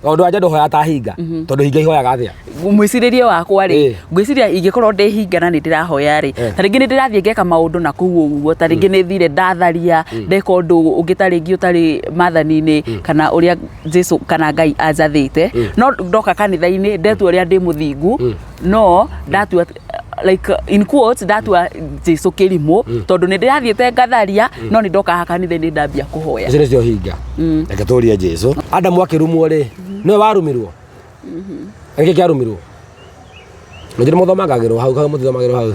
Tondũ anja ndũhoya ta hinga. Tondũ hinga ihoyaga atĩa? Mwĩcirĩrie wakwa rĩ, ngwĩciria ingĩkorwo ndĩ hinga na nĩ ndĩrahoya rĩ, ta rĩngĩ nĩ ndĩrathiĩ ngeka maũndũ na kũu ũguo, ta rĩngĩ nĩ thire ndatharia, ndeka ũndũ ũngĩ ta rĩngĩ ũtarĩ maathani-inĩ kana ũrĩa Jesu kana Ngai anjathĩte, no ndoka kanitha-inĩ ndetua ũrĩa ndĩ mũthingu, no ndatua, like in quotes, ndatua Jesu kĩrimũ, tondũ nĩ ndĩrathiĩte ngatharia, no nĩ ndoka haha kanitha-inĩ ndambia kũhoya. Icio nĩcio hinga. Reke tũrie Jesu. Adamu akĩrumwo rĩ, nĩwe warumirwo? Nĩkĩ kĩarumirwo? Nĩnjũĩ mũthomagagĩrwo hau, kana mũtithomagĩrwo hau?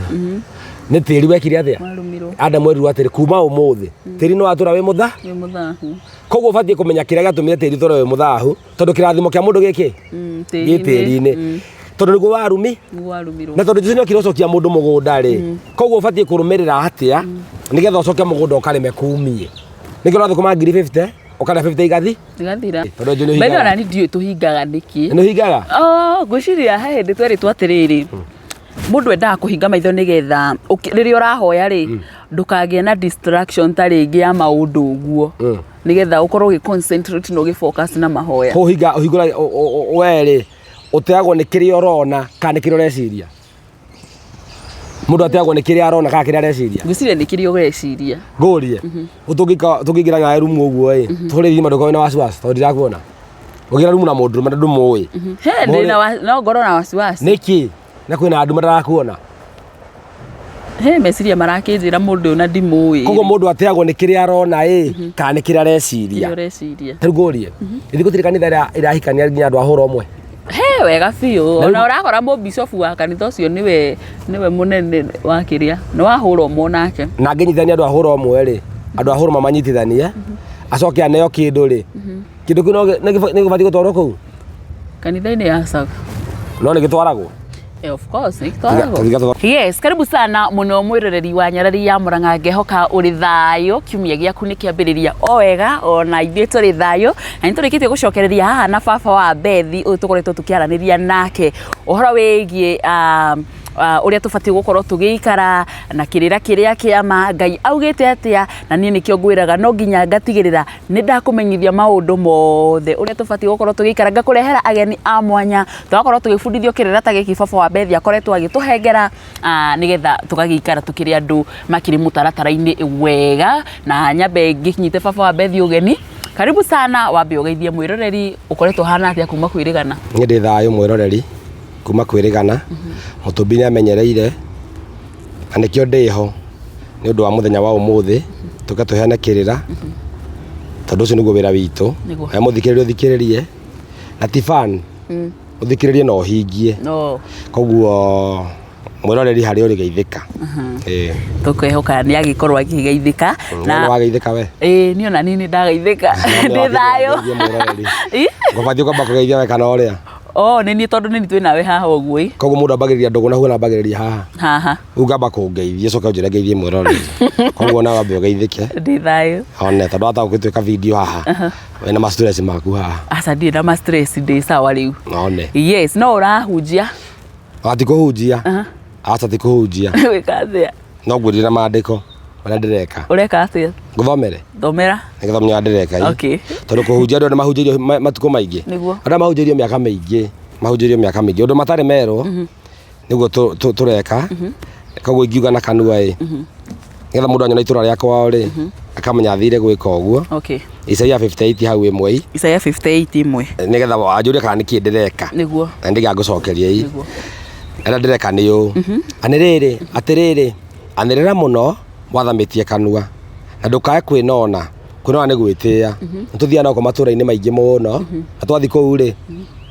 Nĩ tĩri wekire atĩa? Warumirwo. Adamu erirwo atĩrĩ, kuma ũmũthĩ, tĩri nĩ watũra wĩ mũtha? Wĩ mũthahu. Koguo ũbatiĩ kũmenya kĩrĩa gĩatũmire tĩri ũtũre wĩ mũthahu, tondũ kĩrathimo kĩa mũndũ gĩkĩ gĩ tĩri-inĩ. Tondũ nĩguo warumi, Nĩguo warumirwo. Na tondũ Jesu nĩokire gũcokia mũndũ mũgũnda rĩ, koguo ũbatiĩ kũrũmĩrĩra atĩa nĩgetha ũcoke mũgũnda ũkarĩme kumie. Nĩkĩo ũrathũkũma ngiri 50, ũkarĩa 50 igathi? Igathira. Tondũ njũĩ nĩ By the way, ũhingaga. ona niĩ ndiũĩ tũhingaga nĩkĩ. Nĩ ũhingaga? Oh, ngwĩciria he hĩndĩ twerĩtwo atĩrĩrĩ, mũndũ endaga kũhinga maitho nĩgetha rĩrĩa ũrahoya rĩ, ndũkagĩe na distraction ta rĩngĩ ya maũndũ ũguo, nĩgetha ũkorwo ũgĩ concentrate na ũgĩ focus na mahoya. Kũhinga ũhingũra we rĩ, ũteagwo nĩ kĩrĩa ũrona kana nĩ kĩrĩa ũreciria? Mũndũ ateagwo nĩ kĩrĩa arona kana kĩrĩa areciria? Ngwĩciria nĩ kĩrĩa ũreciria. Ngũrie, tũngĩingĩra nawe rumu ũguo ĩ, tũhũre thima ndũkorwo na wasiwasi tondũ ndirakuona. Ũngĩra rumu na mũndũrũme na ndũmũĩ. He, ndĩna no ngorwo na wasiwasi. Nĩkĩ? Na kwĩna andũ matarakuona. He, meciria marakĩnjĩra mũndũ ũyũ na ndimũĩ. Koguo mũndũ ateagwo nĩ kĩrĩa arona ĩ, kana nĩ kĩrĩa areciria. Kĩrĩa ũreciria. Ta rĩu ngũrie, ithuĩ gũtirĩ kanitha ĩrĩa ĩrahikania nginya andũ a hũra ũmwe? He, wega biũ. Na Ona rĩu- ũrakora mũbicobu wa kanitha ũcio nĩwe nĩwe mũnene wa kĩrĩa nĩ wahũra ũmwe nake. Na angĩnyitithania andũ a hũra ũmwe rĩ, andũ a hũra ũmwe manyitithanie, acoke aneo kĩndũ rĩ, kĩndũ kĩu no nĩ gĩbatiĩ gũtwarwo kũu? Kanitha-inĩ ya Saga. No nĩ gĩtwaragwo? Eh, of course, nĩ gĩtwaragwo. Tiga- tiga- Yes, karibu sana muno mwiroreri wa nyarari ya Murang'a, ngehoka uri thayo, kiumia giaku ni kiambiriria o wega, ona ithuĩ tũrĩ thayũ na nĩ tũrĩkĩtie gũcokereria haha na baba wa Bethi ũyũ tũkoretwo tũkĩaranĩria nake ũhoro wĩgiĩ ũrĩa tũbatiĩ gũkorwo tũgĩikara na kĩrĩra kĩrĩa kĩa ma Ngai augĩte atĩa, na niĩ nĩkĩo ngwĩraga no nginya ngatigĩrĩra nĩ ndakũmenyithia maũndũ mothe ũrĩa tũbatiĩ gũkorwo tũgĩikara, ngakũrehera ageni a mwanya, tũgakorwo tũgĩbundithio kĩrĩra ta gĩkĩ baba wa Bethi akoretwo agĩtũhengera, nĩgetha tũgagĩikara tũkĩrĩ andũ makĩrĩ mũtaratara-inĩ wega. Na nyambe ngĩnyite baba wa Bethi ũgeni, karibu sana, wambe ũgeithie mwĩroreri, ũkoretwo ũhana atĩa kuma kwĩrĩgana? Niĩ ndĩ thayũ mwĩroreri kuma kwĩrĩgana, Mũtũmbi nĩ amenyereire na nĩkĩo ndĩho nĩ ũndũ wa mũthenya wa ũmũthĩ, tũke tũheane kĩrĩra, tondũ ũcio nĩguo wĩra witũ. Nĩguo. Na mũthikĩrĩria ũthikĩrĩrie, na ti fun, ũthikĩrĩrie na ũhingie. No. Koguo mwĩroreri harĩa ũrĩ geithĩka. Ĩĩ. Tũkehoka nĩ agĩkorwo akĩgeithĩka. Na nĩ wageithĩka we? Ĩĩ, niĩ ona niĩ nĩ ndageithĩka. Ndĩ thayũ. Ĩ? Ngũbatiĩ kwamba kũgeithia we kana ũrĩa? Oh, nĩ niĩ tondũ nĩ niĩ twĩ nawe haha ũguo ĩ. Koguo mũndũ ambagĩrĩria ndũgũ na huo ambagĩrĩria haha. Haha. Rĩu ngamba kũngeithia ũcoke ũnjĩre ngeithie mwĩroreri. Koguo nawe wambe ũgeithĩke. Ndĩ thayũ. One tondũ wahota gũgĩtuĩka video haha. Wĩna ma stress maku haha. Aca ndirĩ na ma stress, ndĩ sawa rĩu. One. Yes, no ũrahunjia. Ah, ti kũhunjia. Aca ti kũhunjia. Wĩka atĩa? No ngwĩrire na maandĩko ũrĩa ndĩreka. Ũreka atĩa? Ngũthomere? Thomera. Nĩgetha ũmenye ũrĩa ndĩreka. Ĩ. Okay. Tondũ kũhunjia andũ nĩ mahunjĩirio matukũ maingĩ. Nĩguo. Andũ mahunjĩirio mĩaka mĩingĩ. Mahunjĩirio mĩaka mĩingĩ. Ũndũ matarĩ merwo nĩguo tũreka. Koguo ingiuga na kanua ĩ. Nĩgetha mũndũ anyona itũra rĩakwa rĩ, akamenya athire gwĩka ũguo. Okay. Isaia 58 hau ĩmwe ĩ. Isaia 58 ĩmwe. Nĩgetha anjũrie kana nĩkĩ ndĩreka. Nĩguo. Na nĩngagũcokeria ĩ. Nĩguo. Ĩrĩa ndĩreka nĩ ũũ. Anĩrĩrĩ, atĩrĩrĩ, anĩrĩra mũno wathamĩtie kanua, na ndũkae kwĩnona. Kwĩnona nĩ gwĩtĩĩa. Nĩ tũthiaga nako matũra-inĩ maingĩ mũno, na twathiĩ kũu rĩ,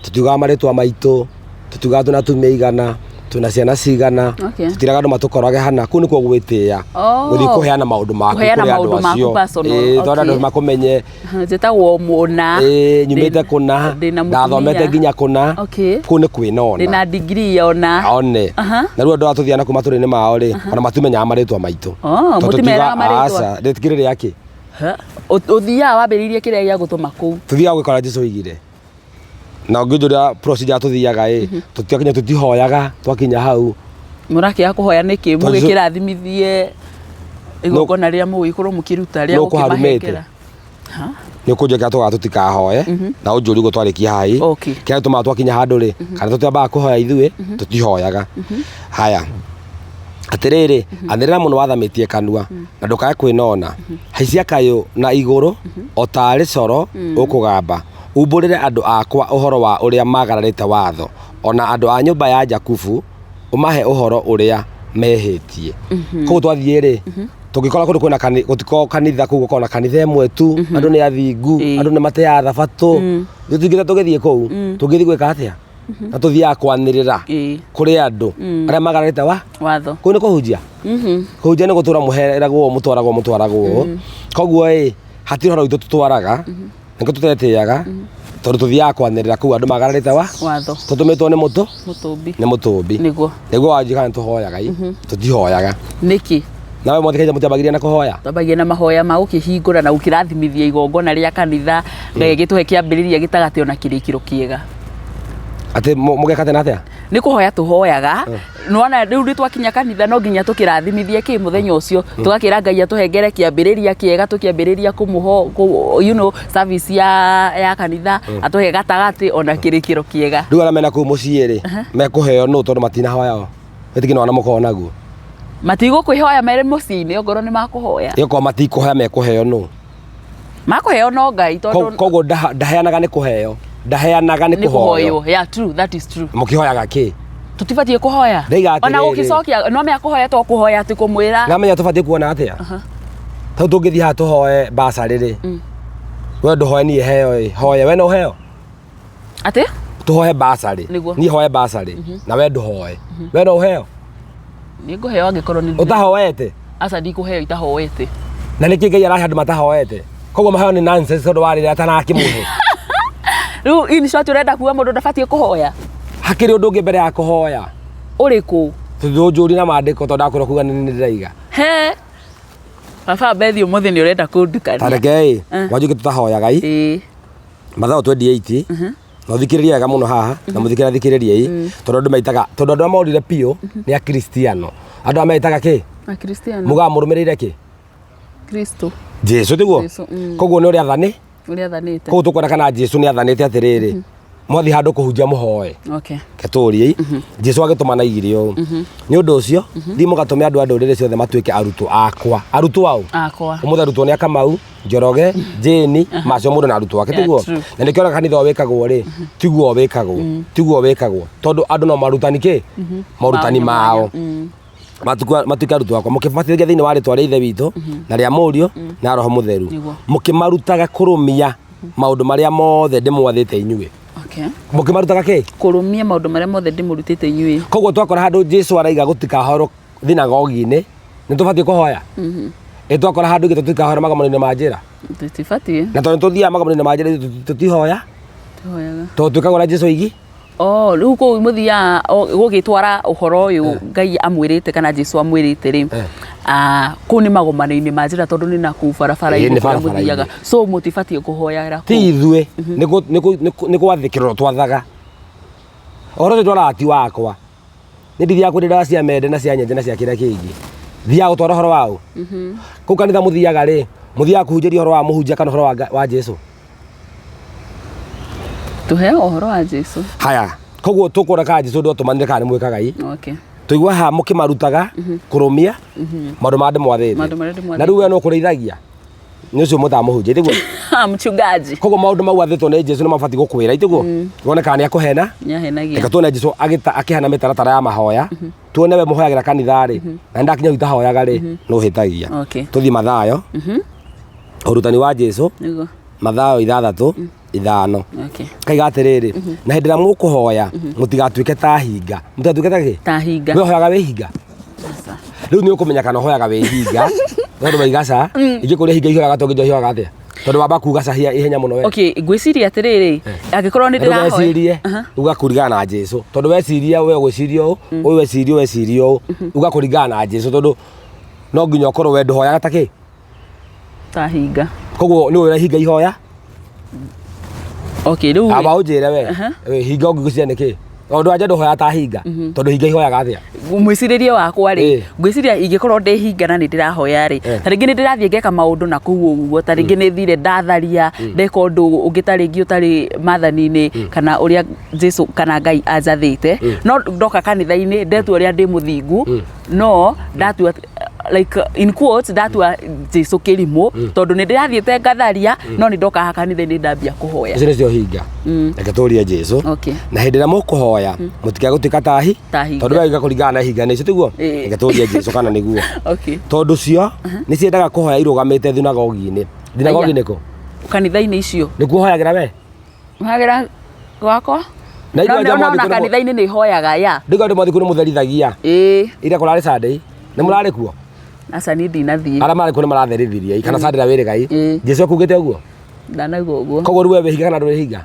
tũtiugaga marĩtwa maitũ, tũtiugaga twĩna atumia aigana, twĩna ciana cigana, Okay. tũtiraga andũ matũkorage hana. Kũu nĩkuo gwĩtĩĩa. Oh. Gũthiĩ kũheana maũndũ maku Kũheana kũrĩ andũ maũndũ maku acio. personal, Ĩĩ, tondũ andũ okay. makũmenye. Njĩtagwo mũna. Ĩĩ, nyumĩte kũna, ndĩna mũtumia. ndathomete nginya kũna. Okay. Kũu nĩ kwĩnona. Ndĩna degree ona. One. Aha. Na rĩu andũ aya tũthiaga nakuo matũra-inĩ mao rĩ, ona matimenyaga marĩtwa maitũ. Oh, Tondũ mũtimeraga tũtiugaga, marĩtwa? Aca, rĩtikĩrĩ rĩakĩ. Ha? Ũthiaga wambĩrĩirie kĩrĩa gĩa gũtũma kũu. Tũthiaga gwĩka ũrĩa Jesũ oigire. Na ũngĩnjũria procedure tũthiaga ĩ, tũtiakinya tũtihoyaga twakinya hau. Mũrakĩaga kũhoya nĩkĩ? Tondũ- Mũgĩkĩrathimithie igongona rĩrĩa mũgũgĩkorwo mũkĩruta rĩa Nũ ũkũharumĩte? gũkĩmahengera. Ha? Nĩ ũkũnjĩkĩra tũgaga tũtikahoe na ũnjũrie ũguo twarĩkia haha ĩ. Okay. Kĩrĩa gĩtũmaga twakinya handũ rĩ, kana tũtiambaga kũhoya ithuĩ, tũtihoyaga. Haya, atĩrĩrĩ, anĩrĩra mũno wathamĩtie kanua na ndũkae kwĩnona. Haicia kayũ na igũrũ o taarĩ coro ũkũgamba. Umbũrĩre andũ akwa ũhoro wa ũrĩa magararĩte watho, o na andũ a nyũmba ya Jakubu ũmahe ũhoro ũrĩa mehĩtie. Koguo twathiĩ rĩ, tũngĩkora kũndũ kwĩna gũtikoragwo kanitha kũu, gũkoragwo na kanitha ĩmwe tu, andũ nĩ athingu, andũ nĩ mateaga thabatũ. Tũtingĩte tũgĩthiĩ kũu, tũngĩthiĩ gwĩka atĩa? Na tũthiaga kwanĩrĩra kũrĩ andũ arĩa magararĩte wa watho. Kũu nĩ kũhunjia. Kũhunjia nĩ gũtũra mũheragwo, mũtwaragwo mũtwaragwo. Koguo ĩ, hatirĩ ũhoro witũ tũtwaraga, nĩkĩo tũtetĩaga, tondũ tũthiaga kwanĩrĩra kũu andũ magararĩte wa watho. Tũtũmĩtwo nĩ mũtũ Mũtũmbi. Nĩ mũtũmbi. Nĩguo. Nĩguo wanjia kana tũhoyaga ĩ, tũtihoyaga. Nĩkĩ? Nawe mwathĩkagia mũtiambagĩria na kũhoya? Twambagia na mahoya ma gũkĩhingũra na gũkĩrathimithia igongona rĩa kanitha, Ngai agĩtũhe kĩambĩrĩria, gĩtagatĩ ona kĩrĩkĩro kĩega. Atĩ mũgeka atĩa na atĩa? Nĩ kũhoya tũhoyaga. Nĩwona rĩu nĩ twakinya kanitha, no nginya tũkĩrathimithie kĩ mũthenya ũcio, tũgakĩra Ngai atũhengere kĩambĩrĩria kĩega, tũkĩambĩrĩria kũmũho service ya kanitha, atũhe gatagatĩ ona kĩrĩkĩro kĩega. Rĩu arĩa mena kũu mũciĩ rĩ, mekũheo nũ tondũ matinahoya o? Wĩtĩkio nĩ mũkoragwo naguo. Matigũkwĩhoya marĩ mũciĩ-inĩ, ongorwo nĩ makũhoya. Ĩyo matikũhoya mekũheo nũ? Makũheo no Ngai tondũ Koguo ndaheanaga nĩ kũheo, ndaheanaga nĩ nĩ kũhoywo. Kũhoywo. Yeah, true, that is true. Mũkĩhoyaga kĩ? Tũtibatiĩ kũhoya. Ndaiga ona atĩrĩrĩ. Gũgĩcokia no mea kũhoya to kũhoya atĩ kũmwĩra. Namenya tũbatiĩ kuona atĩa? Tondũ tũngĩthiĩ haha tũhoe basarĩ rĩ, we ndũhoe, niĩ heo ĩ, hoye we no ũheo. Atĩ? Tũhoe basarĩ. Nĩguo. Niĩ hoe basarĩ na we ndũhoe, we no ũheo? Nĩ ngũheo angĩkorwo nĩ Ũtahoete? Aca, ndikũheo itahoete. Na nĩkĩ Ngai arahe andũ matahoete? Koguo maheo nĩ nonsense tondũ wa rĩrĩa atarakĩmũhe. Rĩu in short ũrenda kuga mũndũ ndabatiĩ kũhoya? Hakĩrĩ ũndũ ũngĩ mbere ya kũhoya. Ũrĩkũ? Tũnjũri na maandĩko tondũ ndakwĩra kuga nĩ ndĩraiga. He baba Bethi, ũmũthĩ nĩ ũrenda kũndukania. Tareke ĩ wanjũke tũtahoyaga i. Mathayo 28 na ũthikĩrĩrie wega mũno haha na mũthikĩrĩria thikĩrĩrie i, tondũ andũ maitaga, tondũ andũ arĩa morire biũ nĩ akristiano, andũ arĩa metaga kĩ? Akristiano. Mugaga mũrũmĩrĩire kĩ? Kristo. Jesu tiguo? Jesu. Koguo nĩ ũrĩa athani Ũrĩa athanĩte. Koguo tũkwenda kana Jesu nĩ athanĩte atĩrĩrĩ, mwathiĩ handũ kũhunjia mũhoe. Okay. Ketũriei Jesu agĩtũma na igiri ũũ, nĩ ũndũ ũcio thiĩ mũgatũme andũ a ndũrĩrĩ ciothe matuĩke arutwo akwa. Arutwo aũ? Akwa. Ũmũthĩ arutwo nĩ akamau, Njoroge, Jane, macio mũndũ na arutwo ake. Tiguo? True. Na nĩkĩo ona kanitha ũyũ wĩkagwo rĩ, tiguo wĩkagwo, tiguo wĩkagwo, tondũ andũ no marutani kĩ morutani mao. Matuĩke arutwo akwa mũkĩbatithia thĩinĩ wa rĩtwa rĩa Ithe witũ na rĩa Mũriũ na Roho Mũtheru, mũkĩmarutaga kũrũmia maũndũ marĩa mothe ndĩmwathĩte inyuĩ. Okay. Mũkĩmarutaga kĩ? Kũrũmia maũndũ marĩa mothe ndĩmũrutĩte inyuĩ. Koguo twakora handũ Jesu araiga gũtikahoerwo thinagogi-inĩ, nĩ tũbatiĩ kũhoya? Ĩ twakora handũ ingĩ tũtikahoera magomano-inĩ ma njĩra? Tũtibatiĩ. Na tondũ tũthiaga magomano-inĩ ma njĩra ithuĩ tũtihoya. Tũhoyaga. Tondũ twĩkaga ũrĩa Jesu oigi. Oh, rĩu kũu mũthiaga gũgĩtwara ũhoro ũyũ Ngai amwĩrĩte kana Jesu amwĩrĩte rĩ, ah, kũu nĩ magomano-inĩ ma njĩra tondũ nĩ nakũu barabara-inĩ Ĩĩ, nĩ kũrĩa barabara-inĩ. mũthiaga, so mũtibatiĩ kũhoyera Ti kũu. ithuĩ nĩ gwathĩkĩrwo twathaga ũhoro ũcio twaraga ti wakwa. Nĩ ndithiaga kwendia ndawa cia mende na cia nyenje na cia kĩrĩa kĩngĩ, thiaga gũtwara ũhoro wa ũ kũu kanitha. Mũthiaga rĩ, mũthiaga kũhunjĩria ũhoro wa mũhunjia kana ũhoro wa Jesu? Tũheo ũhoro wa Jesu. Haya, koguo tũkuona kana Jesu ndotũmanire kana nĩ mwĩkaga i. Okay. Tũigua haha mũkĩmarutaga kũrũmia maũndũ marĩa ndĩmwathĩte. Maũndũ marĩa ndĩmwathĩte. Na rĩu we no kũrĩithagia nĩ ũcio mũtaga mũhunjia, tiguo? Ha, mchungaji. Koguo maũndũ mau athĩtwo nĩ Jesu nĩ mabatiĩ gũkwĩra, tiguo? Wone kana nĩ akũhena. Nĩahenagia. Reke tuone Jesu akĩhana mĩtaratara ya mahoya, tuone we mũhoyagĩra kanitha rĩ, na ndakinya itahoyaga rĩ, nĩ ũhĩtagia. Okay. Tũthiĩ Mathayo, ũrutani wa Jesu. Nĩguo. Mathayo 6:5. Okay. Kaiga atĩrĩrĩ, na hĩndĩ ĩrĩa mũkũhoya mũtigatuĩke ta hinga. Mũtigatuĩke ta kĩ? Ta hinga. We ũhoyaga wĩ hinga? Aca. Rĩu nĩ ũkũmenya kana ũhoyaga wĩ hinga tondũ waiga ca ingĩkũria hinga ihoyaga to nginya ihoyaga atĩa, tondũ wamba kuga ca ihenya mũno we. Okay, ngwĩciria atĩrĩrĩ, angĩkorwo nĩ ndĩrahoya Ndũgecirie uga kũringana na Jesu, tondũ weciria we ũgwĩciria ũũ, ũyũ weciria ũũ, weciria ũũ, uga kũringana na Jesu, tondũ no nginya ũkorwo we ndũhoyaga ta kĩ? Ta hinga. Koguo nĩ ũrĩa hinga ihoya. Okay, rĩu Amba ũnjĩre we, hinga ũngĩgwĩciria nĩ kĩ? Tondũ anja ndũhoya ta hinga. Tondũ hinga ihoyaga atĩa? Mwĩcirĩrie wakwa rĩ, ngwĩciria ingĩkorwo ndĩ hinga na nĩ ndĩrahoya rĩ, ta rĩngĩ nĩ ndĩrathiĩ ngeka maũndũ na kũu ũguo, ta rĩngĩ nĩ thire ndatharia, ndeka ũndũ ũngĩ ta rĩngĩ ũtarĩ maathani-inĩ kana ũrĩa Jesu kana Ngai anjathĩte, no ndoka kanitha-inĩ ndetua ũrĩa ndĩ mũthingu, no ndatua, like in quotes, ndatua Jesu kĩrimũ, tondũ nĩ ndĩrathiĩte ngatharia, no nĩ ndoka haha kanitha-inĩ ndambia kũhoya. Icio nĩcio hinga. Reke tũrie Jesu. Okay. Na hĩndĩ ĩrĩa mũkũhoya mũtikae gũtuĩka ta hi Ta hinga. Tondũ we kũringana na hinga nĩcio tiguo? Reke tũrie Jesu kana nĩguo. Okay. Tondũ cio nĩ ciendaga kũhoya irũgamĩte thunagogi-inĩ. Thunagogi Aya. nĩ kũ? Kanitha-inĩ icio. Nĩkuo ũhoyagĩra we? Hoyagĩra gwakwa. Na No ithuĩ no andũ no amwe na thikũ nĩ- kanitha-inĩ nĩ hoyaga ya. Ndĩga andũ mathikũ nĩ mũtherithagia. Ĩĩ. Ira kũrarĩ Sunday. Nĩ mũrarĩ kuo? Aca niĩ ndinathiĩ. Arĩa marĩ kuo nĩ maratherithĩria kana Sunday na wĩrĩ Ngai. Jesu akugĩte ũguo? Ndanaigua ũguo. Koguo rĩu we wĩ hinga kana ndũrĩ hinga?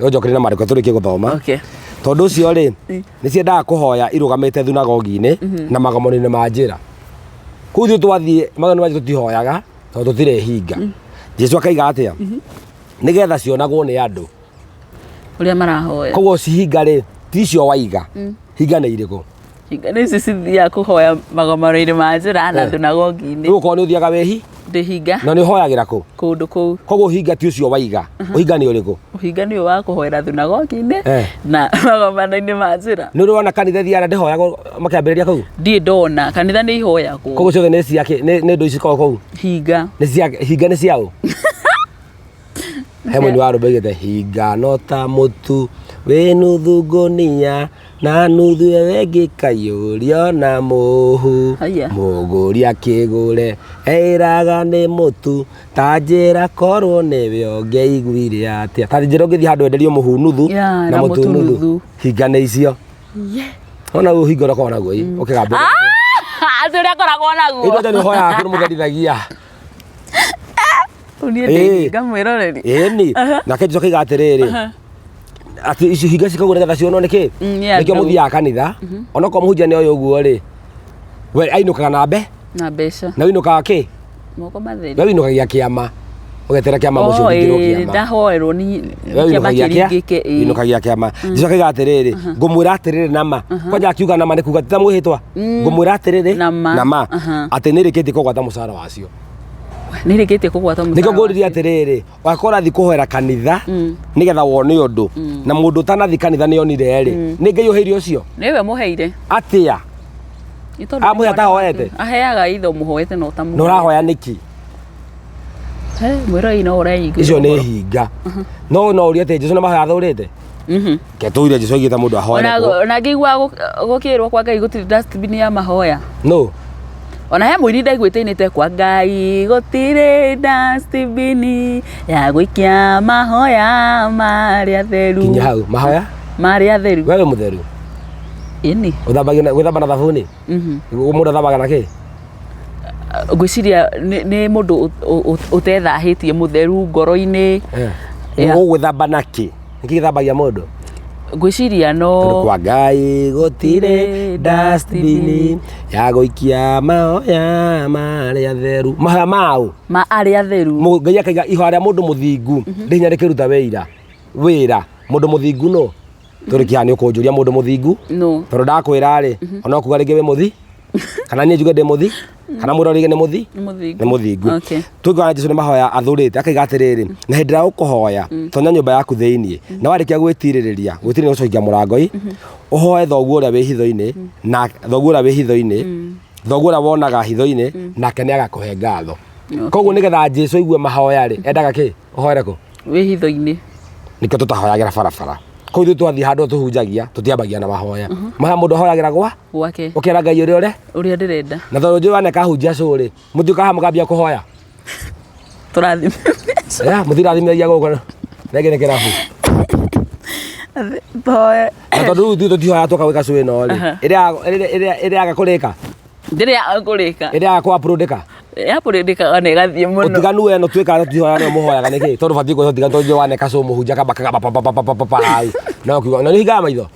Njokeria na marĩko tũrĩkie gũthoma. Okay. Tondũ ũcio rĩ, nĩ ciendaga kũhoya irũgamĩte thunagogi-inĩ na magomano-inĩ ma njĩra. Kũu ithuĩ twathiĩ magomano ma njĩra tũtihoyaga tondũ tũtirĩ hinga. Jesu akaiga atĩa? Nĩgetha cionagwo nĩ andũ. Ũrĩa marahoya. Koguo cihinga rĩ, ti icio waiga. Hinga nĩ irĩkũ? Hinga nĩ ici cithiaga kũhoya magomano-inĩ ma njĩra na thunagogi-inĩ. Rĩu okorwo nĩ ũthiaga wĩhi? Ndĩ hinga. Na nĩ ũhoyagĩra kũ? Kũndũ kũu. Koguo ũhinga ti ũcio waiga. Ũhinga nĩ ũrĩkũ? Ũhinga nĩ ũyũ wa kũhoera thunagogi-inĩ Eh. na magomano-inĩ ma njĩra. Nĩ ũrĩ wona kanitha ithiaga na ndĩhoyagwo makĩambĩrĩria kũu? Ndirĩ ndona, kanitha nĩ ihoyagwo. Koguo ciothe nĩ cia kĩ? Nĩ ndũ ici cikoragwo kũu? Hinga. Nĩ cia hinga nĩ cia ũ? He mũini wa rwĩmbo augĩte hinga no ta mũtu wĩ nuthu ngũnia na nuthu ĩyo ĩngĩ ĩkaiyũrio na mũhu. Haiya. Mũgũri akĩgũre eĩraga nĩ mũtu ta njĩra korwo nĩwe ũngĩaiguire atĩa. Ta njĩra ũngĩthiĩ handũ wenderio mũhu nuthu Ya, na na mũtu mũtu nuthu. nuthu. Hinga nĩ icio. Ona ũyũ hinga ũrĩa ũkoragwo naguo ĩ, ũkĩgambĩrĩria. Atĩ ũrĩa akoragwo naguo. Ithuĩ nĩ ũhoyaga kũrĩ mũtherithagia. Niĩ Ĩĩ. ndĩ hinga mwĩroreri. Ĩni. Nake Jesu akaiga atĩrĩrĩ, atĩ ici hinga cikagwo nĩgetha cionwo nĩkĩ? Mm, nĩ Nĩkĩo andũ. mũthiaga kanitha, onokorwo mũhunjia nĩ oĩ ũguo rĩ, we ainũkaga na mbe, Na mbeca. na wĩinũkaga kĩ? Moko matheri. We wĩinũkagia kĩama. Ũgetera kĩama mũciĩ Oh, ũringĩrwo ĩĩ, kĩama. ndahoerwo nĩ We kĩama wĩinũkagia kĩa? kĩringĩke ĩĩ. Wĩinũkagia kĩama. Jesu akaiga atĩrĩrĩ, ngũmwĩra atĩrĩrĩ nama. Kwanja akiuga nama nĩ kuga ti ta mwĩhĩtwa. Ngũmwĩra atĩrĩrĩ Nama. nama. Aha. Atĩ nĩrĩkĩtie kũgwata mũcara wacio. Nĩ rĩkĩtie kũgwata mũcara. Nĩkĩo ngũririe atĩrĩrĩ, wakorwo ũrathiĩ kũhoera kanitha nĩgetha wone ũndũ na mũndũ ũtanathiĩ kanitha nĩ onire rĩ, nĩ Ngai ũheire ũcio Nĩwe mũheire. atĩa? Nĩ tondũ Amũhe atahoete? Aheaga ithe ũmũhoete na ũtamũhoete. Na ũrahoya nĩkĩ? Mwĩroreri no ũreigua. Icio nĩ hinga. No no ũrie atĩ Jesu nĩ mahoya athũrĩte? Ke tũire Jesu aigĩte mũndũ ahoere kũ? Ona ngĩigua gũkĩrwo kwa Ngai gũtirĩ dustbin ya mahoya. No. Ona he mũini ndaiguĩte inĩte kwa Ngai gũtirĩ dustbin ya gũikia mahoya marĩa theru. Kinya hau mahoya? Marĩa theru. Wewe mũtheru. Ĩni. Ũthambagia na gwĩthamba na thabuni? Mũndũ athambaga na kĩ? Ngwĩciria nĩ mũndũ ũtethahĩtie mũtheru ngoro-inĩ. Yeah. Ũgwĩthamba na kĩ? Nĩkĩ gĩthambagia mũndũ? Ngwĩciria no Tondũ kwa Ngai gũtirĩ dustbin ya gũikia mahoya marĩa theru. Mahoya maũ? Ma arĩa theru. Ngai akaiga ihoya rĩa mũndũ mũthingu rĩ hinya rĩkĩruta wĩira. Wĩra. Mũndũ mũthingu nũ? Tũrĩkia haha nĩ ũkũnjũria mũndũ mũthingu. No. Tondũ ndakwĩra rĩ, ona ũkuga rĩngĩ wĩ mũthi, kana niĩ njuge ndĩ mũthi, kana mũndũ rĩngĩ nĩ mũthi, Nĩ mũthingu. nĩ mũthingu. Okay. Tũngĩona Jesu nĩ mahoya athũrĩte, akaiga atĩrĩrĩ, na hĩndĩ ĩrĩa ũkũhoya, tonya nyũmba yaku thĩinĩ, na warĩkia gwĩtirĩrĩria, gwĩtirĩrĩria gũcokia mũrango-ĩ, ũhoe thoguo ũrĩa wĩ hitho-inĩ, na thoguo ũrĩa wĩ hitho-inĩ, thoguo ũrĩa wonaga hitho-inĩ, nake nĩ agakũhe ngatho. Koguo nĩgetha Jesu aigue mahoya rĩ, endaga kĩ? Ũhoere kũ? Wĩ hitho-inĩ. Nĩkĩo tũtahoyagĩra barabara. Kũu ithuĩ twathiĩ handũ tũhunjagia, tũtiambagia na mahoya. Mahoya mũndũ ahoyagĩra gwa? Gwake. Ũkera Ngai ũrĩa ũrĩa? Ũrĩa ndĩrenda. Na tondũ njũĩ waneka hunjia cũ rĩ, mũtiũkaga haha mũkambia kũhoya? Tũrathime. Ya, mũtirathimĩria gũkũ. Rĩngĩ nĩ kĩrabu. Tũhoe. Na tondũ rĩu ithuĩ tũtihoyaga tũka gwĩka cũ ĩno rĩ, ĩrĩa yaga kũrĩka? Ndĩrĩ kũrĩka. Ĩrĩa yaga kũ-upload-ĩka? Yapũrĩndĩkaga na ĩgathiĩ mũno. Ũtiganu we no twĩkaga tũtihoyaga nĩwe mũhoyaga nĩkĩ? Tondũ batiĩ kũhe ũtiganu tondũ njũĩ waneka cũ mũhunjia kamba kagamba pa pa pa pa pa pa hau. Na ũkiuga, na nĩ ũhingaga maitho?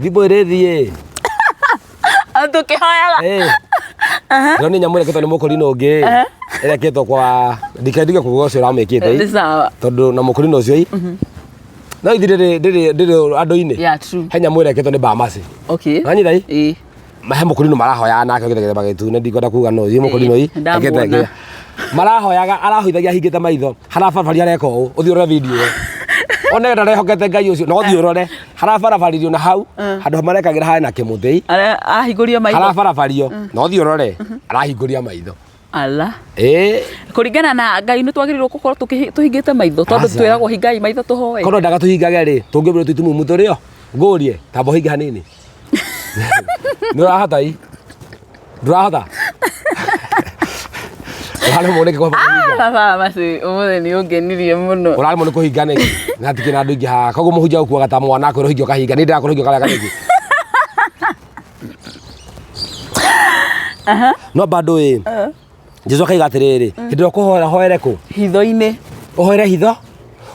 Thimũ ĩrĩthiĩ. Tũkĩhoyaga. Ĩĩ. Ĩno nĩ nyamũ ĩrekĩtwo nĩ mũkũrinũ ũngĩ. Ĩrekĩtwo kwa ndike kuga ũcio ũramĩkĩte. Nĩ sawa. Tondũ na mũkũrinũ ũcio ĩ. No ithi ndĩrĩ ndĩrĩ ndĩrĩ andũ-inĩ. Yeah, true. He nyamũ ĩreketwo nĩ Bamasi. Okay. Nanyita i? Ĩĩ. He mũkũrinũ marahoyaga nake gĩthegethemba gĩtune ndikwenda kuga no thiĩ mũkũrinũ i Ndamwona. ekĩte marahoyaga arahoithagia ahingĩte maitho harabarabaria areka ũũ ũthiĩ ũrore video ĩyo one ndarehokete ngai ũcio no ũthiĩ ũrore harabarabaririo na hau handũ marekagĩra harĩ na kĩmũtĩ Ara- ahingũria maitho harabarabario no ũthiĩ ũrore arahingũria maitho ala ĩĩ kũringana na ngai nĩ twagĩrĩirwo gũkorwo tũhingĩte maitho tondũ Aca. twĩragwo hingai maitho tũhoe korwo ndaga tũhingage rĩ tũngĩbĩrwo twĩ tumumu tũrĩo ngũrie tamba ũhinge hanini nĩ ũrahota i ndũrahota ũraremwo nĩkĩ kwamba kũhinga baba maci ũmũthĩ nĩ ũngenirie mũno ũraremwo nĩ kũhinga nĩkĩ na hatikĩ na andũ aingĩ haha koguo mũhunjia gũkuaga ta mwana akwĩra ũhinge ũkahinga nĩ ndĩrakwĩra ũhinge ũkarega nĩkĩ no bado ĩ Jesu akaiga atĩrĩrĩ hĩndĩ ĩrĩa ũkũhoera hoere kũ hitho-inĩ ũhoere hitho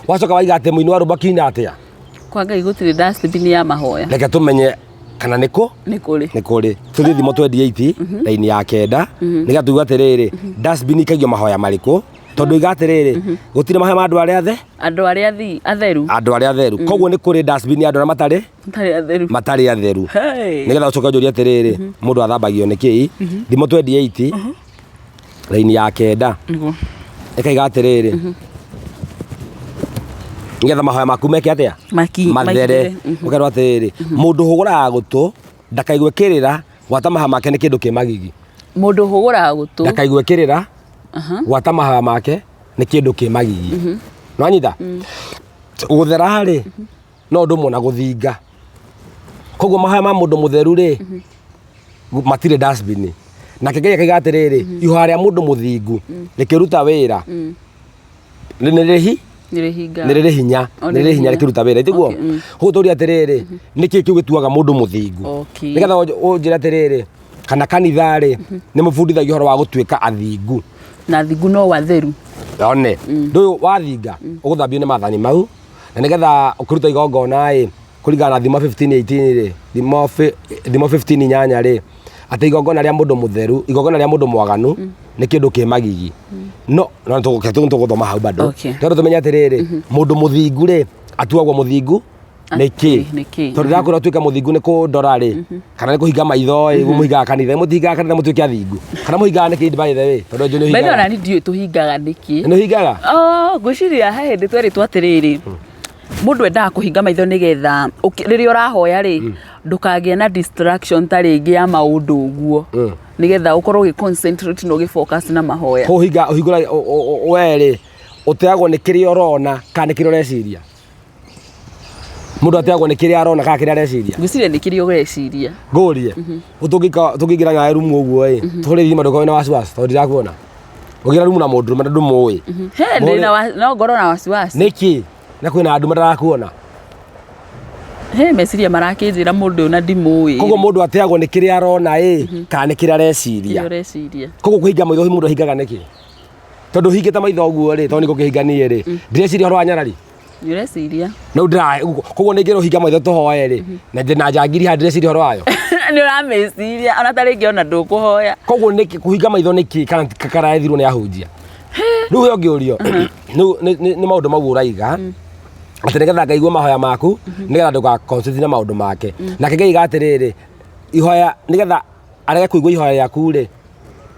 wacoka waiga atĩ mũini wa rũmba kinya atĩa kwa ngai gũtirĩ dustbin ya mahoya reke tũmenye kana nĩ kũ nĩ kũrĩ nĩ kũrĩ tũthiĩ thimo 28 raini ya kenda nĩgetha tuigue atĩrĩrĩ dustbin ikaigio mahoya marĩkũ tondũ iga atĩrĩrĩ gũtirĩ mahoya ma andũ arĩa athe andũ arĩa athi atheru andũ arĩa atheru koguo nĩ kũrĩ dustbin ya andũ arĩa matarĩ matarĩ atheru matarĩ atheru Hey. nĩgetha ũcoke ũnjũrie atĩrĩrĩ mũndũ athambagio nĩ kĩi thimo 28 raini ya kenda Nĩguo. ĩkaiga atĩrĩrĩ nĩgetha mahoya maku meke atĩa Maki- mathere maingĩre. ũkerwo atĩrĩrĩ mũndũ ũhũgũraga gũtũ ndakaigue kĩrĩra gwata mahoya make nĩ kĩndũ kĩ magigi mũndũ ũhũgũraga gũtũ ndakaigue kĩrĩra Aha. gwata mahoya make nĩ kĩndũ kĩ magigi nwanyita gũthera rĩ no ũndũ ũmwe na gũthinga koguo mahoya ma mũndũ mũtheru rĩ matirĩ dustbin nake ngai akaiga atĩrĩrĩ ihoya rĩa mũndũ mũthingu rĩkĩruta wĩra nĩ rĩhi nĩ rĩhinga nĩ rĩrĩ hinya O, nĩ rĩrĩ hinya rĩkĩruta wĩra itiguo Okay, mm. koguo tũrie atĩrĩrĩ nĩkĩ kĩu gĩtuaga mũndũ mũthingu Okay. nĩgetha ũnjĩre atĩrĩrĩ kana kanitha rĩ nĩ mũbundithagia ũhoro wa gũtuĩka athingu na thingu no watheru one ndũyũ wathinga ũgũthambio nĩ maathani mau na nĩgetha ũkĩruta igongona ĩ kũringana na thimo 15:18 rĩ thimo thimo 15:8 rĩ atĩ igongona rĩa mũndũ mũtheru igongona rĩa mũndũ mwaganu nĩ kĩndũ kĩ magigi no no tũgũthoma hau bado Okay. tondũ tũmenye atĩrĩrĩ mũndũ mũthingu rĩ atuagwo mũthingu nĩkĩ Nĩkĩ? tondũ ndakwĩra ũtuĩke mũthingu nĩ kũndora rĩ kana nĩ kũhinga maitho ĩ mũhingaga kanitha mũtihingaga kanitha mũtuĩke athingu kana mũhingaga nĩkĩ by the way tondũ njũĩ nĩ By the way, ũhingaga ona niĩ ndiũĩ tũhingaga nĩkĩ nĩ ũhingaga Oh, ngwĩciria he hĩndĩ twerĩtwo atĩrĩrĩ mũndũ endaga kũhinga maitho nĩgetha rĩrĩa ũrahoya rĩ ndũkagĩe na distraction ta rĩngĩ ya maũndũ ũguo nĩgetha ũkorwo ũgĩ concentrate na ũgĩ focus na mahoya kũhinga ũhingũra we rĩ ũteagwo nĩ kĩrĩa ũrona kana nĩ kĩrĩa ũreciria mũndũ ateagwo nĩ kĩrĩa arona kana kĩrĩa areciria ngwĩciria nĩ kĩrĩa ũreciria ngũrie tũngĩingĩra nawe rumu ũguo ĩ tũhũre thima ndũkorwo na wasiwasi tondũ ndirakuona ũngĩra rumu na mũndũrũme na ndũmũĩ He, ndĩ na no ngorwo na wasiwasi nĩkĩ na kwĩna andũ matarakuona he meciria marakĩnjĩra mũndũ ũyũ na ndimũĩ koguo mũndũ ateagwo nĩ kĩrĩa arona ĩ kana nĩ kĩrĩa areciria kĩrĩa ũreciria koguo kũhinga maitho mũndũ ahingaga nĩkĩ tondũ hingĩte maitho ũguo rĩ tondũ nĩ ngũkĩhinga niĩ rĩ ndireciria ũhoro wa nyarari nĩ ũreciria no ndĩra koguo nĩ ngĩrwo hinga maitho tũhoe rĩ na ndĩ na njangiri haha ndĩreciria ũhoro wayo nĩ ũramĩciria ona ta rĩngĩ ona ndũkũhoya koguo nĩkĩ kũhinga maitho nĩkĩ kana karaethirwo nĩ ahunjia rĩu we ũngĩũrio nĩ maũndũ mau ũraiga atĩ nĩgetha Ngai aigue mahoya maku nĩgetha ndũga concentrate na maũndũ make nake Ngai aiga atĩrĩrĩ ihoya nĩgetha arege kũigua ihoya rĩaku rĩ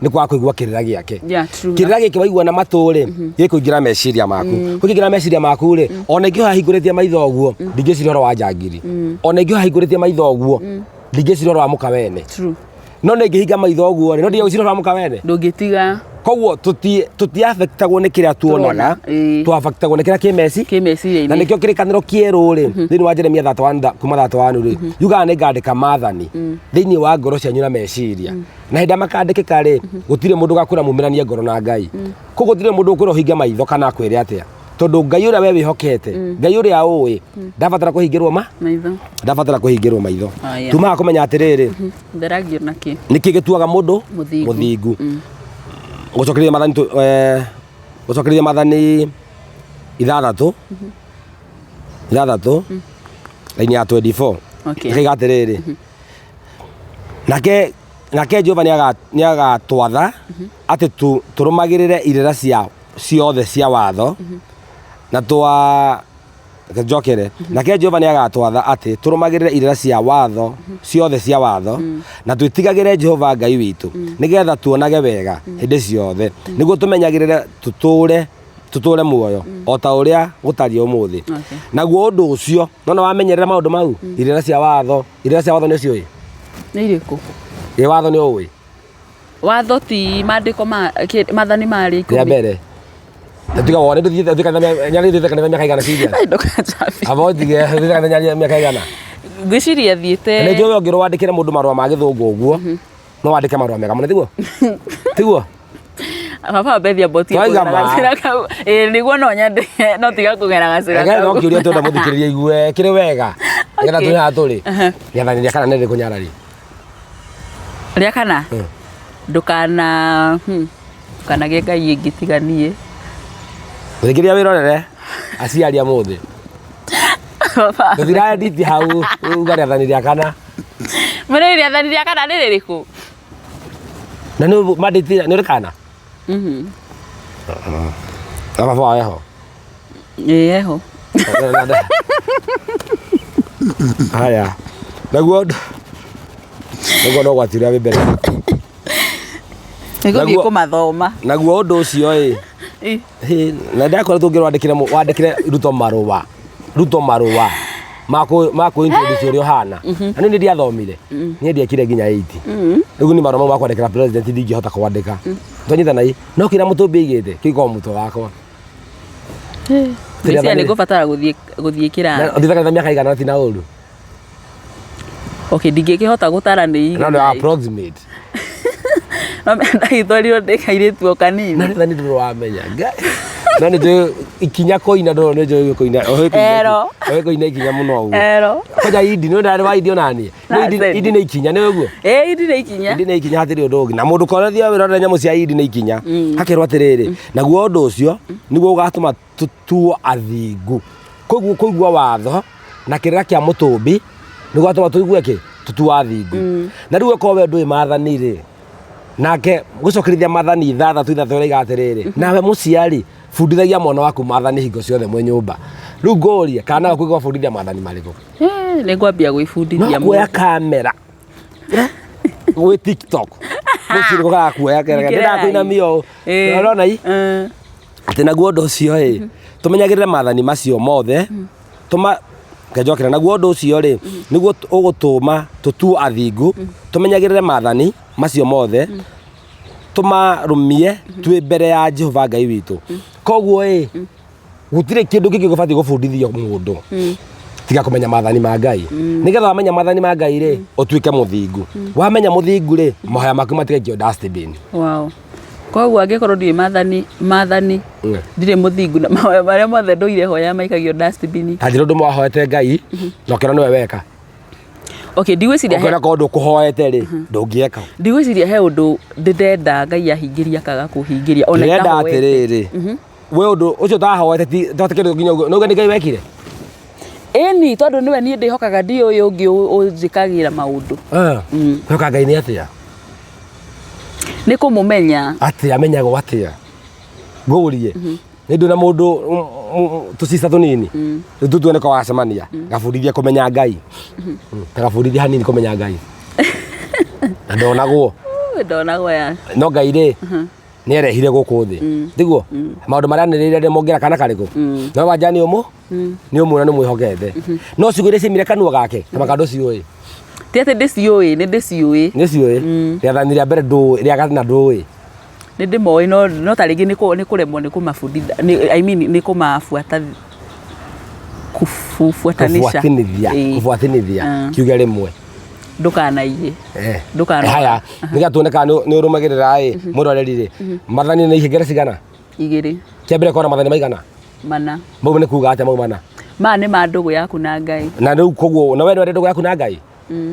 nĩ kwaga kũigua kĩrĩra gĩake Yeah, true. kĩrĩra gĩkĩ waigua na matũ rĩ gĩkũingĩra meciria maku kũingĩra meciria maku rĩ ona ingĩhoya hingũrĩtie maitho ũguo ndingĩciria ũhoro wa njangiri ona ingĩhoya hingũrĩtie maitho ũguo ndingĩciria ũhoro wa mũka wene True. no nĩ ingĩhinga maitho ũguo rĩ no ndige gwĩciria ũhoro wa mũka wene ndũngĩtiga koguo tũtiafektagwo nĩ kĩrĩa tuonaga Tũrona, ĩĩ. twafektagwo nĩ kĩrĩa kĩ meci kĩ meciria-inĩ na nĩkĩo kĩrĩkanĩro kĩerũ rĩ thĩinĩ wa Jeremia 31 kuma 31 rĩ yugaga nĩ ngandĩka maathani thĩinĩ wa ngoro cianyu na meciria na hĩndĩ ĩrĩa makandĩkĩka rĩ gũtirĩ mũndũ ũgakwĩra mumĩranie ngoro na Ngai koguo gũtirĩ mũndũ ũkwĩra ũhinge maitho kana akwĩre atĩa tondũ Ngai ũrĩa we wĩhokete Ngai ũrĩa ũĩ ndabatara kũhingĩrwo ma maitho ndabatara kũhingĩrwo maitho Ah, yeah. tumaga kũmenya atĩrĩrĩ theragio na kĩ nĩkĩ gĩtuaga mũndũ Mũthingu. mũthingu gũcokereria maathani gũcokereria maathani ithathatũ ithathatũ raini ya 24 Okay. ĩkaiga atĩrĩrĩ nake nake Jehova nĩagatwatha atĩ tũrũmagĩrĩre irĩra cia ciothe cia watho na twa Reke njokere. Nake Jehova nĩ agatwatha atĩ tũrũmagĩrĩre irĩra cia watho ciothe cia watho na twĩtigagĩre Jehova Ngai witũ nĩgetha tuonage wega hĩndĩ ciothe nĩguo tũmenyagĩrĩre tũtũũre tũtũũre muoyo o ta ũrĩa gũtariĩ ũmũthĩ. Naguo ũndũ ũcio nona wamenyerera maũndũ mau irĩra cia watho, irĩra cia watho nĩ ũciũĩ? Nĩ irĩkũ? Ĩ watho nĩ ũĩ? Watho ti maandĩko ma maathani marĩa Rĩa ikũmi. mbere. Tiga wone ndũthiĩte thiĩ kanitha nyarĩ thiĩte kanitha mĩaka igana serious. Ndũkanjambie. Aba ũtige thiĩte kanitha nyarĩ mĩaka igana. Ngwĩciria thiĩte. Na nĩ njũĩ ũngĩrwo wandĩkĩre mũndũ marũa ma gĩthũngũ ũguo no wandĩke marũa mega mũno tiguo? Tiguo? Baba Bethi ambotie Twaiga kũgera ma. gacĩra kau. Ĩĩ nĩguo no nyende no tiga kũgera gacĩra Reke no kau. kĩũria twenda mũthikĩrĩria igue kĩrĩ wega. Nĩgetha Okay. twĩ haha tũrĩ. Rĩathani rĩa kana nĩ rĩrĩkũ nyarari? Rĩa kana? Ndũkana ndũkanagĩe ngai ĩngĩ tiga niĩ. Mũthikĩrĩria wĩrorere aciari a mũthĩ. Tũthira edit hau uga rĩathani rĩa kana. Mũrĩ rĩathani rĩa kana nĩ rĩrĩkũ? Na nĩ mandĩti nĩ ũrĩ kana? Na baba wao eho? Ĩĩ eho. Haya. Naguo naguo no gwati ũrĩa wĩ mbere yaku. Nĩngũthiĩ kũmathoma. Naguo ũndũ ũcio ĩ Hĩ, na ndakwĩra tũngĩrwo wandĩkĩre wandĩkĩre Ruto marũa Ruto marũa ma kũ introduce ũrĩa ũhana na niĩ ndiathomire niĩ ndiekire nginya 8 rĩu nĩ marũa mau ma kwandĩkĩra president ndingĩhota kwandĩka twanyitana ĩ no kĩrĩa mũtũmbi aigĩte kĩu gĩkoragwo mũtwe wakwa. Ngwĩciria nĩ ngũbatara gũthiĩ gũthiĩ kĩrathi. Ũthiĩte kanitha mĩaka igana ti na ũru. Okay, ndingĩkĩhota gũtara nĩ No nĩ igana. approximate. No ndagĩtwarirwo ndĩ kairĩtu o kanini. Na nĩ ndũrĩ wamenya. Ngai. No nĩ njũĩ ikinya kũina ndũrĩ nĩ njũĩ kũina. Ero. Ũĩ kũina ikinya mũno ũguo. Ero. Kwanja idi nĩ ndarĩ wa idi ona niĩ. Na Idi Zedi. idi nĩ ikinya nĩ ũguo. Ĩ idi nĩ ikinya. Idi nĩ ikinya hatirĩ ũndũ ũngĩ. Na mũndũ kona thiaga wĩrorere nyamũ cia idi nĩ ikinya. Hakerwo atĩrĩrĩ, naguo ũndũ ũcio nĩguo ũgatũma tũtuo athingu. Koguo kũigua watho na kĩrĩra kĩa mũtũmbi nĩguo gatũma tũigue kĩ tũtuo athingu. Na rĩu okorwo we ndũĩ maathani rĩ, nake gũcokerithia maathani ithathatũ ithathatũ ĩroiga atĩrĩrĩ, nawe mũciari bundithagia mwana waku maathani hingo ciothe mwĩ nyũmba. Rĩu ngũrie kana gaku gũgabundithia maathani marĩkũ? Nĩ ngwambia gwĩbundithia No kuoya kamera gwĩ TikTok mũciĩ nĩko karakuoya ndĩrakũinamia ũũ ũrona i atĩ naguo ũndũ ũcio ĩ tũmenyagĩrĩre maathani macio mothe tũma ngenjokera naguo ũndũ ũcio rĩ nĩguo ũgũtũma tũtuo athingu tũmenyagĩrĩre maathani macio mothe tũmarũmie twĩ mbere ya Jehova Ngai witũ. Koguo ĩ gũtirĩ kĩndũ kĩngĩ gũbatiĩ gũbundithio mũndũ tiga kũmenya maathani ma Ngai. Nĩgetha wamenya maathani ma Ngai rĩ ũtuĩke mũthingu. Wamenya mũthingu rĩ mahoya maku matigaikio dustbin. Wow. Koguo angĩkorwo ndiũĩ maathani maathani ndirĩ mũthingu na mahoya marĩa mothe ndũire hoya maikagio dustbin. Ta njĩra ũndũ ũmwe wahoete Ngai na ũkĩona nĩwe weka. Okay, ndigwĩciria he Ũkĩona korwo ndũkũhoete rĩ ndũngĩeka. Ndigwĩciria he ũndũ ndĩndenda Ngai ahingĩria akaga kũhingĩria ona Ndĩrenda itahoete. atĩrĩrĩ we ũndũ ũcio ũtahoete ti to kĩndũ nginya ũguo nĩ Ngai wekire. Ĩni tondũ nĩwe niĩ ndĩhokaga ndi ũyũ ũngĩ ũnjĩkagĩra maũndũ. Kwĩhoka Ngai nĩ atĩa? Nĩ kũmũmenya. Atĩa amenyagwo atĩa? Ngũrie. Nĩ ndĩ na mũndũ tũcica tũnini. Rĩu tũtue nĩko wacemania. Gabundithie kũmenya Ngai. Ta gabundithie hanini kũmenya Ngai. Na ndonagwo. Ndonagwo ya. No Ngai rĩ nĩ erehire gũkũ thĩ. Tiguo? Maũndũ marĩa anĩrĩire nĩ mongera kana karĩkũ? No wanja nĩ ũmũ? Nĩ ũmũ na nĩ mwĩhokete. No ciugo iria ciaumire kanua gake ta maka ndũciũĩ. Ti atĩ ndĩciũĩ, nĩ ndĩciũĩ. Nĩ ciũĩ. Rĩathani rĩa mbere ndũĩ, rĩa kana ndũĩ. Nĩ ndĩmoĩ no no ta rĩngĩ nĩ kũremwo nĩ kũmabundithia, I mean nĩ kũmabuata kubuatanisha. Kũbuatinithia, kũbuatinithia kiuge rĩmwe. Ndũkanaiye. Ndũkana. Haya, nĩgetha tuone kana nĩ ũrũmagĩrĩra ĩ mwĩroreri rĩ. Maathani nĩ ihengere cigana? Igĩrĩ. Kĩa mbere kona maathani maigana? Mana. Mau nĩ kuga atĩa mau mana? Maya nĩ ma ndũgũ yaku na Ngai. Na rĩu koguo na we nĩ wendete ndũgũ yaku na Ngai?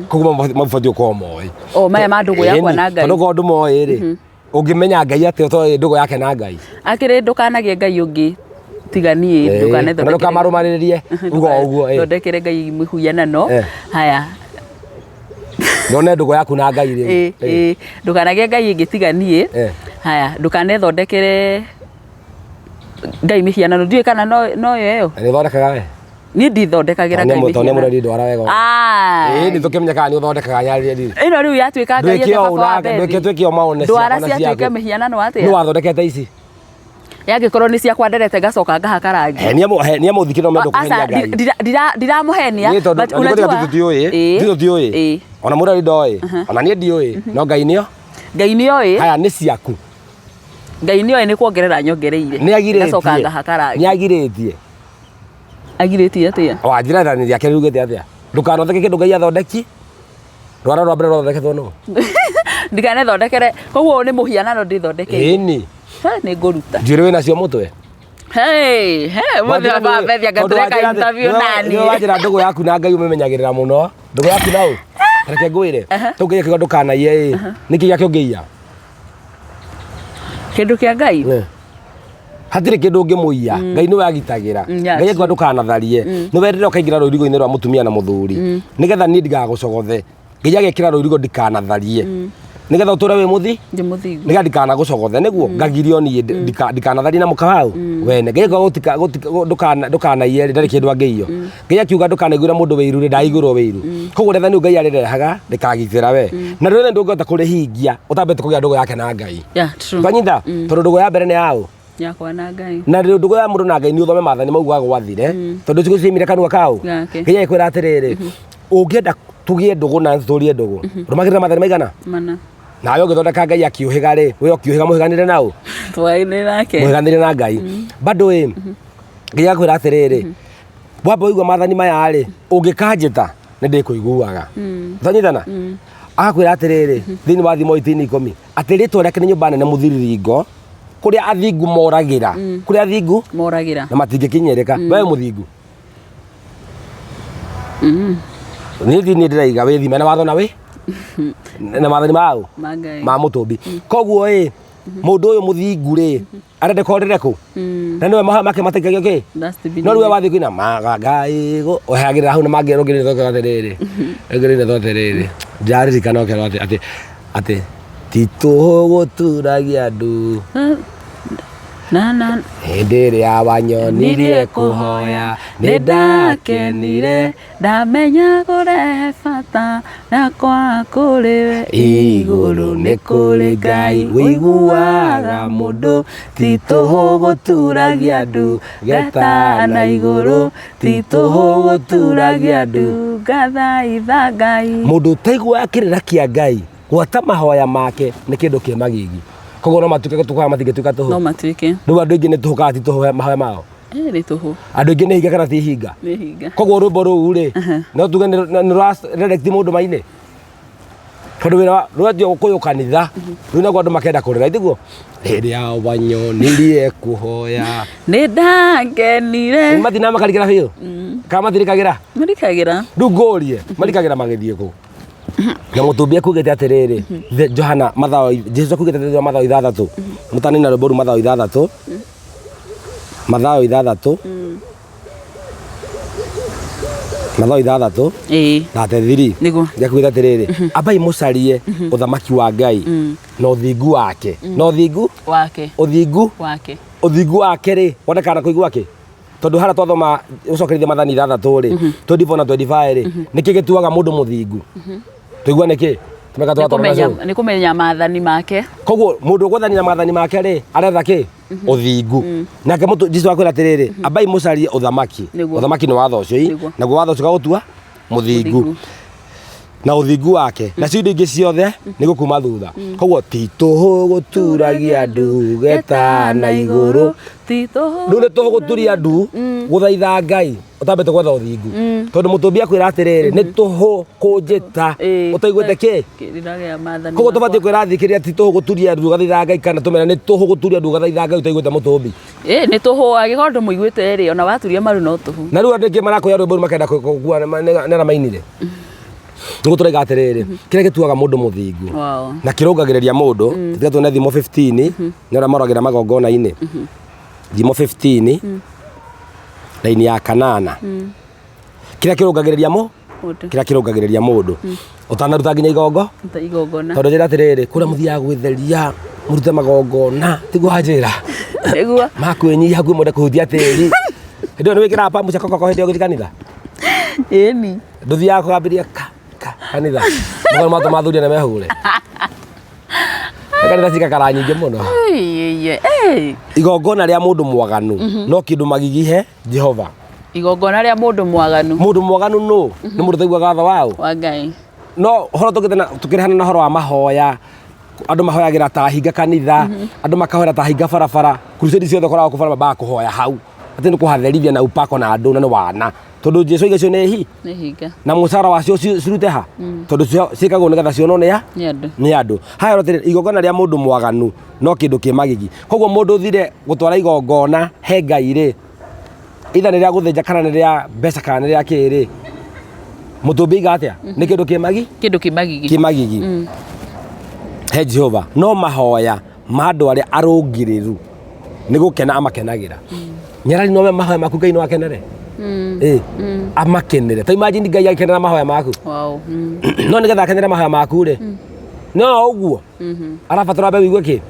Koguo mabatiĩ gũkorwo moĩ. O maya ma ndũgũ yakwa na Ngai. Tondũ korwo ndũmoĩ rĩ, ũngĩmenya Ngai atĩa ũtoĩ ndũgũ yake na Ngai? Akĩrĩ ndũkanagĩe Ngai ũngĩ tiga niĩ, Na ndũkamarũmanĩrĩrie uga o ũguo. Ndũkanethondekere Ngai mĩhuanano. Haya. Ndone ndũgũ yaku na Ngai rĩu. Ĩ, ndũkanagĩe Ngai ĩngĩ tiga niĩ. Haya, ndũkanethondekere Ngai mĩhianano. Ndiũĩ kana no yo ĩyo. Nĩ ũthondekaga we? Niĩ ndithondekagĩra Ngai Tondũ nĩ mĩhianano. mũreri ndwara wega. Ah. Ĩĩ nĩ tũkĩmenya kana nĩ ũthondekaga nyarĩrĩ. Ĩno rĩu yatuĩka Ngai Ndwĩke atĩa ũũ baba wa na Bethi? ndwĩke twĩke o maone Ndwara ciakwa na ciatuĩka ciaku. mĩhianano Nĩ atĩa? wathondekete ici. Yangĩkorwo nĩ ciakwa nderete ngacoka ngahaka rangi. He nĩ amũthikĩra no mendo Aca, kũhenia Ngai. ndiramũhenia. Niĩ tondũ but na nĩguo unajua- tũtiũĩ, Ĩĩ. tũtiũĩ. Ĩĩ. Ona mũreri ndoĩ, ona niĩ ndiũĩ, no Ngai nĩo. Ngai nĩoĩ. Haya nĩ ciaku. Ngai nĩoĩ nĩ kuongerera nyongereire. Nĩ agirĩtie. Ngacoka ngahaka rangi. Nĩ agirĩtie. Agirĩtie atĩa? Wanjĩra ithani rĩake riugĩte atĩa? Ndũkanathondeke kĩndũ Ngai athondeki. Rwara rwa mbere rwathondeketwo nũ? Ndikanethondekere. Koguo nĩ mũhianano ndĩthondekeire. Ĩni. He, nĩ ngũruta. Njuĩrĩ wĩnacio mũtwe. Hey, hey, mũthĩ wa baba Bethi anga tũreka interview nani. Nĩ wanjĩra ndũgũ yaku na Ngai ũmĩmenyagĩrĩra mũno. Ndũgũ yaku na ũ? Reke ngwĩre. Tũngĩiya kiuga ndũkanaiye ĩ. Nĩkĩ gĩake ũngĩiya? Kĩndũ kĩa Ngai. Eh. Hatirĩ kĩndũ ũngĩmũiya. Ngai nĩwe agitagĩra. Yeah, Ngai akiuga ndũkanatharie. Nĩ werire ũkaingĩra rũirigo-inĩ rwa mũtumia na mũthuri. Nĩgetha niĩ ndigagũcogothe. Ngai agekĩra rũirigo ndikanatharie. Nĩgetha ũtũre wĩ mũthi Ndĩ mũthingu. nĩgetha ndikanagũcogothe nĩguo ngagirio niĩ ndikanatharie na mũka wau wene. Ngai akiuga ndũkanaiye rĩ, ndarĩ kĩndũ angĩiywo. Ngai akiuga ndũkanaiguĩre mũndũ wĩiru rĩ, ndaiguĩrwo wĩiru. Koguo rĩathani rĩu Ngai arĩrehaga rĩkagitĩra we. Na rĩrĩa ndũngĩhota kũrĩhingia ũtambĩte kũgĩa ndũgũ yake na Ngai. Yeah, true. Twanyita tondũ ndũgũ ya mbere nĩ yaũ Yakwa na Ngai. na rĩu ndũgũ ya mũndũ na Ngai nĩ ũthome maathani mau gwagwathire tondũ ciugo ciaimire kanua kau. Gake. Ngai agĩkwĩra atĩrĩrĩ, ũngĩenda tũgĩe ndũgũ na tũrie ndũgũ, rũmagĩrĩra maathani maigana? Mana. Nawe ũgĩthondeka Ngai akiũhĩga rĩ, we ũkĩũhĩga mũhĩganĩre naũ? Twaine nake. Mũhĩganĩre na Ngai. Bado ĩ, Ngai akwĩra atĩrĩrĩ, wamba ũigua maathani maya rĩ, ũngĩkanjĩta nĩ ndĩkũiguaga. Twanyitana? Agakwĩra atĩrĩrĩ, thĩinĩ wa Thimo 18:10, atĩ rĩtwa rĩake nĩ nyũmba nene mũthiriringo, kũrĩa athingu moragĩra. Kũrĩa athingu Moragĩra. na matingĩkinyĩrĩka. We wĩ mũthingu. Niĩ niĩ ndĩraiga wĩthime na watho na wĩ na maathani mau Ma Ngai. ma mũtũmbi. Koguo ĩ, mũndũ ũyũ mũthingu rĩ, arenda korĩre kũ? Na nĩwe mahoya make mataikagio kĩ? Dustbin. No rĩu we wathiĩ kũina maga Ngai ũhagĩrĩra hau na mangĩ rũngĩrĩre thoke atĩrĩrĩ. Rũngĩrĩre thoke atĩrĩrĩ. Ndĩraririkana ũkerwo atĩ atĩ atĩ ti tũhũ gũturagia ndu Na na hĩndĩ ĩrĩa wanyonirie kũhoya nĩ ndakenire ndamenya kũrehe bata nakwa kũrĩ we igũrũ nĩ kũrĩ Ngai wĩiguaga mũndũ ti tũhũ gũturagia ndu geta na igũrũ ti tũhũ gũturagia ndu ngathaitha Ngai. Mũndũ ũtaiguaga kĩrĩra kĩa Ngai gwata mahoya make nĩ kĩndũ kĩ magigi. Koguo no matuĩke tũhũ kana matingĩtuĩka tũhũ? No matuĩke. Rĩu andũ aingĩ nĩ tũhũ kana ti tũhũ mahoya mao? Ĩ nĩ tũhũ. Andũ aingĩ nĩ hinga kana ti hinga? Nĩ hinga. Koguo rwĩmbo rũu rĩ, no tuge nĩ rũra direct mũndũ maine? Tondũ wĩra rwanjia gũkũyũ kanitha, rĩu naguo andũ makenda kũrĩra, itiguo? Rĩrĩa wanyonirie kũhoya. Nĩ ndakenire. Mathina makarikĩra biũ? Kana matirikagĩra? Marikagĩra. Rĩu ngũrie, marikagĩra magĩthiĩ kũ? Na mũtũmbi akugĩte atĩrĩrĩ, Johana Mathayo, Jesu akugĩte atĩrĩrĩ Mathayo 6, mũtanina rwĩmbo rũu Mathayo 6, Mathayo 6, Mathayo 6, Ĩĩ. 33. Nĩguo. Nĩakugĩte atĩrĩrĩ, ambai mũcarie ũthamaki wa Ngai na ũthingu wake. Na ũthingu? Wake. Ũthingu? Wake. Ũthingu wake rĩ, wonekaga na kũigua kĩ? Tondũ harĩa twathoma ũcokerithia mathani 6 rĩ, 24 na 25 rĩ, nĩkĩ gĩtuaga mũndũ mũthingu? Tũigua nĩkĩ? Tũmeka tũratwarana nacio. Nĩ kũmenya maathani make. Koguo mũndũ ũgwethanĩra na maathani make rĩ, aretha kĩ? Ũthingu. Nake Jesu akwĩra atĩrĩrĩ, ambai mũcarie ũthamaki. Nĩguo. Ũthamaki nĩ watho ũcio ii, Nĩguo. naguo watho ũcio ũgagũtua mũthingu. Mũthingu. Na ũthingu wake nacio indo ingĩ ciothe nĩ gũkuma thutha. Koguo ti tũhũ gũturagia ndu geta na igũrũ. Ti tũhũ. Rĩu nĩ tũhũ gũturia ndu gũthaitha Ngai ũtambĩte gwetha ũthingu. Tondũ mũtũmbi akwĩra atĩrĩrĩ, nĩ tũhũ kũnjĩta ũtaiguĩte kĩ? Kĩrĩra gĩa maathani. Koguo tũbatiĩ kwĩra athikĩrĩria ti tũhũ gũturia ndu ũgathaitha Ngai kana tũmere nĩ tũhũ gũturia ndu ũgathaitha Ngai ũtaiguĩte mũtũmbi. Ĩ nĩ tũhũ angĩkorwo ndũmũiguĩte rĩ, ona waturia maru no tũhũ. Na rĩu andũ aingĩ marakũya rwĩmbo rũu makenda kũgua nĩ arĩa mainire. Nĩguo tũraiga atĩrĩrĩ, kĩrĩa gĩtuaga mũndũ mũthingu Wow. na kĩrũngagĩrĩria mũndũ, tiga tuone Thimo 15, nĩ arĩa maragĩra magongona-inĩ. Thimo 15, raini ya kanana. Kĩrĩa kĩrũngagĩrĩria mũ? Mũndũ. Kĩrĩa kĩrũngagĩrĩria mũndũ. Ũtanaruta nginya igongo? Ruta igongona. Tondũ njĩra atĩrĩrĩ, kũrĩa mũthiaga gwĩtheria, mũrute magongona, tiguo wanjĩra? Nĩguo. Makwĩnyihia hakuhĩ mwende kũhutia tĩri. Hĩndĩ ĩyo nĩ wĩkĩraga pambu cia kokoko hĩndĩ ĩyo ũgĩthiĩ kanitha? Ĩni. Ndũthiaga kũgambĩria ka ka kanitha. Mũgano matũ mathuri na mehũre. Kanitha cikakara nyingĩ mũno. Ĩĩ. Igongona rĩa mũndũ mwaganu no kĩndũ magigi he Jehova. Igongona rĩa mũndũ mwaganu. Mũndũ mwaganu nũ? Nĩ mũndũ ũtaiguaga watho wa ũ? Wa Ngai. No horo tũkĩrehana na horo wa mahoya, andũ mahoyagĩra ta hinga kanitha, andũ makahoera ta hinga barabara, crusade ciothe ũkoraga gũkũ bara mambaga kũhoya hau. Atĩ nĩ kũhatherithia na upako na andũ na nĩ wana. Tondũ Jesu oiga icio nĩ hi Nĩ hinga. na mũcara wacio cirute ha? Tondũ ciĩkagwo nĩgetha cionwo nĩ a? Nĩ andũ. Nĩ andũ. Haya atĩrĩ, igongona rĩa mũndũ mwaganu no kĩndũ kĩ magigi. Koguo mũndũ ũthire gũtwara igongona he Ngai rĩ, either nĩ rĩa gũthĩnja kana nĩ rĩa mbeca kana nĩ rĩa kĩ rĩ, mũtũmbi aiga atĩa? Nĩ kĩndũ kĩ magi? Kĩndũ kĩ magigi. Kĩ magigi. He Jehova. No mahoya ma andũ arĩa arũngĩrĩru nĩ gũkena amakenagĩra. Nyarari no mahoya maku Ngai no akenere. Ĩ, amakenere. Ta imagine Ngai agĩkenera mahoya maku. Wow. No nĩgetha akenere mahoya maku rĩ, no ũguo arabatara ambe wĩigue kĩ?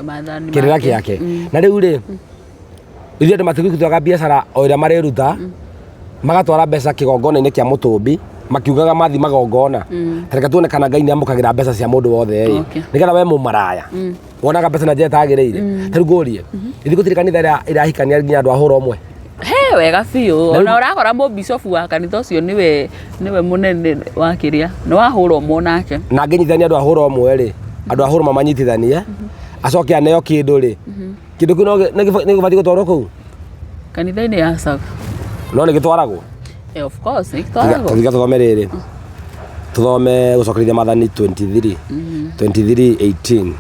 Maathani Kĩrĩra make. gĩake. Na rĩu rĩ, ithuĩ andũ matigĩtwaga biacara o ĩrĩa marĩruta, magatwara mbeca kĩgongona-inĩ kĩa mũtũmbi, makiugaga mathi magongona. Ta reke tuone kana Ngai nĩ amũkagĩra mbeca cia mũndũ wothe ĩ. Okay. Nĩgetha we mũmaraya wonaga mbeca na njĩra ĩtagĩrĩire. Ta rĩu ngũrie, ithuĩ gũtirĩ kanitha ĩrĩa ĩrahikania nginya andũ a hũra ũmwe? He wega biũ. Na rĩu- Ona ũrakora mũbicobu wa kanitha ũcio nĩwe nĩwe mũnene wa kĩrĩa. Nĩ wahũra ũmwe nake. Na angĩnyitithania andũ a hũra ũmwe rĩ, andũ a hũra ũmwe manyitithanie, acoke aneo kĩndũ rĩ, kĩndũ kĩu no nĩ gĩbatiĩ gũtwarwo kũu? Kanitha-inĩ ya Saga. No nĩ gĩtwaragwo? Eh, of course, nĩ gĩtwaragwo. Tũthiga tũthome rĩrĩ. Tũthome gũcokereria Maathani 23. 23:18.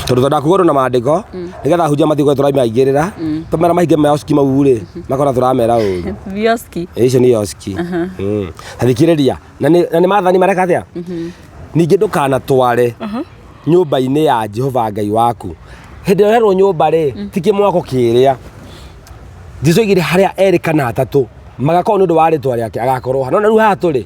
Tondũ twendaga kuga ũndũ na maandĩko nĩgetha ahunjia matige tũramaingĩrĩra tũmera mahinge maoski mau rĩ makona tũramera ũru. Bioski. Ĩ, icio nĩ ioski. Ta thikĩrĩria na nĩ maathani mareka atĩa? Ningĩ ndũkanatware nyũmba-inĩ ya Jehova Ngai waku. Hĩndĩ ĩrĩa ũrerwo nyũmba rĩ, ti kĩmwako kĩrĩa. Jesu oigire harĩa erĩ kana atatũ magakorwo nĩ ũndũ wa rĩtwa rĩake agakorwo ha. No na rĩu haha tũrĩ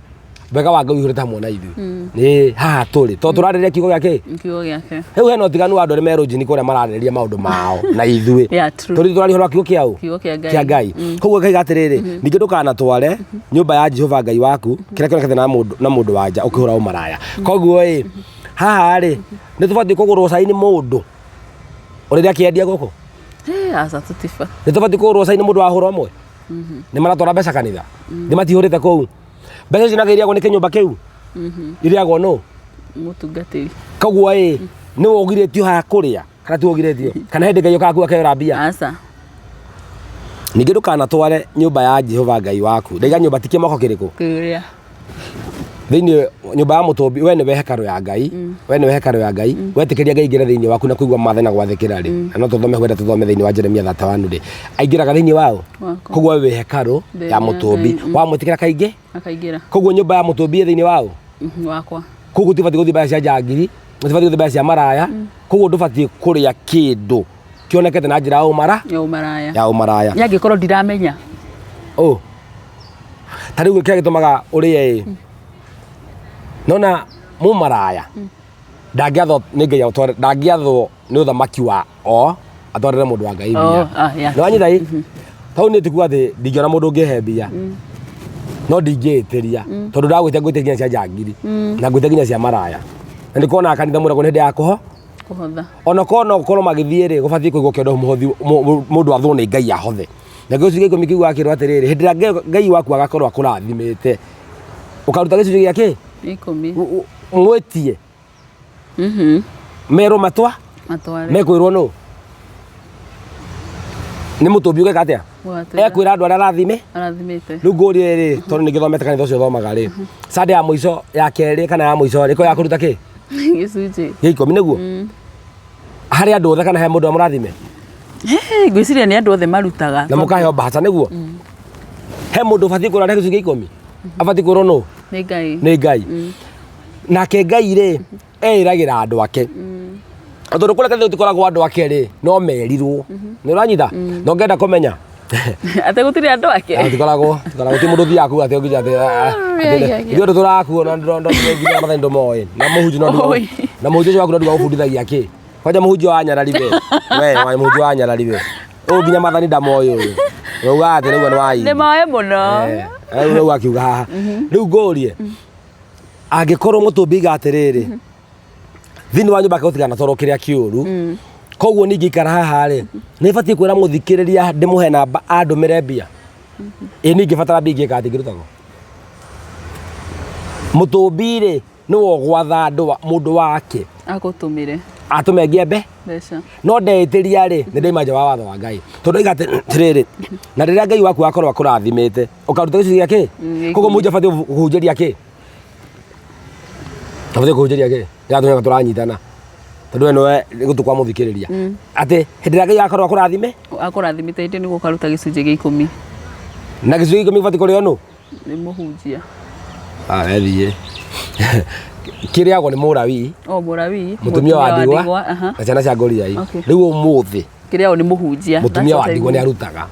wega wa Ngai ũihũrĩte hamwe na ithuĩ. Ĩĩ haha tũrĩ tondũ tũrarĩrĩria kiugo gĩa kĩ? Kiugo gĩake. Rĩu hena ũtiganu wa andũ arĩa me rũnjini kũrĩa mararĩrĩria maũndũ mao na ithuĩ. Yeah, true. Tondũ ithuĩ tũraria ũhoro wa kiugo kĩa ũ? Kiugo kĩa Ngai. Kĩa Ngai. Koguo ngaiga atĩrĩrĩ, ningĩ ndũkanatware nyũmba ya Jehova Ngai waku kĩrĩa kĩonekete na mũndũ na mũndũ wa nja ũkĩhũra ũmaraya. Koguo ĩ, haha rĩ, nĩ tũbatiĩ kũgũrwo cai nĩ mũndũ ũrĩa akĩendia gũkũ? Eh, aca tũtiba. Nĩ tũbatiĩ kũgũrwo cai nĩ mũndũ wa hũra ũmwe? Nĩ maratwara mbeca kanitha? Nĩ matihũrĩte kũu? Mbeca icio nake irĩagwo nĩ kĩnyũmba kĩu? Irĩagwo nũ? Mũtungatĩri. Koguo ĩ, nĩwe ũgirĩtio haha kũrĩa kana tiwe ũgirĩtio? Kana hĩndĩ Ngai okaga kuu akeyora mbia? Aca. Ningĩ ndũkanatware nyũmba ya Jehova Ngai waku. Ndaiga nyũmba ti kĩmoko kĩrĩkũ? Kĩrĩa. Thĩinĩ nyũmba ya mũtũmbi, we nĩwe hekarũ ya Ngai, we nĩwe hekarũ ya Ngai, wetĩkĩria Ngai aingĩre thĩinĩ waku na kũigua maathani na gwathĩkĩra rĩ, na no tũthome wenda tũthome thĩinĩ wa Jeremia 31 rĩ, aingĩraga thĩinĩ waũ? Wakwa. Koguo we wĩ hekarũ Thĩinĩ ya ya mũtũmbi. Ngai, Wamwĩtĩkĩra kaingĩ? Akaingĩra. Koguo nyũmba ya mũtũmbi ĩ thĩinĩ waũ? Wakwa. Koguo tibatiĩ gũthiĩ mbeca cia njangiri, tibatiĩ gũthiĩ mbeca cia maraya, koguo ndũbatiĩ kũrĩa kĩndũ kĩonekete na njĩra ya ũmara Ya ũmaraya. ya ũmaraya. Nĩ angĩkorwo ndiramenya. Ũ. Ta rĩu kĩrĩa gĩtũmaga ũrĩe ĩ. Nona mũmaraya ndangĩathwo nĩ Ngai atware ndangĩathwo nĩ ũthamaki wa o atwarĩre mũndũ wa Ngai mbia. Oh, ah, yeah. Nĩ wanyita ĩ? Tau nĩ tikuga atĩ ndingĩona mũndũ ũngĩhe mbia. No ndingĩĩtĩria tondũ ndagwĩtia ngwĩtia nginya cia njangiri na ngwĩtia nginya cia maraya. Na nĩ kuona kanitha mũragwo nĩ hĩndĩ ya kũho Kũhotha. ona korwo no gũkorwo magĩthiĩ rĩ gũbatiĩ kũigwo kĩondo mũhothi mũndũ athwo nĩ Ngai ahothe. Na gĩcunjĩ gĩa ikũmi kiugaga kĩrwo atĩrĩrĩ, hĩndĩ ĩrĩa Ngai waku agakorwo akũrathimĩte ũkaruta gĩcunjĩ gĩa kĩ? Ikũmi. Mwĩtie. Merwo matwa Matware. mekwĩrwo nũ? Nĩ mũtũmbi ũgeka atĩa? Ũgatwĩra. Ekwĩra andũ arĩa arathime. Arathimĩte. Rĩu ngũrie rĩ, tondũ nĩ ngĩthomete kanitha ũcio thomaga rĩ, Sunday ya mũico ya kerĩ kana ya mũico rĩ, ĩkoragwo ya kũruta kĩ? Gĩcunjĩ. Gĩa ikũmi nĩguo? Harĩ andũ othe kana he mũndũ amũrathime? Hey, ngwĩciria nĩ andũ othe marutaga. Na mũkaheo mbahaca nĩguo? He mũndũ ũbatiĩ kwĩrwo arehe gĩcunjĩ gĩa ikũmi? Abatiĩ kwĩrwo nũ? Nĩ Ngai. Nĩ Ngai. Nake Ngai rĩ, eĩragĩra andũ ake. Tondũ kũrĩa kanitha gũtikoragwo andũ ake rĩ, no merirwo. Nĩ ũranyita? Na ũngĩenda kũmenya, Atĩ gũtirĩ andũ ake. Gũtikoragwo, gũtikoragwo ti mũndũ ũthiaga kuga atĩ nginya atĩ ithuĩ andũ tũrakuona nginya mathani ndũmoĩ. Na mũhunjia no nduga Oi. na mũhunjia ũcio waku no nduga gũbundithagia kĩ? Kwanja mũhunjia wa nyarari we. We, wa mũhunjia wa nyarari we. Ũyũ nginya mathani ndamoĩ ũyũ. Rauga atĩ rĩu nĩ wa Nĩ moĩ mũno. Rĩu rĩu akiuga haha. Rĩu ngũrie angĩkorwo mũtũmbi iga atĩrĩrĩ thĩinĩ wa nyũmba gũtigana toro kĩrĩa kĩũru, koguo ningĩ ikara haha rĩ, nĩ batiĩ kwĩra mũthikĩrĩria ndĩmũhe namba andũmĩre mbia? Ĩ niĩ ingĩbatara mbia ingĩka atĩ ingĩrutagwo mũtũmbi rĩ, nĩwe ũgwatha andũ mũndũ wake Agũtũmĩre atũme ngiembe mbeca. No ndeĩtĩria rĩ, nĩ ndaima nja wa watho wa Ngai, tondũ aiga atĩrĩrĩ, na rĩrĩa Ngai waku akorwo akũrathimĩte ũkaruta gĩcunjĩ gĩa kĩ? Koguo mũhunjia abatiĩ kũhunjĩria kĩ? Abatiĩ kũhunjĩria kĩ? Nĩatũnyaga tũranyitana tondũ we nĩwe gũtũ kwa mũthikĩrĩria atĩ hĩndĩ ĩrĩa Ngai akorwo akũrathime Akũrathimĩte hĩndĩ nĩguo ũkaruta gĩcunjĩ gĩa 10. Na gĩcunjĩ gĩa 10 gĩbatiĩ kũrĩo nũ? Nĩ mũhunjia. Ah, wethiĩ kĩrĩagwo nĩ Mũrawii. O Mũrawii. Mũtumia wa ndigwa na ciana cia ngoriai. Rĩu ũmũthĩ Kĩrĩagwo nĩ mũhunjia. Mũtumia wa ndigwa nĩ arutaga.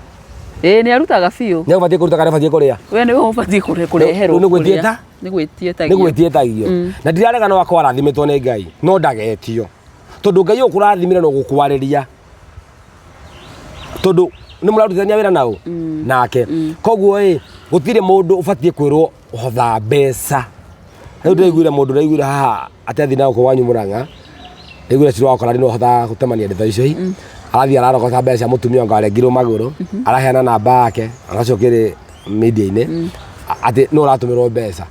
Ĩĩ, nĩ arutaga biũ. Nĩ agũbatiĩ kũruta kana abatiĩ kũrĩa? We nĩwe ũbatiĩ kũreherwo. Rĩu nĩ gwĩtia. Nĩ gwĩtietagio. Nĩ gwĩtietagio. Na ndirarega no akorwo arathimĩtwo nĩ Ngai, no ndagetio, tondũ Ngai ũkũrathimire no gũkwarĩria, tondũ nĩ mũrarutithania wĩra nao nake. Koguo ĩ gũtirĩ mũndũ ũbatiĩ kwĩrwo hotha mbeca. Rĩu ndĩraiguire mũndũ ndĩraiguire haha atĩ athiĩ na gũkũ wanyu Mũrang'a, ndaiguire cira wakora nĩ ũhotaga gũtemania ndeto icio, arathiĩ ararogota mbeca cia mũtumia anga arengirwo magũrũ, araheana namba yake agacokere media-inĩ atĩ nĩ ũratũmĩrwo mbeca,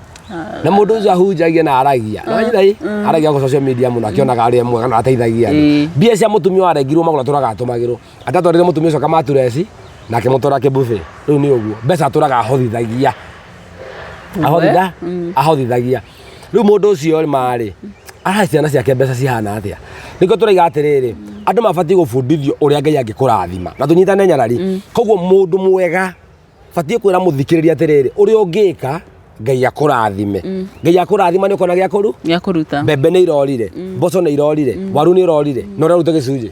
na mũndũ ũcio ahunjagia na aragia na wanyita ĩ aragia gũ social media mũno, akĩonaga arĩ mwega na ateithagia andũ. Mbia cia mũtumia warengirwo magũrũ atũraga atũmagĩrwo, atatwarire mũtumia ũcio kamatureci na akĩmũtwara kĩbube. Rĩu nĩ ũguo mbeca atũraga ahothithagia ahothitha ahothithagia. Rĩu mũndũ ũcio marĩ arahe ciana ciake mbeca cihana atĩa? Nĩkĩo tũraiga atĩrĩrĩ, andũ mabatiĩ gũbundithio ũrĩa Ngai angĩkũrathima na tũnyitane nyarari. Koguo mũndũ mwega batiĩ kwĩra mũthikĩrĩria atĩrĩrĩ, ũrĩa ũngĩka Ngai akũrathime, Ngai akũrathima nĩ ũkona gĩa kũru Gĩa kũruta. Mbembe nĩ irorire, mboco nĩ irorire, waru nĩ irorire, na ũraruta gĩcunjĩ.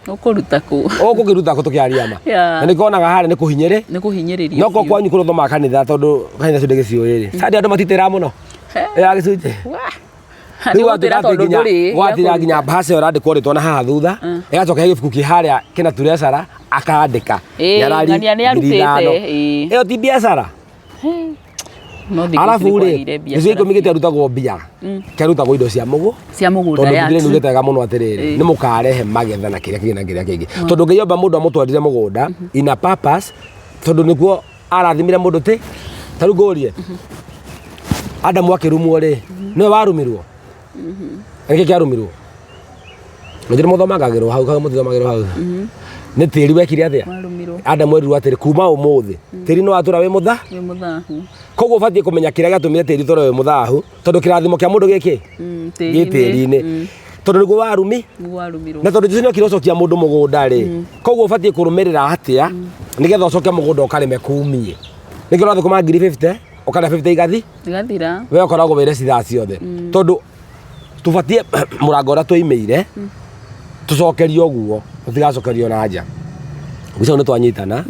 Ũkũruta kũ? Ũgũkĩruta kũ tũkĩaria ma? Na nĩkĩo wonaga harĩa nĩ kũhinyĩrĩ Nĩ kũhinyĩrĩrio no ko biũ. Kwanyu kũrĩa ũthomaga kanitha, tondũ kanitha cio ndĩgĩciũĩ rĩ, Sunday andũ matitĩraga mũno ya gĩcunjĩ. Nĩ Rĩu gũtĩra gwatuĩka atĩ tondũ nginya ndũrĩ gwatira gĩa nginya kũruta. mbaca ĩyo ĩrandĩkwo rĩtwa na haha thutha, ĩgacoka he gĩbuku kĩ harĩa kĩna turecara akandĩka Ĩĩ, nyarari ng'ania nĩ ngiri arutĩte, ithano. Ĩĩ. Ĩyo ti biacara. No thikũ ici Arabu nĩ rĩ, kwagĩire gĩcunjĩ biacara 10 gĩtiarutagwo mbia, kĩarutagwo indo cia mũgũ cia mũgũnda tondũ ya Bibilia true. nĩugĩte wega mũno atĩrĩrĩ, nĩ mũkarehe magetha na kĩrĩa kĩngĩ na kĩrĩa kĩngĩ, tondũ Ngai omba mũndũ amũtwarire mũgũnda in a purpose, tondũ nĩkuo arathimire mũndũ. Ti ta rĩu ngũrie, Adamu akĩrumwo rĩ, nĩwe warumirwo? Nĩkĩ kĩarumirwo? Nĩnjũĩ mũthomagagĩrwo hau kau, mũtithomagĩrwo hau nĩ tĩri wekire atĩa? Warumirwo. Adamu erirwo atĩrĩ, kuma ũmũthĩ tĩri nĩ watũra wĩ mũtha Wĩ mũthahu. Koguo ũbatiĩ kũmenya kĩrĩa gĩatũmire tĩri ũtũre wĩ mũthahu, tondũ kĩrathimo kĩa mũndũ gĩkĩ gĩ tĩri-inĩ, tondũ nĩguo warumi Nĩguo warumirwo. Na tondũ Jesu nĩokire gũcokia mũndũ mũgũnda rĩ, koguo ũbatiĩ kũrũmĩrĩra atĩa nĩgetha ũcoke mũgũnda ũkarĩme kumie? Nĩkĩo ũrathũkũma ngiri 50 ũkarĩa 50 igathi Igathira. We ũkoragwo wĩre cithaa ciothe, tondũ tũbatiĩ mũrango ũrĩa tũimĩire tũcokerio ũguo, tũtigacokerio na nja. Guca nĩ twanyitana.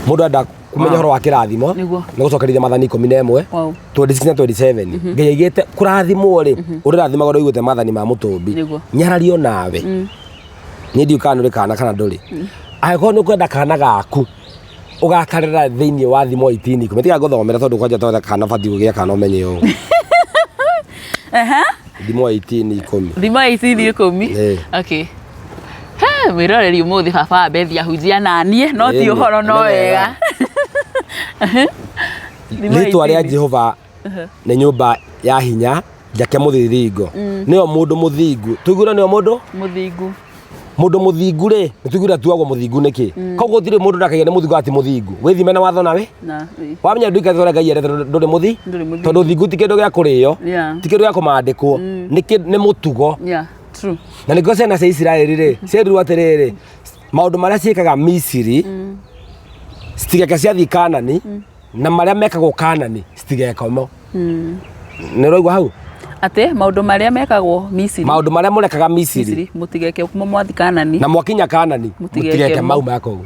Mũndũ enda kũmenya ũhoro wa kĩrathimo Nĩguo. nĩ gũcokerithia Maathani 11 26 na 27. Ngai aigĩte kũrathimwo rĩ, ũrĩrathimaga ũrĩa ũiguĩte maathani ma mũtũmbi. Nyarario nawe, niĩ ndiũĩ kana nĩ ũrĩ kana kana ndũrĩ. Angĩkorwo nĩ ũkwenda kana gaku ũgakarera thĩinĩ wa Thimo 18 10, tiga ngũthomera, tondũ kwanja twetha kana batiĩ kũgĩa kana ũmenye ũũ. Thimo 18 10. Thimo 18 10. Ĩĩ. Okay. He, mwĩroreri, ũmũthĩ baba wa Bethi ahunjia naniĩ no ti Ĩĩ, ũhoro no nĩ wega. Thimo Rĩtwa rĩa 18. Jehova nĩ nyũmba ya hinya njake mũthiringo, nĩyo mũndũ mũthingu. Tũiguire nĩyo mũndũ Mũthingu. Mũndũ mũthingu rĩ, nĩ tũiguire atuagwo mũthingu nĩkĩ? Koguo gũtirĩ mũndũ ndakaiga nĩ mũthingu ati mũthingu wĩthime na watho nawe Na ĩĩ. Wamenya nduĩka ũrĩa Ngai endete, ndũrĩ mũthi Ndũrĩ mũthingu. Tondũ ũthingu ti kĩndũ gĩa kũrĩo, ti kĩndũ gĩa kũmandĩkwo, nĩ mũtugo. Yeah, true. Na nĩkĩo ciana cia Isiraeli rĩ cierirwo atĩrĩrĩ, maũndũ marĩa ciĩkaga Misiri citigeke ciathiĩ Kanani, na marĩa mekagwo Kanani citigeke mo. Nĩ ũraigua hau? Atĩ maũndũ marĩa mekagwo Misiri. Maũndũ marĩa mũrekaga Misiri. Misiri mũtigeke mo mwathi Kanani. Na mwakinya Kanani mũtigeke mũtigeke mo. mau ma kũu.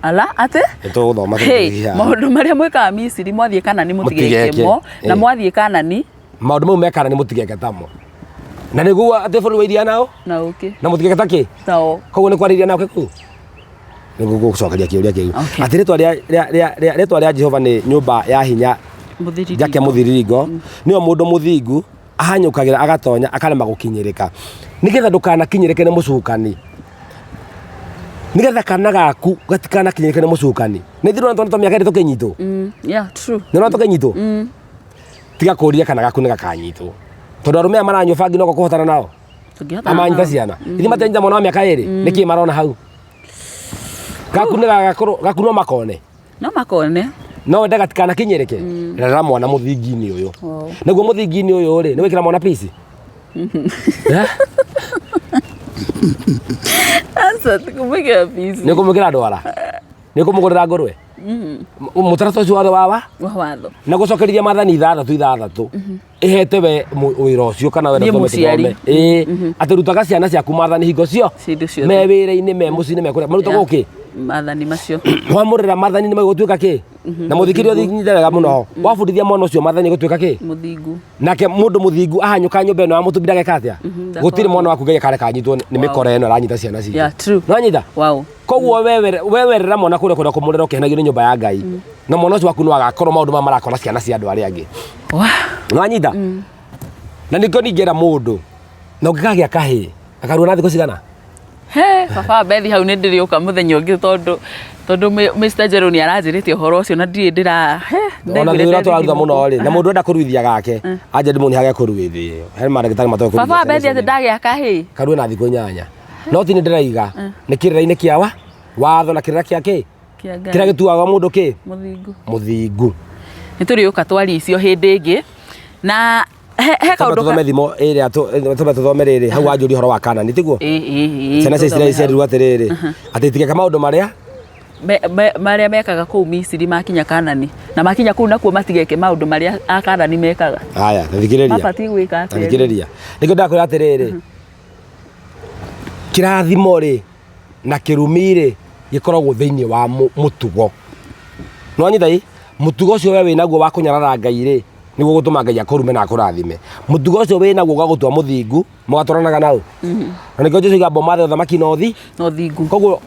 Ala atĩ Nĩ tũgũthoma. Hey, tũgĩthiĩ haha. maũndũ marĩa mwĩkaga Misiri mwathiĩ Kanani mũtigeke Mũtigeke. mo na Ĩĩ. mwathiĩ Kanani Maũndũ mau me Kanani mũtigeke tamo, na nĩguo atĩ bũrũri wa iria nao na ũkĩ na mũtigeke ta kĩ tao. Koguo nĩ kwarĩ iria nao kĩkuu. Nĩguo gũcokeria kĩũria kĩu. Okay. Atĩ rĩtwa rĩtwa rĩa Jehova nĩ nyũmba ya hinya Mũthiriringo. njake mũthiriringo nĩyo mũndũ mũthingu ahanyũkagĩra agatonya akarema gũkinyĩrĩka nĩgetha ndũkanakinyĩrĩke nĩ mũcukani nĩgetha kana gaku gatikanakinyĩrĩke nĩ mũcukani nĩ thirona twana twa mĩaka ĩrĩ tũkĩnyitwo. Yeah, true. Nĩ ũrona tũkĩnyitwo tiga kũria kana gaku nĩ gakanyitwo tondũ arũme aya maranyua bangi no kũhotana nao. Tũngĩhota Amanyita nao. ciana ithe matanyita mwana wa mĩaka 2 nĩkĩ marona hau gaku nĩ gagakorwo gaku no makone. No makone. No wende gatikanakinyĩrĩke rera mwana mũthingi-inĩ ũyũ. Wow. Nĩguo mũthingi-inĩ ũyũ rĩ nĩ wĩkĩra mwana pici. Eh? Aca tikumwĩkĩra pici. Nĩ ũkũmwĩkĩra ndwara nĩ ũkũmũgũrĩra ngũrwe mũtaratara ũcio watho wawa Wa watho. na gũcokerithia maathani ithathatũ ithathatũ ĩhete we wĩra ũcio kana we Niĩ mũciari. ĩĩ atĩ rutaga ciana ciaku maathani hingo cio Ciĩndũ ciothe. me wĩra-inĩ me mũciĩ-inĩ me kũrĩa marutagwo kĩ. Maathani macio. Wamũrĩra maathani nĩ megũtuĩka kĩ na mũthikĩria ũthikĩrĩria wega mũno wabundithia mwana ũcio maathani gũtuĩka kĩ. Mũthingu. Nake mũndũ mũthingu ahanyũka nyũmba ĩno ya mũtumbi ndageka atĩa. Gũtirĩ mwana waku Ngai akareka anyitwo nĩ mĩkora ĩno aranyita ciana citũ. Yeah, true. Nĩwanyita? Wow. Koguo we werera mwana kũrĩa kwenda kũmũrera ũkĩhenagio nĩ nyũmba ya Ngai na mwana ũcio waku no agakorwo maũndũ maya marakora ciana cia andũ arĩa angĩ. Wow. Nĩwanyita? Na nĩkĩo ningĩra mũndũ na ũngĩkagĩa kahĩĩ gakarua na thikũ cigana. He, baba Bethi hau nĩ ndĩrĩũka mũthenya ũngĩ tondũ Mr. Jero nĩ aranjĩrĩte ũhoro ũcio na ndirĩ ndĩra he Ona ndaiguire thutha tũraruta ndethi mũno mũkũ. rĩ na mũndũ enda kũruithia gake anja ndĩmuonie harĩa kũruithio he mandagĩtarĩ matoĩ kũruithia Baba ciana Bethi icio atĩ nini. ndagĩa kahĩĩ. Karue na thikũ 8 no ti nĩ ndĩraiga nĩ kĩrĩra-inĩ kĩa wa watho na kĩrĩra kĩa kĩ. Kĩa Ngai. Kĩrĩa gĩtuaga mũndũ kĩ. Mũthingu. Mũthingu. Nĩ tũrĩũka twarie icio hĩndĩ ĩngĩ na he Tũmbe kaũndũ tũthome thimo ĩrĩa tũmbe tũthome rĩrĩ hau wanjũria ũhoro wa Kanani tiguo. Ĩ, ĩ, ĩ, Ciana cia tũthome Isiraeli hau. cierirwo atĩrĩrĩ atĩ itigeka maũndũ marĩa Marĩa mekaga kũu Misiri makinya Kanani na makinya kũu nakuo matigeke maũndũ marĩa a Kanani mekaga. Haya thikĩrĩria. Mabatiĩ gwĩka atĩa? Thikĩrĩria nĩkĩo ndakwĩra atĩrĩrĩ kĩrathimo rĩ na kĩrumi rĩ gĩkoragwo thĩinĩ wa mũtugo nĩwanyita ĩ mũtugo ũcio we wĩnaguo wa kũnyarara Ngai rĩ nĩguo gũtũma Ngai akũrume na akũrathime mũtugo ũcio wĩnaguo ũgagũtua mũthingu mũgatwaranaga naũ na nĩkĩo Jesũ oiga mbomathe ũthamaki na ũthi Na ũthingu. Koguo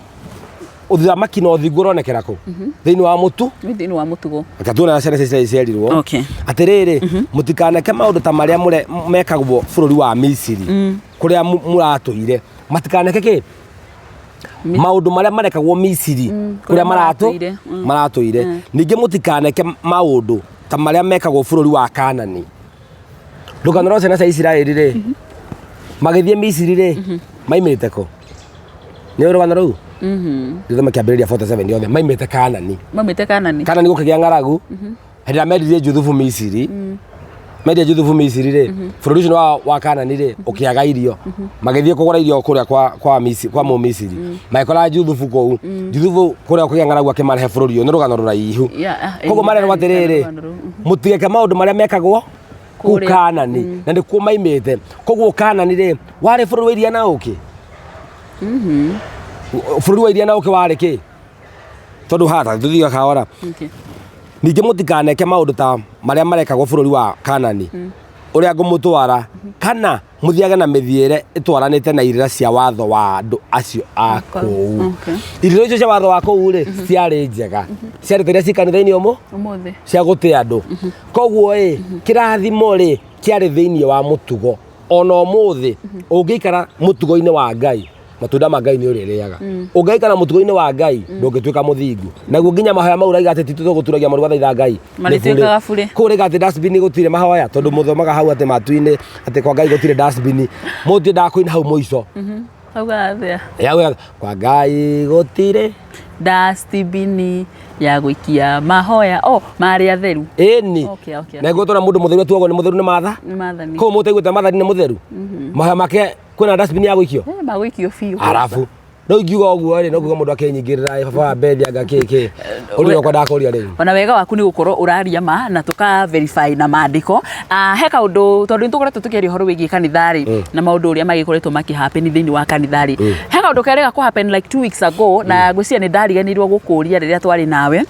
ũthamaki na ũthingu ũronekera kũ thĩinĩ wa mũtu. Nĩ thĩinĩ wa mũtugo. Reke tuone ciana cia Isiraeli cierirwo. Okay. Atĩrĩrĩ mũtikaneke maũndũ ta marĩa mekagwo bũrũri wa Misiri kũrĩa mũratũire matikaneke kĩ maũndũ marĩa marekagwo Misiri kũrĩa kũrĩa maratũire. Maratũire ningĩ mũtikaneke maũndũ ta marĩa mekagwo bũrũri wa Kanani ndũkanarore ciana cia Isiraeli rĩ magĩthiĩ Misiri rĩ maimĩte kũ nĩ rũgano rũu gĩthoma kĩambĩrĩria 47 yothe maimĩte Kanani. Maumĩte Kanani. Kanani gũkĩgĩa ng'aragu hĩndĩ ĩrĩa mendirie Juthubu Misiri mendia Juthubu Misiri rĩ bũrũri ũcio wa Kanani rĩ ũkĩaga irio magĩthiĩ kũgũra irio kũrĩa kwa Misiri kwa Mũmisiri magĩkora Juthubu kũu Juthubu kũrĩa kũgĩa ng'aragu akĩmarehe bũrũri ũyũ nĩ rũgano rũraihu. Koguo marerwo atĩrĩrĩ Rũgano rũu. mũtigeke maũndũ marĩa mekagwo kũu Kũrĩa. Kanani na nĩkuo maimĩte koguo Kanani rĩ warĩ bũrũri wa iria na ũkĩ bũrũri wa iria na ũkĩ warĩ kĩ tondũ haha tũthiaga kahora. Okay. Ningĩ mũtikaneke maũndũ ta marĩa marekagwo bũrũri wa Kanani ũrĩa ngũmũtwara kana mũthiage na mĩthiĩre ĩtwaranĩte na irĩra cia watho wa andũ acio a kũu. Okay. Irĩra icio cia watho wa kũu rĩ ciarĩ njega ciarĩ ta iria ci kanitha-inĩ ũmũ Ũmũthĩ. cia gũtĩa andũ koguo ĩ kĩrathimo rĩ kĩarĩ thĩinĩ wa mũtugo ona ũmũthĩ ũngĩikara mũtugo-inĩ wa Ngai matunda ma Ngai nĩ ũrĩrĩaga ũngĩikara mũtugo-inĩ wa Ngai ndũngĩtuĩka mũthingu naguo nginya mahoya mau ũraiga atĩ ti tũgũturagia maru gathaitha Ngai nĩ Marĩtuĩkaga burĩ. kũu ũraiga atĩ dustbin gũtirĩ mahoya tondũ mũthomaga hau atĩ matu-inĩ atĩ kwa Ngai gũtirĩ dustbin mũndũ endaga kũina hau mũico. Augaga atĩa? Yaugaga kwa Ngai gũtirĩ Dustbin ya gũikia mahoya oh marĩa theru. Ĩni. Okay. Na nĩguo tũrona mũndũ mũtheru atuagwo nĩ mũtheru nĩ matha. Nĩ maathani. Koguo mũtaiguĩte maathani nĩ mũtheru mahoya make kwĩna dustbin ya gũikio. Eh, magũikio biũ. Arabu no ingiuga ũguo rĩ no kuga mũndũ akĩnyingĩrĩra ĩ baba wa Bethi anga kĩ kĩ ũrĩa ũkwendaga kũria rĩu. Ona wega waku nĩ gũkorwo ũraria ma na tũka verify na maandĩko. He kaũndũ tondũ nĩ tũkoretwo tũkĩaria ũhoro wĩgiĩ kanitha rĩ na maũndũ ũrĩa magĩkoretwo makĩ happen thĩinĩ wa kanitha rĩ he kaũndũ kerĩga kũ happen like 2 weeks ago na ngwĩciria nĩ ndariganĩirwo gũkũria rĩrĩa twarĩ nawe.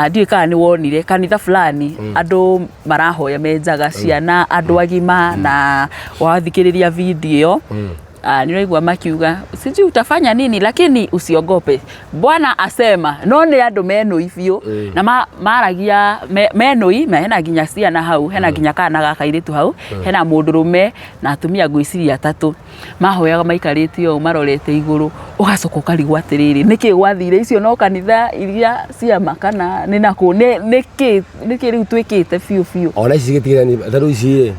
Ndiũĩ kana nĩ wonire kanitha fulani andũ marahoya menjaga ciana andũ agima na wathikĩrĩria video ĩyo. Ah, nĩraigua makiuga sijui utafanya nini lakini usiogope bwana asema no nĩ andũ menũi biũ na maragia menũi na hena nginya ciana hau hena nginya kana ga kairĩtu hau hena mũndũrũme na atumia ngwĩciria atatũ mahoyaga maikarĩte ũũ marorete igũrũ ũgacoka ũkarigwo atĩrĩrĩ nĩkĩ gwathire icio no kanitha iria ciama kana nĩ nakũ nĩkĩ nĩkĩ rĩu twĩkĩte biũ biũ? Ona ici cigĩtigĩra ta rĩu ici rĩ,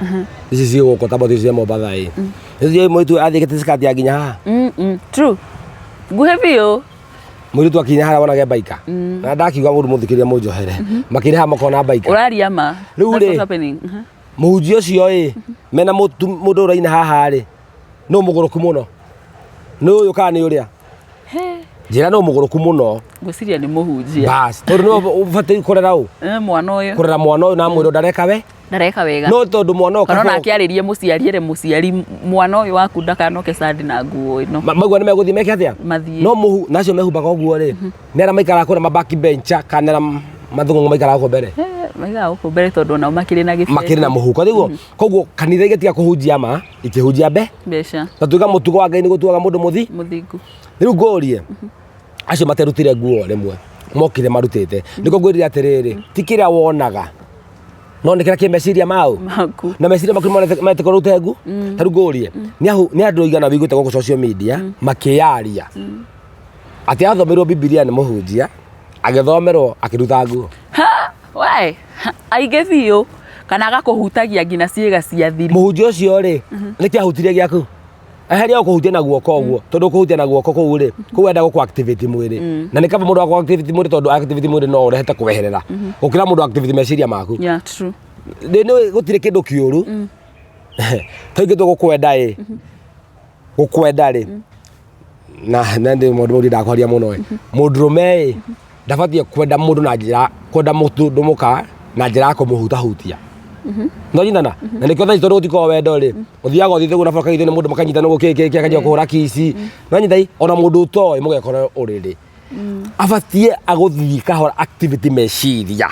ici cigũkũ ta mbotho cia Mombatha ĩ, nĩ mũirĩtu athĩkĩte skirt ya nginya haha. True, nguhĩ biũ. Mũirĩtu akinya harĩa wonage baika na ndakiuga mũndũ mũthikĩria mũnjohere makĩria haha makona baika. Ũraria ma. Rĩu That's rĩ, what's happening. Mũhunjia ũcio ĩ mena mũndũ ũraina haha rĩ, nũ mũgũrũku mũno, nĩ ũyũ kana nĩ ũrĩa? Njĩra nũ mũgũrũku mũno. Ngwĩciria nĩ mũhunjia. Bas, tondũ nĩwe ũbatiĩ kũrera ũ? Eh, mwana ũyũ. Kũrera mwana ũyũ na mwĩrĩ ndareka we ndareka wega. No tondũ mwana ũyũ kana ona kabla- akĩarĩrie mũciari ere mũciari mwana ũyũ waku ndakanoke candi na nguo ĩno. Maigua nĩ megũthiĩ meke atĩa? Mathiĩ. No mũhu nacio mehumbaga ũguo rĩ, nĩ arĩa maikaraga kũrĩa maback bencher kana nĩ arĩa mathũng'ũng'ũ maikaraga gũkũ mbere? Eh, maigaga gũkũ mbere tondũ onao makĩrĩ na gĩbeti. Makĩrĩ na mũhuko thiguo. Koguo kanitha igĩtiga kũhunjia ma ikĩhunjia mbeca. Na tuiga mũtugo wa Ngai nĩ gũtuaga mũndũ mũthi mũthingu. Rĩu ngũrie acio materutire nguo rĩmwe mokire marutĩte nĩko ngwĩrire atĩrĩrĩ, ti kĩrĩa wonaga no nĩ kĩrĩa kĩ meciria mau maku. Na meciria maku metĩkwo rute ngu. Ta rĩu ngũrie nĩ andũ aigana wĩiguĩte gũkũ social media makĩyaria atĩ athomerwo Bibilia nĩ mũhunjia, agĩthomerwo akĩruta nguo? Ha, we aingĩ biũ, kana agakũhutagia nginya ciĩga cia thiri. Mũhunjia ũcio rĩ, nĩkĩ ahutirie gĩaku? Eheria ũkũhutia na guoko ũguo, tondũ ũkũhutia na guoko kũu rĩ, kũu enda gũkũ activate mwĩrĩ na nĩ kaba mũndũ wa activate mwĩrĩ, tondũ activate mwĩrĩ no ũrehete kweherera gũkĩra mũndũ activate meciria maku. Yeah, true. Nĩ gũtirĩ kĩndũ kĩũru tũingĩ tũgũkwenda ĩ gũkwenda rĩ na ndĩ mũndũ mũndũ ndakwaria mũno ĩ mũndũrũme ĩ ndabatiĩ kwenda mũndũ na njĩra kwenda mũndũ mũka na njĩra ya kũmũhutahutia no nyitana na nĩkĩo thaa ici tondũ gũtikoragwo wendo rĩ, ũthiaga ũthiĩte ũguo na barabara ũkageithio nĩ mũndũ makanyitana ũguo kĩ kĩ kĩ akanjia kũhũra kici no nyita ona mũndũ ũtoĩ mũgekora ũrĩrĩ. Abatiĩ agũthiĩ kahora activity meciria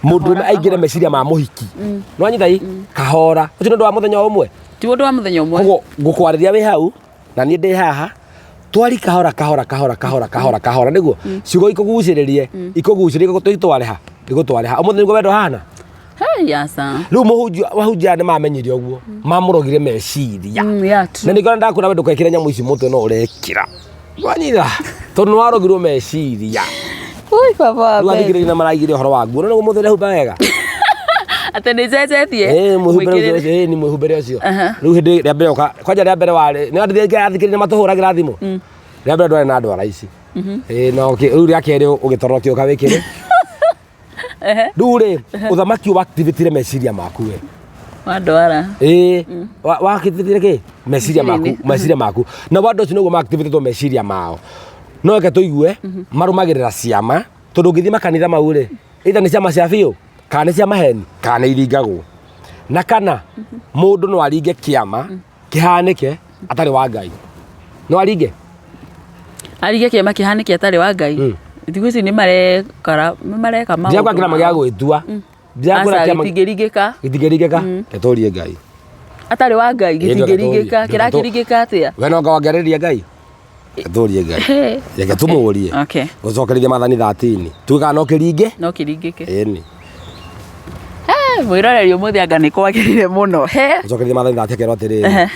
mũndũ aingĩre meciria ma mũhiki no nyita kahora ũcio nĩ ũndũ wa mũthenya ũmwe. Ti ũndũ wa mũthenya ũmwe. Koguo ngũkwarĩria wĩ hau na niĩ ndĩ haha twari kahora kahora kahora kahora kahora kahora nĩguo ciugo ikũgucĩrĩrie ikũgucĩrĩrie tũitware ha igũtware ha ũmũthĩ nĩguo wendo hana. Hey, asa. Rĩu mũhunjia wahunjia nĩ mamenyire ũguo mamũrogire meciria. Yeah, true. Na nĩkĩo ndakwĩra we ndũkekĩre nyamũ ici mũtwe no ũrekĩra wanyita tondũ nĩ warogirwo meciria. Ui, baba wa Rĩu Beth. athikĩrĩria nĩ maraigire ũhoro wa nguo no nĩguo mũthĩ ũrehumba wega. Atĩ nĩ njenjetie. Ĩĩ, mwĩhumbĩre ũcio. Mwĩkĩrĩre. Ũcio, ĩĩ, nĩ mwĩhumbĩre ũcio. Aha. Rĩu hĩndĩ rĩa mbere ũka kwanja rĩa mbere warĩ nĩ andũ athikĩrĩria nĩ matũhũragĩra thimũ rĩa mbere ndwarĩ na ndwara ici. Ĩĩ, no rĩu rĩa kerĩ ũgĩtoro kĩũka wĩkĩre. Rĩu rĩ ũthamaki wa activate meciria maku we. Wa ndwara. Ĩĩ, wa activate kĩ meciria maku. Meciria-inĩ. Meciria maku na andũ acio nĩguo ma activate meciria mao no reke tũigue marũmagĩrĩra ciama tondũ ũngĩthiĩ makanitha mau rĩ, either nĩ ciama cia biũ kana nĩ cia maheni kana nĩ iringagwo na kana mũndũ no aringe kĩama kĩhanĩke atarĩ wa Ngai no aringe. Arige kĩama kĩhanĩke atarĩ wa Ngai. Thikũ ici nĩ marekara nĩ mareka maũndũ. Ndirakwa kĩama gĩa gwĩtua ndirakwĩra Aca, kĩama gĩtingĩringĩka. Gĩtingĩringĩka, ketũrie Ngai. Atarĩ wa Ngai gĩtingĩringĩka. Ndũgatũrie. Kĩrakĩringĩka atĩa? We no ngawangĩarĩria Ngai, ketũrie Ngai. Hey. Reke tũmũrie. Okay. Gũcokereria maathani 13 tuge kana no kĩringe. No kĩringĩke. Ĩni. Hey, mwĩroreri ũmũthĩ anga nĩ kwagĩrire mũno. He. Gũcokereria maathani 13 akerwo atĩrĩrĩ, Ehe.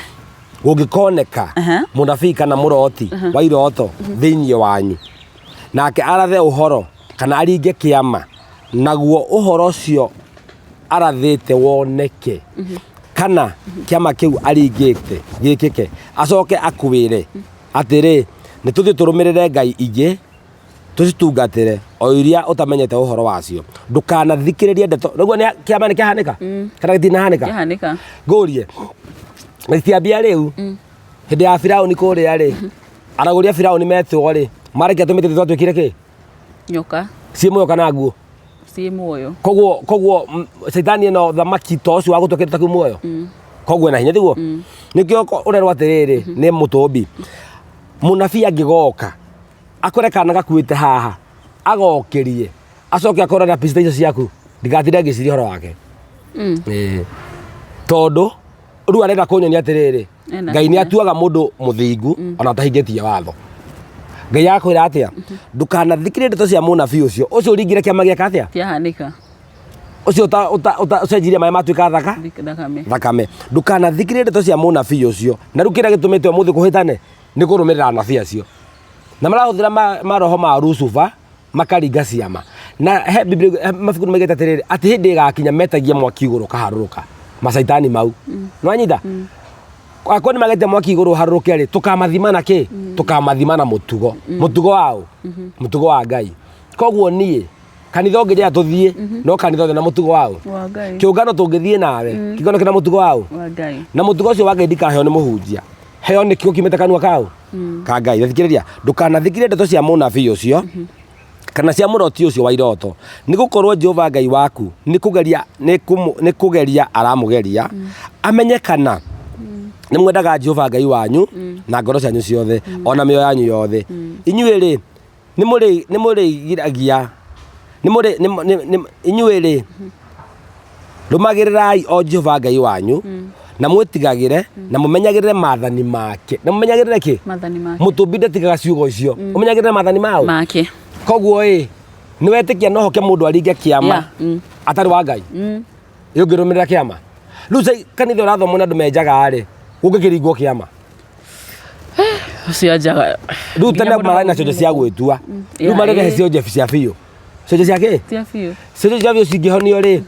gũngĩkoneka mũnabii kana mũroti wa iroto thĩinĩ wanyu nake arathe ũhoro kana aringe kĩama naguo ũhoro ũcio arathĩte woneke kana kĩama kĩu aringĩte gĩkĩke acoke akwĩre atĩrĩ, nĩ tũthiĩ tũrũmĩrĩre ngai ingĩ tũcitungatĩre o iria ũtamenyete ũhoro wacio, ndũkanathikĩrĩrie ndeto. Nĩguo nĩ kĩama nĩ kĩahanĩka kana gĩtinahanĩka? Kĩahanĩka. Ngũrie gĩtiambia rĩu hĩndĩ ya Firauni kũrĩa rĩ, aragũri a Firauni metwo rĩ, marekia tũmĩtĩ twatuĩkire kĩ? Nyoka. Ciĩ muoyo kana nguo? Ciĩ muoyo. Koguo caitani ĩno thamaki to ũcio wa gũtua kĩndũ ta kĩu muoyo koguo ena hinya tiguo nĩkĩo ũrerwo atĩrĩrĩ nĩ mũtũmbi mũnabii angĩgoka akore kana gakuĩte haha agokĩrie acoke akore na pica icio ciaku ndigatinde ngĩciria ũhoro wake. Ĩĩ. Tondũ rĩu arenda kũnyonia atĩrĩrĩ Ena Ngai nĩ hinya. atuaga mũndũ mũthingu ona atahingĩtie watho. Ngai akwĩra atĩa? Ndũkanathikĩrĩrie ndeto cia mũnabii ũcio. Ũcio ũringire kĩama gĩaka atĩa? Kĩahanĩka. Ũcio ũcenjirie maĩ matuĩka thaka? Thakame. Thakame. Ndũkanathikĩrĩrie ndeto cia mũnabii ũcio. Na rĩu kĩrĩa gĩtũmĩte ũmũthĩ kũhĩtane nĩ kũrũmĩrĩra anabii acio. Na marahũthĩra maroho ma Lucifer makaringa ciama. Na he Biblia he mabuku nĩ maigĩte atĩrĩrĩ atĩ hĩndĩ ĩgakinya metagie mwaki igũrũ ũkaharũrũka macaitani mau. Nĩwanyita? Akorwo nĩ magetia mwaki igũrũ ũharũrũke rĩ, tũkamathima na kĩ? Tũkamathima na mũtugo. Mũtugo wa ũ? Mũtugo wa Ngai. Koguo niĩ kanitha ũngĩnjĩra tũthiĩ no kanitha othe na mũtugo wa ũ? Wa Ngai. Kĩũngano tũngĩthiĩ nawe, kĩũngano kĩna mũtugo wa ũ? Wa Ngai. Na mũtugo ũcio wa Ngai ndikaheo nĩ mũhunjia. Heo nĩ kiugo kiumĩte kanua kaũ? Ka Ngai. Thikĩrĩria, ndũkanathikĩrĩrie ndeto cia mũnabii ũcio kana cia mũroti ũcio wa iroto, nĩ gũkorwo Jehova Ngai waku nĩ kũgeria nĩ nĩ kũgeria aramũgeria amenye kana nĩ mwendaga Jehova Ngai wanyu na ngoro cianyu ciothe ona mĩoyo yanyu yothe. Inyuĩ rĩ, nĩ mũrĩ nĩ mũrĩgiragia nĩ mũrĩ nĩ- nĩ- inyuĩ rĩ rũmagĩrĩrai o Jehova Ngai wanyu na mwĩtigagĩre na mũmenyagĩrĩre maathani make na mũmenyagĩrĩre kĩ Maathani make. Mũtũmbi ndatigaga ciugo icio ũmenyagĩrĩre maathani mao Make. Koguo ĩ nĩ wetĩkia no hoke mũndũ aringe kĩama Yeah. Atarĩ wa Ngai ĩ ũngĩrũmĩrĩra kĩama rĩu sai kanitha ũrathomwo na andũ menjaga rĩ gũngĩkĩringwo kĩama? Ũcio anjaga. Rĩu tene mararĩ na cionje cia gwĩtua, rĩu marerehe cionje cia biũ, cionje cia kĩ? Cia biũ. Cionje cia biũ cingĩhonio rĩ,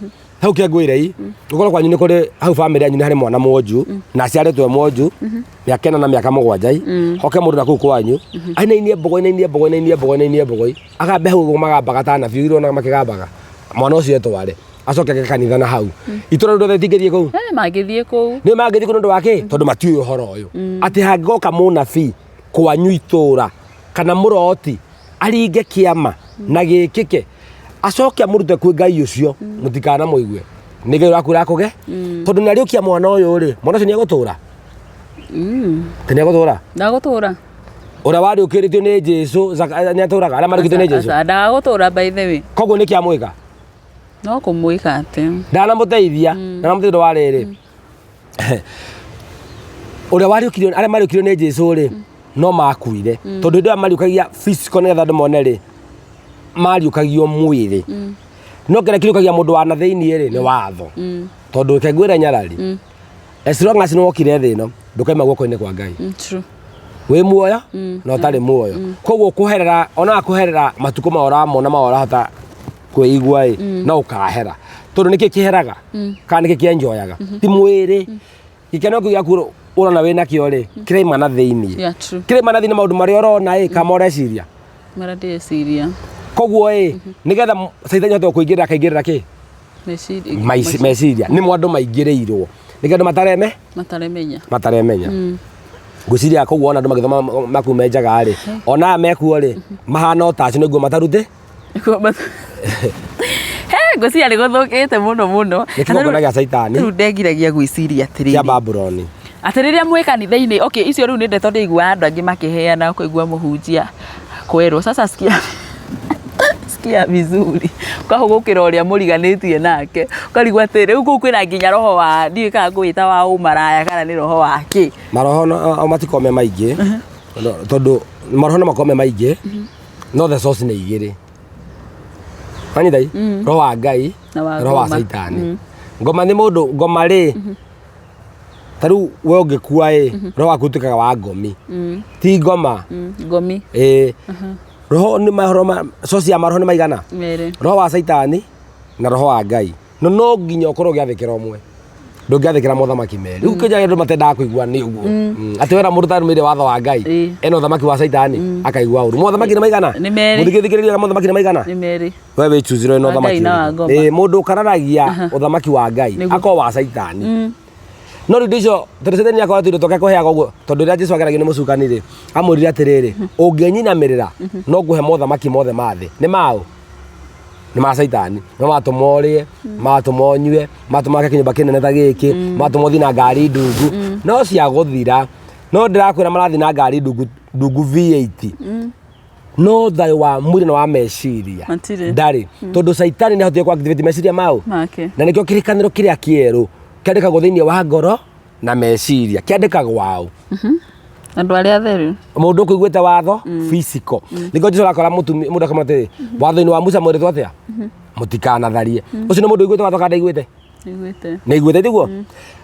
hau kĩngwĩre i gũkorwo kwanyu nĩ kũrĩ hau bamĩrĩ yanyu nĩ harĩ mwana mwonju na aciarĩtwo e mwonju mĩaka 4 na mĩaka 7 i hoke mũndũ na kũu kwanyu ainainie mbogo, ainainie mbogo, ainainie mbogo, ainainie mbogo, agambe hau ũguo magambaga ta anabii ironaga makĩgambaga, mwana ũcio etware acoke ake kanitha na hau itũra rĩu rĩothe rĩtingĩthiĩ kũu. Eh, mangĩthiĩ kũu. Nĩ mangĩthiĩ kũu nĩ ũndũ wa kĩ? Tondũ matiũĩ ũhoro ũyũ atĩ hangĩgoka mũnabii kwanyu itũra kana mũroti aringe kĩama na gĩkĩke acoke amũrute kwĩ Ngai ũcio, mũtikanamũigue. Nĩ Ngai ũrakwĩra akũge tondũ nĩ ariũkia mwana ũyũ rĩ, mwana ũcio nĩ egũtũra? Nĩ egũtũra? Ndagũtũra. Ũrĩa wariũkĩrĩtio nĩ Jesu nĩ atũraga? Arĩa mariũkĩtio nĩ Jesu? Aca, ndagagũtũra by the way. Koguo nĩ kĩamwĩka? No kũmwĩka atĩ. Ndanamũteithia, ndanamũteithia wa rĩrĩ ũrĩa wariũkirio, arĩa mariũkirio nĩ Jesu rĩ, no makuire tondũ hĩndĩ ĩyo mariũkagia physical nĩgetha andũ mone rĩ, mariũkagio mwĩrĩ, no kĩrĩa kĩriũkagia mũndũ wa na thĩiniĩ rĩ nĩ watho. Tondũ reke ngwĩre nyarari, as long as nĩ wokire thĩ ĩno ndũkaima guoko-inĩ kwa Ngai. True. Wĩ muoyo na ũtarĩ muoyo, koguo kũherera onaga kũherera matukũ ma ũramona ma ũrahota kwĩigua ĩ no ũkahera tondũ nĩkĩ kĩheraga kana nĩkĩ kĩenjoyaga ti mwĩrĩ. Gĩkeno kĩu gĩaku ũrona wĩ nakĩo rĩ, kĩraima na thĩiniĩ. Yeah, true. Kĩraima na thĩiniĩ maũndũ marĩa ũrona ĩ kana ũreciria. Marĩa ndĩreciria. Koguo ĩ nĩgetha caitani ahote kũingĩrĩra akaingĩrĩra kĩ? Meciria. Meciria nĩmo andũ maingĩrĩirwo nĩkĩo andũ matareme Mataremenya. Mataremenya. Ngwĩciria koguo ona andũ magĩthoma maku menjaga rĩ, ona aya mekuo rĩ mahana o tacio nĩguo matarute. He, ngwĩciria nĩ gũthũkĩte mũno mũno. Nĩ kĩgongona gĩa caitani. Rĩu ndengiragia gwĩciria kĩa atĩrĩrĩ Babuloni. Atĩ rĩrĩa mwĩ kanitha-inĩ, okay, icio rĩu nĩ ndeto ndĩiguaga andũ angĩ makĩheana, ũkaigua mũhunjia kwerwo sasa sikia, sikia vizuri, ũkahũgũkĩra ũrĩa mũriganĩtie nake, ũkarigwo atĩ rĩu kũu kwĩna nginya roho wa ndiũĩ kana ngũwĩta wa ũmaraya kana nĩ roho wa kĩ. Maroho matikoragwo me maingĩ tondũ maroho no makorwo me maingĩ no the source nĩ igĩrĩ. Wanyita i? Roho wa Ngai Na wa na roho wa ngoma. caitani. Ngoma nĩ mũndũ, ngoma rĩ, ta rĩu we ũngĩkua ĩ roho waku ũtuĩkaga wa ngomi, ti ngoma. Ngomi. Ĩ roho nĩ maroho source ya maroho nĩ maigana? Merĩ. Roho wa caitani na roho wa Ngai. No no nginya ũkorwo ũgĩathĩkĩra ũmwe, ndũngĩathĩkĩra mothamaki merĩ. Rĩu kĩnja andũ matendaga kũigua nĩ ũguo. Atĩ wera mũndũ ũtarũmĩrĩire watho wa Ngai ena ũthamaki wa caitani akaigua ũru. Mothamaki nĩ maigana? Nĩ merĩ. Mũthikĩrĩria, mothamaki nĩ maigana? Nĩ merĩ. We wĩchuzire wĩna Wa Ngai ũthamaki na wa ũrĩkũ? ngoma. Ĩĩ, mũndũ ũkararagia ũthamaki wa Ngai Nĩguo. akorwo wa caitani. No rĩu indo icio tondũ caitani akorwo tũindo twake kũheaga ũguo, tondũ rĩrĩa Jesu ageragio nĩ mũcukani rĩ, amwĩrire atĩrĩrĩ, ũngĩnyinamĩrĩra no ngũhe mothamaki mothe ma thĩ. Nĩ maũ? Nĩ ma caitani. No matũma ũrĩe, matũma ũnyue, matũma wake kĩnyũmba kĩnene ta gĩkĩ, matũma ũthiĩ na ngari ndungu no cia gũthira. No ndĩrakwĩra marathiĩ na ngari ndungu ndungu V8 no thayũ wa mwĩrĩ na wa meciria Matirĩ. ndarĩ, tondũ caitani nĩ ahotire ku activate meciria mau Make. Na nĩkĩo kĩrĩkanĩro kĩrĩa kĩerũ kĩandĩkagwo thĩinĩ wa ngoro. Na meciria kĩandĩkagwo waũ? Andũ arĩa atheru. Mũndũ ũkũiguĩte watho physical nĩkĩo Jesũ arakora mũtumia mũndũ akamwĩra atĩrĩ, watho-inĩ wa Musa mwĩrĩtwo atĩa? Mũtikanatharie. Ũcio nĩ mũndũ ũiguĩte watho kana ndaiguĩte? Nĩiguĩte. Nĩ aiguĩte, tiguo?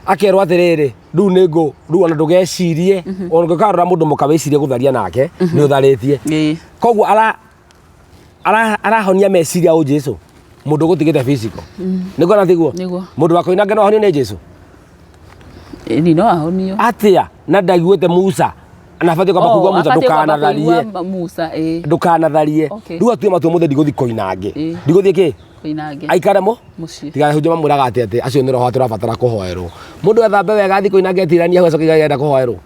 Akerwo atĩrĩrĩ, rĩu nĩ ngũ rĩu ona ndũgecirie, ona ũngĩkarora mũndũ mũka wĩcirie gũtharia nake, nĩ ũtharĩtie. Koguo arahonia meciria o Jesu mũndũ ũgũtigĩte physical, nĩguo na tiguo? Nĩguo. Mũndũ wa koinange no ahonio nĩ Jesu? Ĩni, no ahonio. Atĩa na ndaiguĩte Musa na abatiĩ kwamba kũigua Musa? Abatiĩ kwamba Ndũkanatharie. kũigua Musa, ĩĩ. Ndũkanatharie. Rĩu atue matua mũthĩ, ndigũthiĩ koinange. Ndigũthiĩ kĩ? Koinange. Aikare mo mũciĩ. Tiga hunjo mamwĩraga atĩ acio nĩ roho atĩ ũrabatara kũhoerwo. Mũndũ ethambe wega athiĩ koinange etiranie hau acoke agenda kũhoerwo.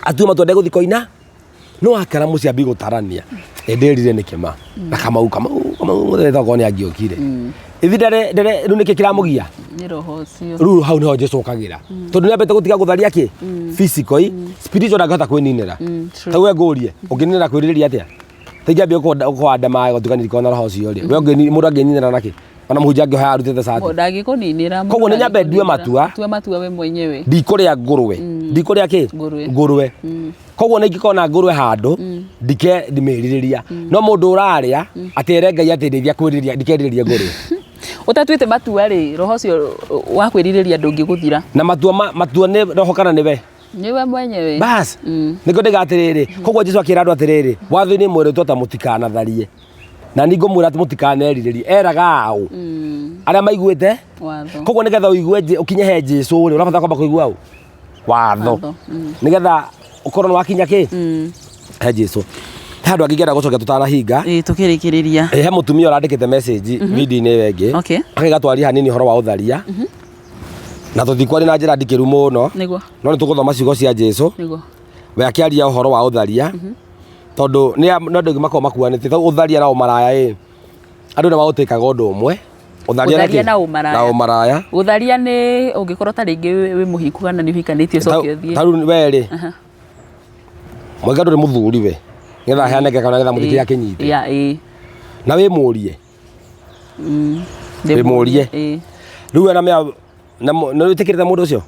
Atue matua ndegũthiĩ koina no akara mũciĩ ambie gũtarania ĩndĩrire nĩ kĩma na Kamau Kamau Kamau mũthenya tokorwo nĩ angĩokire ithi ndere ndere. Rĩu nĩkĩ kĩramũgia? Nĩ roho ũcio. Rĩu hau nĩho Jesu okagĩra, tondũ nĩ ambĩte gũtiga gũtharia kĩ physical i spiritual ndangĩhota kwĩninĩra. True. Ta we ngũrie, ũngĩninĩra kwĩrirĩria atĩa? Tingĩambia kũhanda maĩ gũtuĩka ndirikona na roho ũcio rĩ, we mũndũ angĩninĩra nakĩ? Ona mũhunjia angĩhoya arutĩte cati. Ndangĩkũninĩra. Koguo nĩ nyambe ndue matua. Tua matua we mwenyewe. Ndikũrĩa ngũrwe, ndikũrĩa kĩ? Ngũrwe. Ngũrwe. Koguo nĩ ingĩkona ngũrwe handũ ndike ndimĩrirĩria, no mũndũ ũrarĩa atĩ ere Ngai atĩ ndeithia kwĩrirĩria ndikerirĩrie ngũrwe. Ũtatuĩte matua rĩ, roho ũcio wa kwĩrirĩria ndũngĩgũthira. Na matua matua nĩ roho kana nĩ we? Nĩ we mwenyewe. Bas, nĩkĩo ndĩga atĩrĩrĩ, koguo Jesu akĩra andũ atĩrĩrĩ, watho-inĩ mwĩrĩtwo ta mũtikanatharie, na ningũ mwĩra atĩ mũtikanerirĩrie. Eraga aũ? Arĩa maiguĩte Watho. Koguo nĩgetha ũigue ũkinye he Jesu rĩ, ũrabatara kwamba kũigua ũ watho. Watho. Nĩgetha ũkorwo nĩ wakinya kĩ he Jesu. He handũ angĩngĩenda gũcokia tũtanahinga. Ĩĩ, tũkĩrĩkĩrĩria. Ĩ, he mũtumia ũrandĩkĩte message video-inĩ ĩyo ĩngĩ. Akaiga twarie hanini ũhoro wa ũtharia, na tũtikwaria na njĩra ndikĩru mũno, no nĩ tũgũthoma ciugo cia Jesu we akĩaria ũhoro wa ũtharia, tondũ nĩ no andũ aingĩ makoragwo makuanĩte ta ũtharia na ũmaraya. Ĩ, andũ nĩ maũtĩkaga ũndũ ũmwe, ũtharia na Ũtharia kĩ? Na ũmaraya. Na ũmaraya. Gũtharia nĩ ũngĩkorwo ta rĩngĩ wĩ mũhiku kana nĩ ũhikanĩtie, ũcoke ũthiĩ. Ta rĩu we rĩ, mwega ndũrĩ mũthuri we, nĩgetha aheane ngerekano nĩgetha mũthikĩria akĩnyite. Ya, ĩĩ. Na wĩ mũrie. Wĩmũrie. Ĩĩ. Rĩu we na mĩa na nĩ wĩtĩkĩrĩte mũndũ ũcio?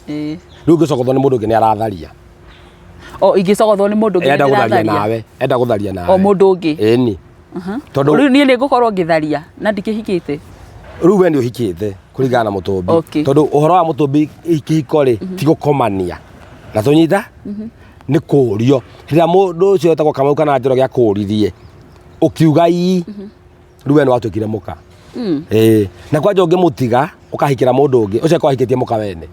Ĩĩ. Rĩu ũngĩcogothwo nĩ mũndũ ũngĩ nĩ aratharia? O ingĩcogothwo nĩ mũndũ ũngĩ Enda gũtharia nĩndĩratharia? nawe, enda gũtharia nawe. O mũndũ ũngĩ? Ĩni, tondũ Rĩu niĩ nĩ ngũkorwo ngĩtharia na ndikĩhikĩte? Rĩu we nĩ ũhikĩte kũringana na mũtũmbi. Tondũ ũhoro wa mũtũmbi, kĩhiko rĩ ti gũkomania na tũnyita, nĩ kũũrio. Rĩrĩa mũndũ ũcio wetagwo Kamau kana Njoroge akũũririe ũkiuga ii, rĩu we nĩ watuĩkire mũka. Ĩĩ, na kwanja ũngĩmũtiga ũkahikĩra mũndũ ũngĩ, ũcio akorwo ahikĩtie mũka wene.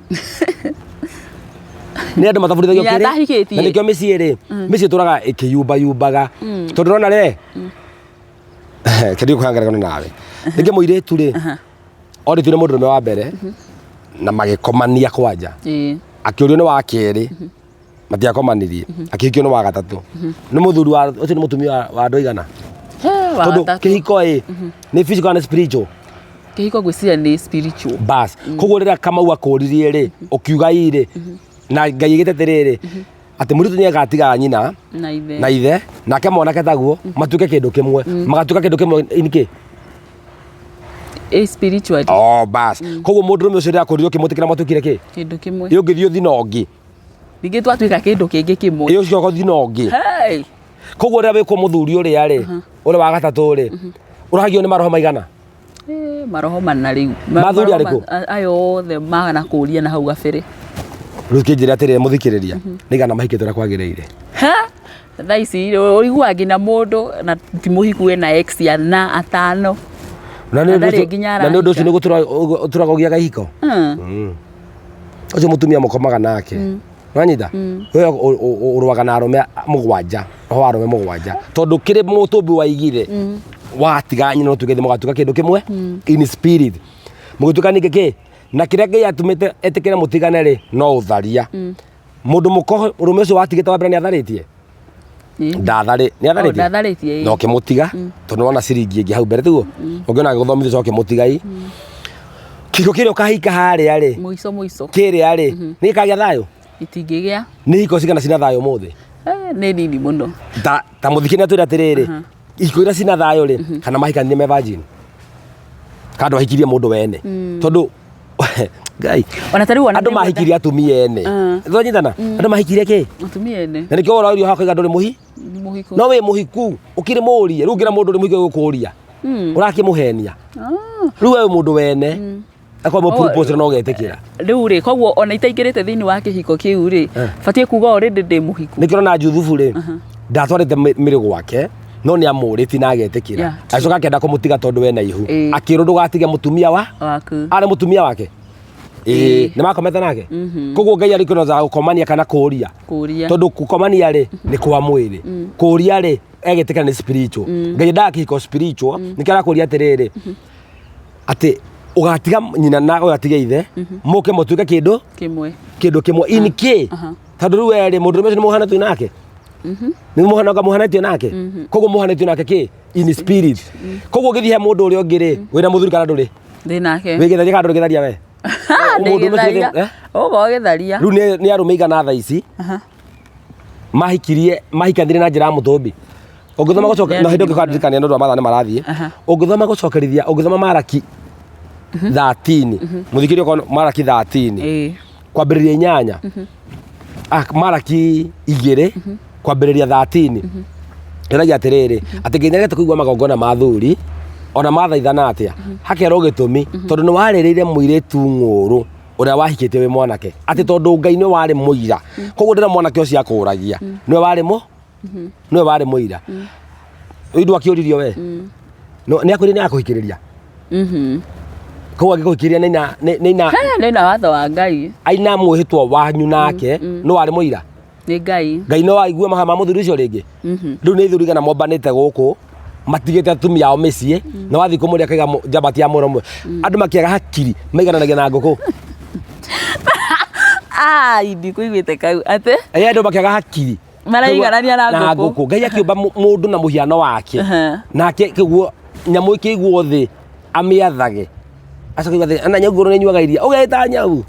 Nĩ andũ matabundithagio Nginya kĩrĩ atahikĩtie. Na nĩkĩo mĩciĩ rĩ, mĩciĩ tũraga ĩkĩyumbayumbaga, tondũ ũrona rĩ, kĩndũ kũhe ngerekano nawe, rĩngĩ mũirĩtu rĩ, orĩtio nĩ mũndũrũme wa mbere na magĩkomania kwanja, akĩũrio nĩ wa kerĩ, matiakomanirie, akĩhikio nĩ wa gatatũ, nĩ mũthuri wa ũcio, nĩ mũtumia wa andũ aigana? He, wa Tondũ gatatũ. kĩhiko ĩ nĩ physical na spiritual? Kĩhiko ngwĩciria nĩ spiritual. Bas, koguo rĩrĩa Kamau akũririe rĩ, ũkiuga ii rĩ, na Ngai ĩgĩte atĩrĩrĩ, atĩ mũirĩtu nĩ agatiga nyina na ithe. Na ithe, nake mwanake taguo, matuĩke kĩndũ kĩmwe, magatuĩka kĩndũ kĩmwe nĩkĩ? Ĩ, spiritually. Oh, bas, koguo mũndũrũme ũcio rĩrĩa akũririe ũkĩmwĩtĩkĩra, mwatuĩkire kĩ? Kĩndũ kĩmwe. Ĩ, ũngĩthiĩ ũthi na ũngĩ? Ningĩ twatuĩka kĩndũ kĩngĩ kĩmwe. Ĩ, ũcio ũgothiĩ na ũngĩ. Hey! Koguo rĩrĩa wĩkwo mũthuri ũrĩa rĩ, ũrĩa wa gatatũ rĩ, ũrahagio nĩ maroho maigana? Eh, maroho mana rĩu. Mathuri Maroho arĩkũ? Aya othe magana kũria na hau gabere. Rĩu kĩnjĩre atĩrĩrĩ mũthikĩrĩria, nĩ igana mahikĩte ũrĩa kwagĩrĩire? Ha! Thaa ici ũiguaga nginya mũndũ na ti mũhiku ena ex ana, atano. Na nĩ ũndũ Na ndarĩ ũcio- nginya na nĩ ũndũ ũcio arahika. nĩ gũtũraga ũgĩaga ihiko. Ũcio mũtumia mũkomaga nake, wanyita we ũrũaga na arũme mũgwanja, roho wa arũme mũgwanja, tondũ kĩrĩ mũtũmbi waigire watiga nyina ũtuĩke thĩ, mũgatuĩka kĩndũ kĩmwe in spirit, mũgĩtuĩka ningĩ kĩ na kĩrĩa Ngai atũmĩte etĩkĩre mũtigane rĩ, no ũtharia. Mũndũ mũko ũrũme ũcio watigĩte wa mbere nĩ atharĩtie? Ndatharĩ nĩ atharĩtie? Ndatharĩtie, ĩĩ. Na ũkĩmũtiga tondũ wona ciringi ĩngĩ hau mbere, tiguo ũngĩona agĩgũthomithia, ũcoke ũkĩmũtiga. I kĩhiko kĩrĩa ũkahika harĩa rĩ, Mũico mũico. Kĩrĩa rĩ, nĩ gĩkagĩa thayũ? Itingĩgĩa. Nĩ hiko cigana cina thayũ ũmũthĩ? Eh, nĩ nini mũno. Ta mũthiki nĩ atwĩra atĩrĩrĩ, ihiko iria cina thayũ rĩ, kana mahikanirie me virgin, kana ndwahikirie mũndũ wene, tondũ Ngai. Ona ta rĩu ona Andũ mahikirie atumia ene. Twanyitana? Andũ mahikirie kĩ? Atumia ene. Na nĩkĩo ũrorio haha ũkauga ndũrĩ mũhi? Nĩ mũhiku. No wĩ mũhiku, ũkĩrĩ mũrie, rĩu ũngĩra mũndũ ũrĩ mũhiku egũkũria. Ũrakĩmũhenia. Rĩu we wĩ mũndũ wene. Akorwo mũ propose no ũgetĩkĩra. Rĩu rĩ, koguo ona itaingĩrĩte thĩinĩ wa kĩhiko kĩu rĩ, batiĩ kuga already ndĩ mũhiku. Nĩkĩo na Juthubu rĩ, ndatwarĩte mĩrĩ gwake no nĩ amũrĩti na agetĩkĩra. Yeah, true. Agĩcoka akĩenda kũmũtiga tondũ ena ihu. Akĩrwo ndũgatige mũtumia wa Waku. arĩ mũtumia wake. Ĩĩ, nĩ makomete nake. Koguo Ngai arĩ kĩroza gũkomania kana kũũria. Kũũria. Tondũ gũkomania rĩ nĩ kwa mwĩrĩ. Kũũria rĩ egĩtĩkĩra nĩ spiritual. Ngai endaga kĩhiko spiritual nĩkĩo arakũria atĩrĩrĩ atĩ ũgatiga nyina na ũgatige ithe mũke mũtuĩke kĩndũ Kĩmwe. kĩndũ kĩmwe in kĩ tondũ rĩu werĩ mũndũ ũcio nĩ mũhanatio nake nĩ mũhana mũhanatio nake koguo mũhanatio nake kĩ in spirit koguo ũngĩthiĩ he mũndũ ũrĩa ũngĩ rĩ wĩna mũthuri kana ndũrĩ Ndĩ nake. wĩ gĩtharia kana ndũrĩ gĩtharia we Ndĩ Mũndũ ũcio gĩtharia. eh? Ũguo gĩtharia. Rĩu nĩ arũme igana thaa ici mahikirie mahikanire na njĩra ya mũtũmbi ũngĩthoma gũcoka Nĩ na hĩndĩ athuri ũngĩ kwandirikania nĩ ũndũ wa mathaa nĩ marathiĩ Aha. ũngĩthoma gũcokerithia ũngĩthoma Maraki 13 mũthikĩria okorwo Maraki 13 Ĩĩ. kwambĩrĩria inyanya Ah, Maraki igĩrĩ kwambĩrĩria 13 ĩragia atĩrĩrĩ atĩ nginya rĩrĩa tũkũigua magongona ma athuri ona mathaithana atĩa hakerwo gĩtũmi tondũ nĩ warĩrĩire mũirĩtu ng'ũrũ ũrĩa wahikĩtie wĩ mwanake atĩ tondũ Ngai nĩ warĩ mũira koguo ndĩra mwanake ũcio akũragia nĩwe warĩ mũ nĩwe warĩ mũira rĩu ndwakĩũririo we No, nĩ akwĩrire nĩ akũhikĩrĩria koguo angĩkũhikĩrĩria nĩ ina nĩ ina He, nĩ na watho wa Ngai. aina mwĩhĩtwa wanyu nake nĩ warĩ mũira Nĩ Ngai. Ngai no aigue mahoya ma mũthuri ũcio rĩngĩ rĩu nĩ ithuri igana mombanĩte gũkũ matigĩte atumia ao mĩciĩ na wathiĩ kũmũria akaiga njambati ya mũromo andũ makĩaga hakiri maigananagia na ngũkũ Ai, ndikũiguĩte kau. Atĩ? Ĩ andũ makĩaga hakiri Maraiganania na ngũkũ. Ngai akĩũmba mũndũ na mũhiano wake Aha. nake kĩguo nyamũ ĩkĩigwo thĩ amĩathage acoka auga atĩrĩ, ana nyau ngũrũ nĩ nyuaga iria ũgeta nyau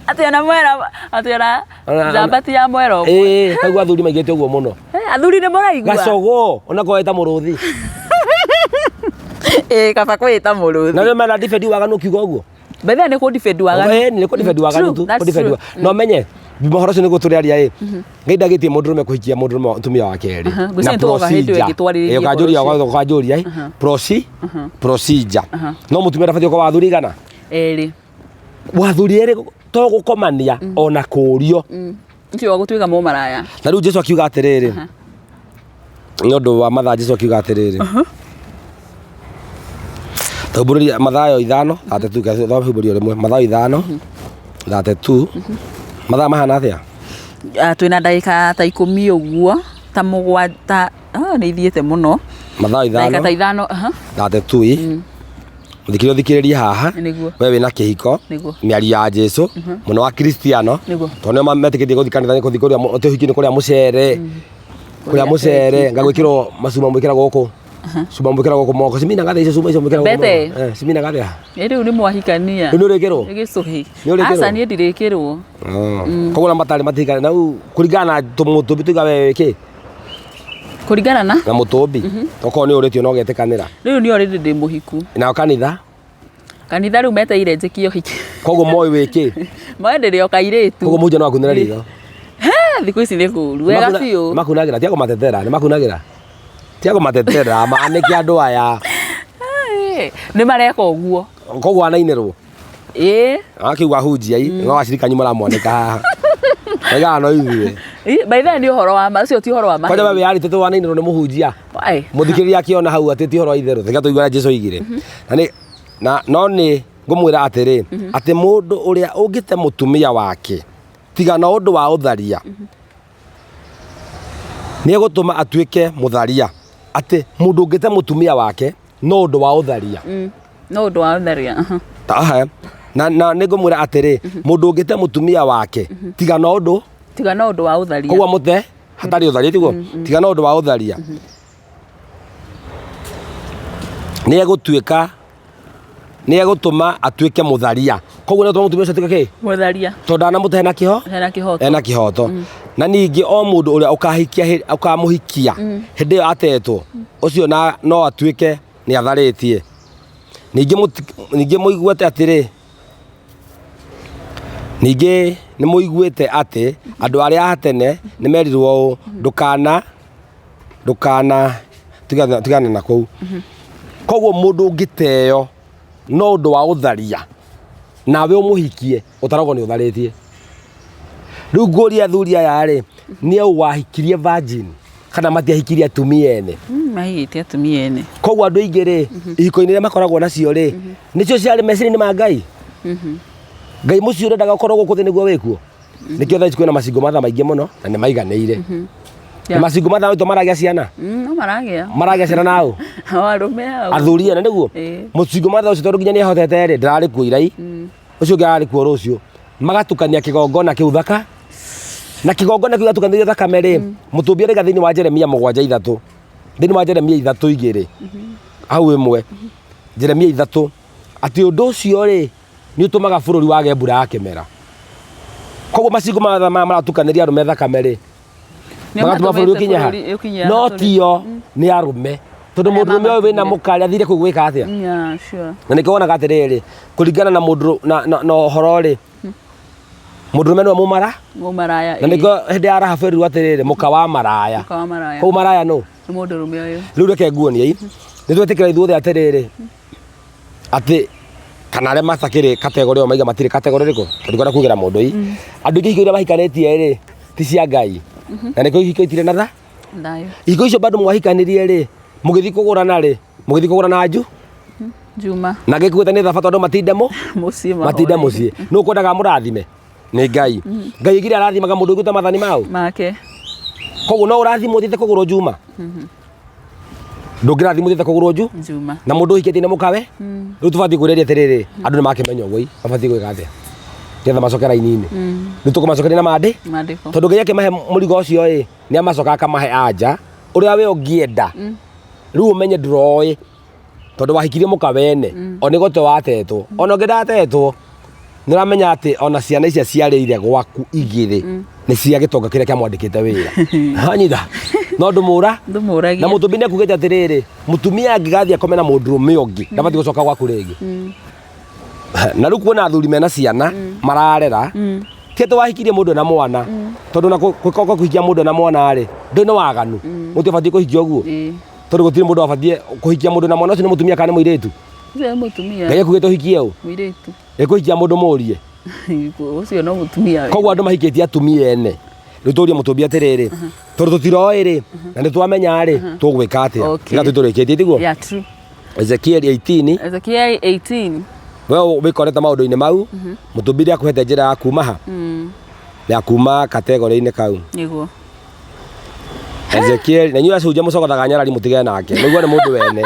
Atĩ ona mwera, atĩ ona njambati ya mwera ũmwe. ĩĩ kaigua athuri maigĩte ũguo mũno Eh, athuri nĩ mũraigua. gacogo onakorwo wĩta mũrũthi Ĩĩ, kaba kwĩta mũrũthi. na rĩo mena defend waganu ũkiuga ũguo By the way, nĩ kũ defend waganu. Ĩĩ, nĩ kũ defend waganu True, tu that's kũ defend true. wa- na ũmenye mohoro ũcio nĩguo tũrĩaria ĩ Ngai ndagĩtie mũndũrũme kũhikia mũndũrũme mũtumia wa kerĩ Aha, ngwĩciria nĩtũgoka hĩndĩ ĩyo ĩngĩ twarĩrĩrie Ĩĩ, ũkanjũria ũhoro ũcio. ũkanjũria ĩ procedure no mũtumia ndabatiĩ gũkorwo wa athuri igana Erĩ. wa athuri erĩ to gũkomania ona kũũrio Ũcio wa gũtuĩka mũmaraya. Na rĩu Jesu akiuga atĩrĩrĩ nĩ ũndũ wa mathaa Jesu akiuga atĩrĩrĩ Taumbũrĩria Mathayo 5:32 thoma humbũrio rĩmwe Mathayo 5:32 mathaa mahana atĩa Ah, twĩna ndagĩka ta ikũmi ũguo ta mũgwanja ah, nĩ ithiĩte mũno Mathayo ndagĩka ta 5 ithano aha. 32 mũthikĩrĩria ũthikĩrĩrie haha Nĩguo. we wĩna kĩhiko Nĩguo. mĩario ya Jesu mũno wa Kristiano Nĩguo. tondũ nĩo metĩkĩtie gũthiĩ kanitha nĩ gũthiĩ kũrĩa atĩ ũhiki nĩ kũrĩa mũcere kũrĩa mũcere ngagwĩkĩrwo macuma mwĩkĩragwo gũkũ cuma mwĩkĩragwo gũkũ moko ciminaga atĩa icio cuma icio mwĩkĩragwo gũkũ Mbete. moko? Eh, ciminaga atĩa Ĩ rĩu nĩ mwahikania rĩu nĩ ũrĩkĩrwo nĩ gĩcũhĩ Nĩ ũrĩkĩrwo? aca niĩ ndirĩkĩrwo koguo na matarĩ matigana na rĩu kũringana na tũmũtũmbi tuiga we wĩkĩ kũringana na na mũtũmbi tokorwo nĩ ũrĩtio na ũgetĩkanĩra rĩu nĩ already ndĩ mũhiku nayo kanitha kanitha rĩu meteire njĩkie ũhiki koguo moĩ wĩkĩ moe ndĩrĩ o kairĩtu koguo mũhunjia no akunĩre ritho He, thikũ ici nĩ kũũru wega biũ makunagĩra tia kũmatetera nĩ makunagĩra tia kũmatetera manĩke andũ aya Ĩ, nĩ mareka ũguo koguo anainĩrwo ĩ akiuga hunjia i no acirika anyu maramwanĩka haha maigaga no ithuĩ Ĩ, by the way nĩ ũhoro wa ma ũcio ti ũhoro wa ma kwanja we wĩyarĩte tũ wanainĩrwo nĩ mũhunjia Why? mũthikĩrĩria akĩona hau atĩ ti ũhoro wa itherũ reke tũigue ũrĩa Jesũ oigire na nĩ na no nĩ ngũmwĩra atĩrĩ atĩ mũndũ ũrĩa ũngĩte mũtumia wake tiga na ũndũ wa ũtharia nĩ egũtũma atuĩke mũtharia atĩ mũndũ ũngĩte mũtumia wake no ũndũ wa ũtharia No ũndũ wa ũtharia aha. Aha. Na nĩ ngũmwĩra atĩrĩ mũndũ ũngĩte mũtumia wake tiga na ũndũ tiga no ũndũ wa ũtharia koguo mũte hatarĩ ũtharia tiguo tiga na ũndũ wa ũtharia nĩ egũtuĩka nĩ egũtũma atuĩke mũtharia koguo nĩ egũtũma mũtumia ũcio atuĩke kĩ mũtharia tondũ ndanamũte hena kĩho hena kĩhoto ena kĩhoto na ningĩ o mũndũ ũrĩa ũkahikia ũkamũhikia hĩndĩ ĩyo atetwo ũcio na no atuĩke nĩ atharĩtie ningĩ mũiguĩte atĩrĩ Ningĩ nĩ mũiguĩte atĩ andũ arĩa a tene nĩ merirwo ũũ, ndũkana ndũkana tigana tigana na kũu. Koguo mũndũ ũngĩteo no ũndũ wa ũtharia nawe ũmũhikie ũtaragwo nĩ ũtharĩtie. Rĩu ngũria athuri aya rĩ, nĩ ũ wahikirie virgin kana matiahikirie atumia ene? Mahikĩtie atumia ene. Koguo andũ aingĩ rĩ, ihiko-inĩ iria makoragwo nacio rĩ, nĩcio ciarĩ meciria-inĩ ma Ngai. Ngai mũciĩ ũrendaga ũkorwo gũkũ thĩ nĩguo wĩkuo. Nĩkĩo thaa ici kwĩna macingo matha maingĩ mũno na nĩ maiganĩire. Na macingo matha witũ maragĩa ciana? No maragĩa. Maragĩa ciana nao? O arũme hau. Athuri ene nĩguo? Ĩĩ. Mũcingo matha ũcio tondũ nginya nĩ ehotete rĩ, ndararĩ kuo irai. Ũcio ũngĩ ararĩ kuo rũciũ. Magatukania kĩgongona kĩu thaka. Na kĩgongona kĩu gĩatukanĩrio thakame rĩ, mũtũmbi araiga thĩinĩ wa Jeremia 7:3. Thĩinĩ wa Jeremia 3:2. Hau 1. Jeremia 3 atĩ ũndũ ũcio rĩ nĩ ũtũmaga bũrũri wage mbura ya kĩmera. Koguo macingo maya maratukanĩria arũme thakame rĩ, Nĩo magatũma bũrũri matũmĩte ũkinye ha? bũrũri ũkinye No haha tũrĩ. tio nĩ arũme. Tondũ Arĩa mũndũrũme ũyũ wĩna mamatũmire. mũka rĩ athire kũu gwĩka atĩa? Yeah, sure. Na nĩkĩo wonaga atĩrĩrĩ, kũringana na mũndũ na ũhoro rĩ, mũndũrũme nĩwe mũmara, Mũmaraya. na nĩkĩo hĩndĩ ya Rahabu erirwo atĩrĩrĩ, mũka wa maraya. Mũka wa maraya. Kũu maraya nũ? Nĩ mũndũrũme ũyũ. Rĩu reke nguonie, nĩ twetĩkĩra ithuothe atĩrĩrĩ, atĩ kana arĩa matakĩrĩ kategore ĩyo maiga matirĩ kategore ĩrĩkũ, tondũ ndikwenda kugĩra mũndũ ii. Andũ aingĩ ihiko iria mahikanĩtie rĩ, ti cia Ngai. Na nĩkĩo ihiko itirĩ na tha. Thayũ. Ihiko icio bado mwahikanirie rĩ, mũgĩthiĩ kũgũrana rĩ, mũgĩthiĩ kũgũrana nju, Juma. na gĩkuĩte nĩ thabatũ andũ matinde mũ Mũciĩ matinde mahoe. mũciĩ. Nũ ũkwendaga mũrathime? Nĩ Ngai. Ngai aigire arathimaga mũndũ ũiguĩte mathani mau. Make. Koguo no ũrathimwo ũthiĩte kũgũrwo Juma. Ndũngĩrathimwo ũthiĩte kũgũrwo nju Juma. na mũndũ ũhikĩtie nĩ mũkawe. Rĩu tũbatiĩ kwĩrĩria atĩrĩrĩ, andũ nĩ makĩmenya ũguo ĩ, mabatiĩ gwĩka atĩa nĩgetha macoke raini-inĩ. Rĩu tũkũmacokeria na mandĩ Maandĩko. tondũ Ngai akĩmahe mũrigo ũcio ĩ, nĩ amacokaga akamahe anja ũrĩa we ũngĩenda. Rĩu ũmenye ndũroĩ tondũ wahikirie mũka wene o nĩ gũte watetwo ona ũngĩ ndatetwo nĩ ũramenya atĩ ona ciana icio ciarĩire gwaku igĩrĩ nĩ cia gĩtonga kĩrĩa kĩamwandĩkĩte wĩra hanyita no ndũmũra Ndũmũragia. na mũtũmbi nĩ akugĩte atĩrĩrĩ mũtumia angĩgathiĩ akome na mũndũrũme ũngĩ ndabatiĩ gũcoka gwaku rĩngĩ na rĩu kuona athuri mena ciana mararera ti atĩ wahikirie mũndũ ena mwana tondũ na gwĩka kũhikia mũndũ ena mwana rĩ ndũrĩ na waganu mũtiabatiĩ kũhikia ũguo Ĩĩ. tondũ gũtirĩ mũndũ wabatiĩ kũhikia mũndũ na mwana ũcio nĩ mũtumia kana nĩ mũirĩtu Ũcio nĩ mũtumia. Ngai akugĩte ũhikie ũ Mũirĩtu. ĩkũhikia mũndũ mũrie Ũcio no mũtumia. we. koguo andũ mahikĩtie atumia ene rĩu tũrie mũtũmbi atĩrĩrĩ tondũ tũtiroĩ rĩ na nĩ twamenya rĩ tũgwĩka atĩa Okay. tiga tũtũrĩkĩtie tiguo Yeah, true. Ezekiel 18 Ezekiel 18. we wĩkorete maũndũ-inĩ mau mũtũmbi nĩ akũhete njĩra ya kuma ha ya kuma kategori-inĩ kau Nĩguo. Ezekiel na inyuĩ acunjia mũcogothaga nyarari mũtigane nake nĩguo nĩ mũndũ wene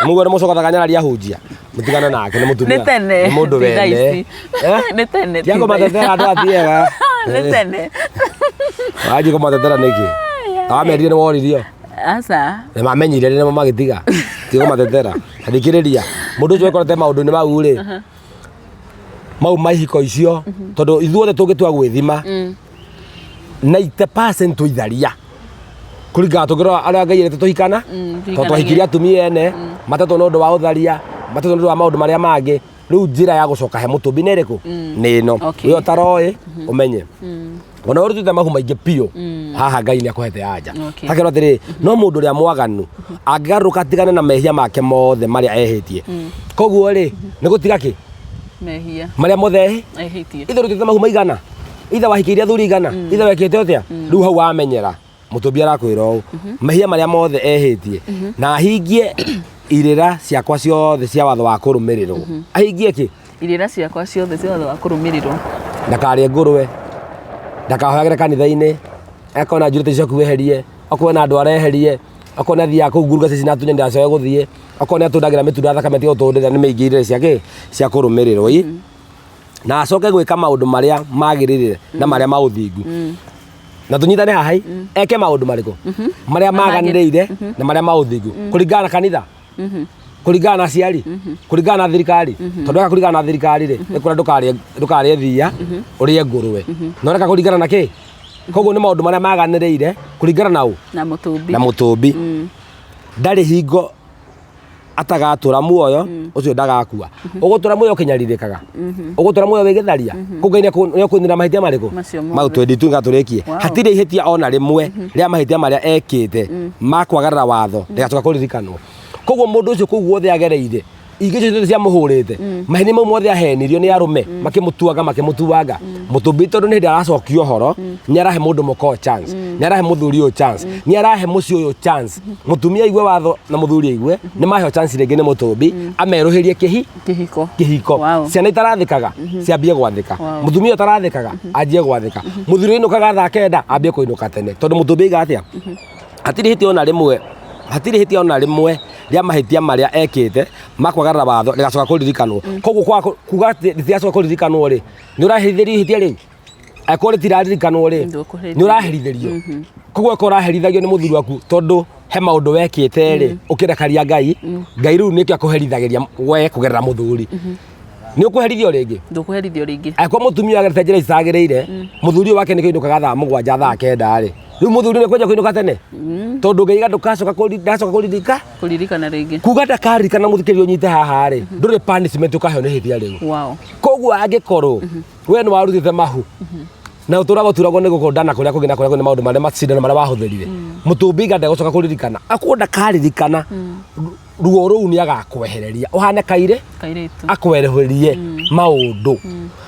mũguo nĩ mũcogothaga nyarari ahunjia mũtigane nake nĩ mũtumia Nĩ tene. nĩ mũndũ ti thaa wene ici. Eh? Nĩ tene. Tiga ti thaa kũmatetera andũ atiega Nĩ tene. wanjie kũmatetera nĩkĩ awamerire nĩ woririo Aca. na mamenyire rĩ nĩmo magĩtiga tiga kũmatetera thikĩrĩria mũndũ ũcio wĩkorete maũndũ-inĩ mau rĩ mau ma ihiko icio tondũ ithuothe tũngĩtua gwĩthima 90% tũitharia kũringana tũngĩrora arĩa Ngai erĩte tũhikana tondũ twahikirie atumia ene matetwo nĩ ũndũ wa ũtharia matetwo nĩ ũndũ wa maũndũ marĩa mangĩ rĩu njĩra ya gũcoka he mũtũmbi nĩ ĩrĩkũ nĩ ĩno Okay. we ũtaroĩ ũmenye ona ũrutĩte mahu maingĩ biũ haha Ngai nĩ akũhete anja Okay. hakerwo atĩrĩ no mũndũ ũrĩa mwaganu angĩgarũrũka atigane na mehia make mothe marĩa ehĩtie koguo rĩ nĩ gũtiga kĩ Mehia. marĩa mothe ehi Ehĩtie. ithe rutĩte mahu maigana ithe wahikĩire athuri igana ithe wekĩte atĩa rĩu hau wamenyera mũtũmbi arakwĩra ũũ mehia marĩa mothe ehĩtie na ahingie irĩra ciakwa ciothe cia watho wa kũrũmĩrĩrwo ahingie kĩ Irĩra ciakwa ciothe cia watho wa kũrũmĩrĩrwo. ndakarĩe ngũrwe ndakahoyagĩre kanitha-inĩ akorwo na njurĩte ciaku weherie okorwo na andũ areherie okorwo nĩ athiaga kũu nguruga cici na atunyani ndacoe gũthiĩ okorwo nĩ atũndagĩra mĩtunda thakame tiga gũtũndĩra nĩ mĩingĩ irĩra cia kĩ cia kũrũmĩrĩrwo ĩ na acoke gwĩka maũndũ marĩa magĩrĩire na marĩa ma ũthingu na tũnyitane haha ĩ eke maũndũ marĩkũ marĩa maganĩrĩire na marĩa ma ũthingu kũringana na kanitha kũringana na aciari kũringana na thirikari tondũ weka kũringana na thirikari rĩ ĩkwĩra ndũkarĩe ndũkarĩe thiia ũrĩe ngũrwe na ũreka kũringana na kĩ koguo nĩ maũndũ marĩa maganĩrĩire kũringana na ũ Na mũtũmbi. na mũtũmbi ndarĩ hingo Atagatũra muoyo ũcio ndagakua. Ũgũtũra muoyo ũkĩnyarirĩkaga, ũgũtũra muoyo wĩgĩtharia kũu. Ngai nĩekũnina mahĩtia marĩkũ? Macio mothe. Mau 22 nga tũrĩkie. Hatirĩ ihĩtia ona rĩmwe rĩa mahĩtia marĩa ekĩte ma kwagarara watho rĩgacoka kũririkanwo. Koguo mũndũ ũcio kũu guothe agereire, ingĩ icio ciothe ciamũhũrĩte, maheni mau mothe ahenirio nĩ arũme makĩmũtuanga makĩmũtuanga, mũtũmbi tondũ nĩ hĩndĩ aracokia ũhoro, nĩ arahe mũndũ mũka ũyũ chance, nĩ arahe mũthuri ũyũ chance, nĩ arahe mũciĩ ũyũ chance, mũtumia aigue watho na mũthuri aigue nĩ maheo chance rĩngĩ nĩ mũtũmbi amerũhĩrie kĩhi Kĩhiko. Kĩhiko. Ciana itarathĩkaga ciambie gwathĩka. Mũtumia ũtarathĩkaga anjie gwathĩka. Mũthuri ũinũkaga thaa 9 ambie kũinũka tene, tondũ mũtũmbi aiga atĩa? Hatirĩ hĩtia ona rĩmwe, hatirĩ hĩtia ona rĩmwe rĩa mahĩtia marĩa ekĩte ma kwagarara watho rĩgacoka kũririkanwo. Koguo kwaga kuga atĩ rĩtigacoka kũririkanwo rĩ, nĩ ũraherithĩrio ihĩtia rĩu. Angĩkorwo rĩtiraririkanwo rĩ, Ndũkũherithĩrio. nĩ ũraherithĩrio. Koguo angĩkorwo ũraherithagio nĩ mũthuri waku tondũ he maũndũ wekĩte rĩ, ũkĩrekaria Ngai, Ngai rĩu nĩkĩo akũherithagĩria we kũgerera mũthuri. Nĩ ũkũherithio rĩngĩ. Ndũkũherithio rĩngĩ. Angĩkorwo mũtumia agerete njĩra itagĩrĩire, mũthuri ũyũ wake nĩkĩo ainũkaga thaa 7, thaa 9 rĩ, rĩu mũthuri nĩ kwenja kũinũka tene, tondũ Ngai aiga ndũgacoka ndacoka kũririka Kũririkana rĩngĩ. Kuga ndakaririkana, mũthikĩrĩria ũnyite haha rĩ, ndũrĩ punishment ũkaheo nĩ ihĩtia rĩu. Koguo angĩkorwo we nĩ warutĩte mahu na ũtũraga ũturagwo nĩ gũkũnda na kũrĩa kũngĩ na kũrĩa kũngĩ nĩ maũndũ marĩa macindano marĩa wahũthĩrire, mũtũmbi nga ndegũcoka kũririkana. Akorwo ndakaririkana ruo rũu, nĩ agakwehereria ũhane kaire Kairĩtu. Akwehererie maũndũ.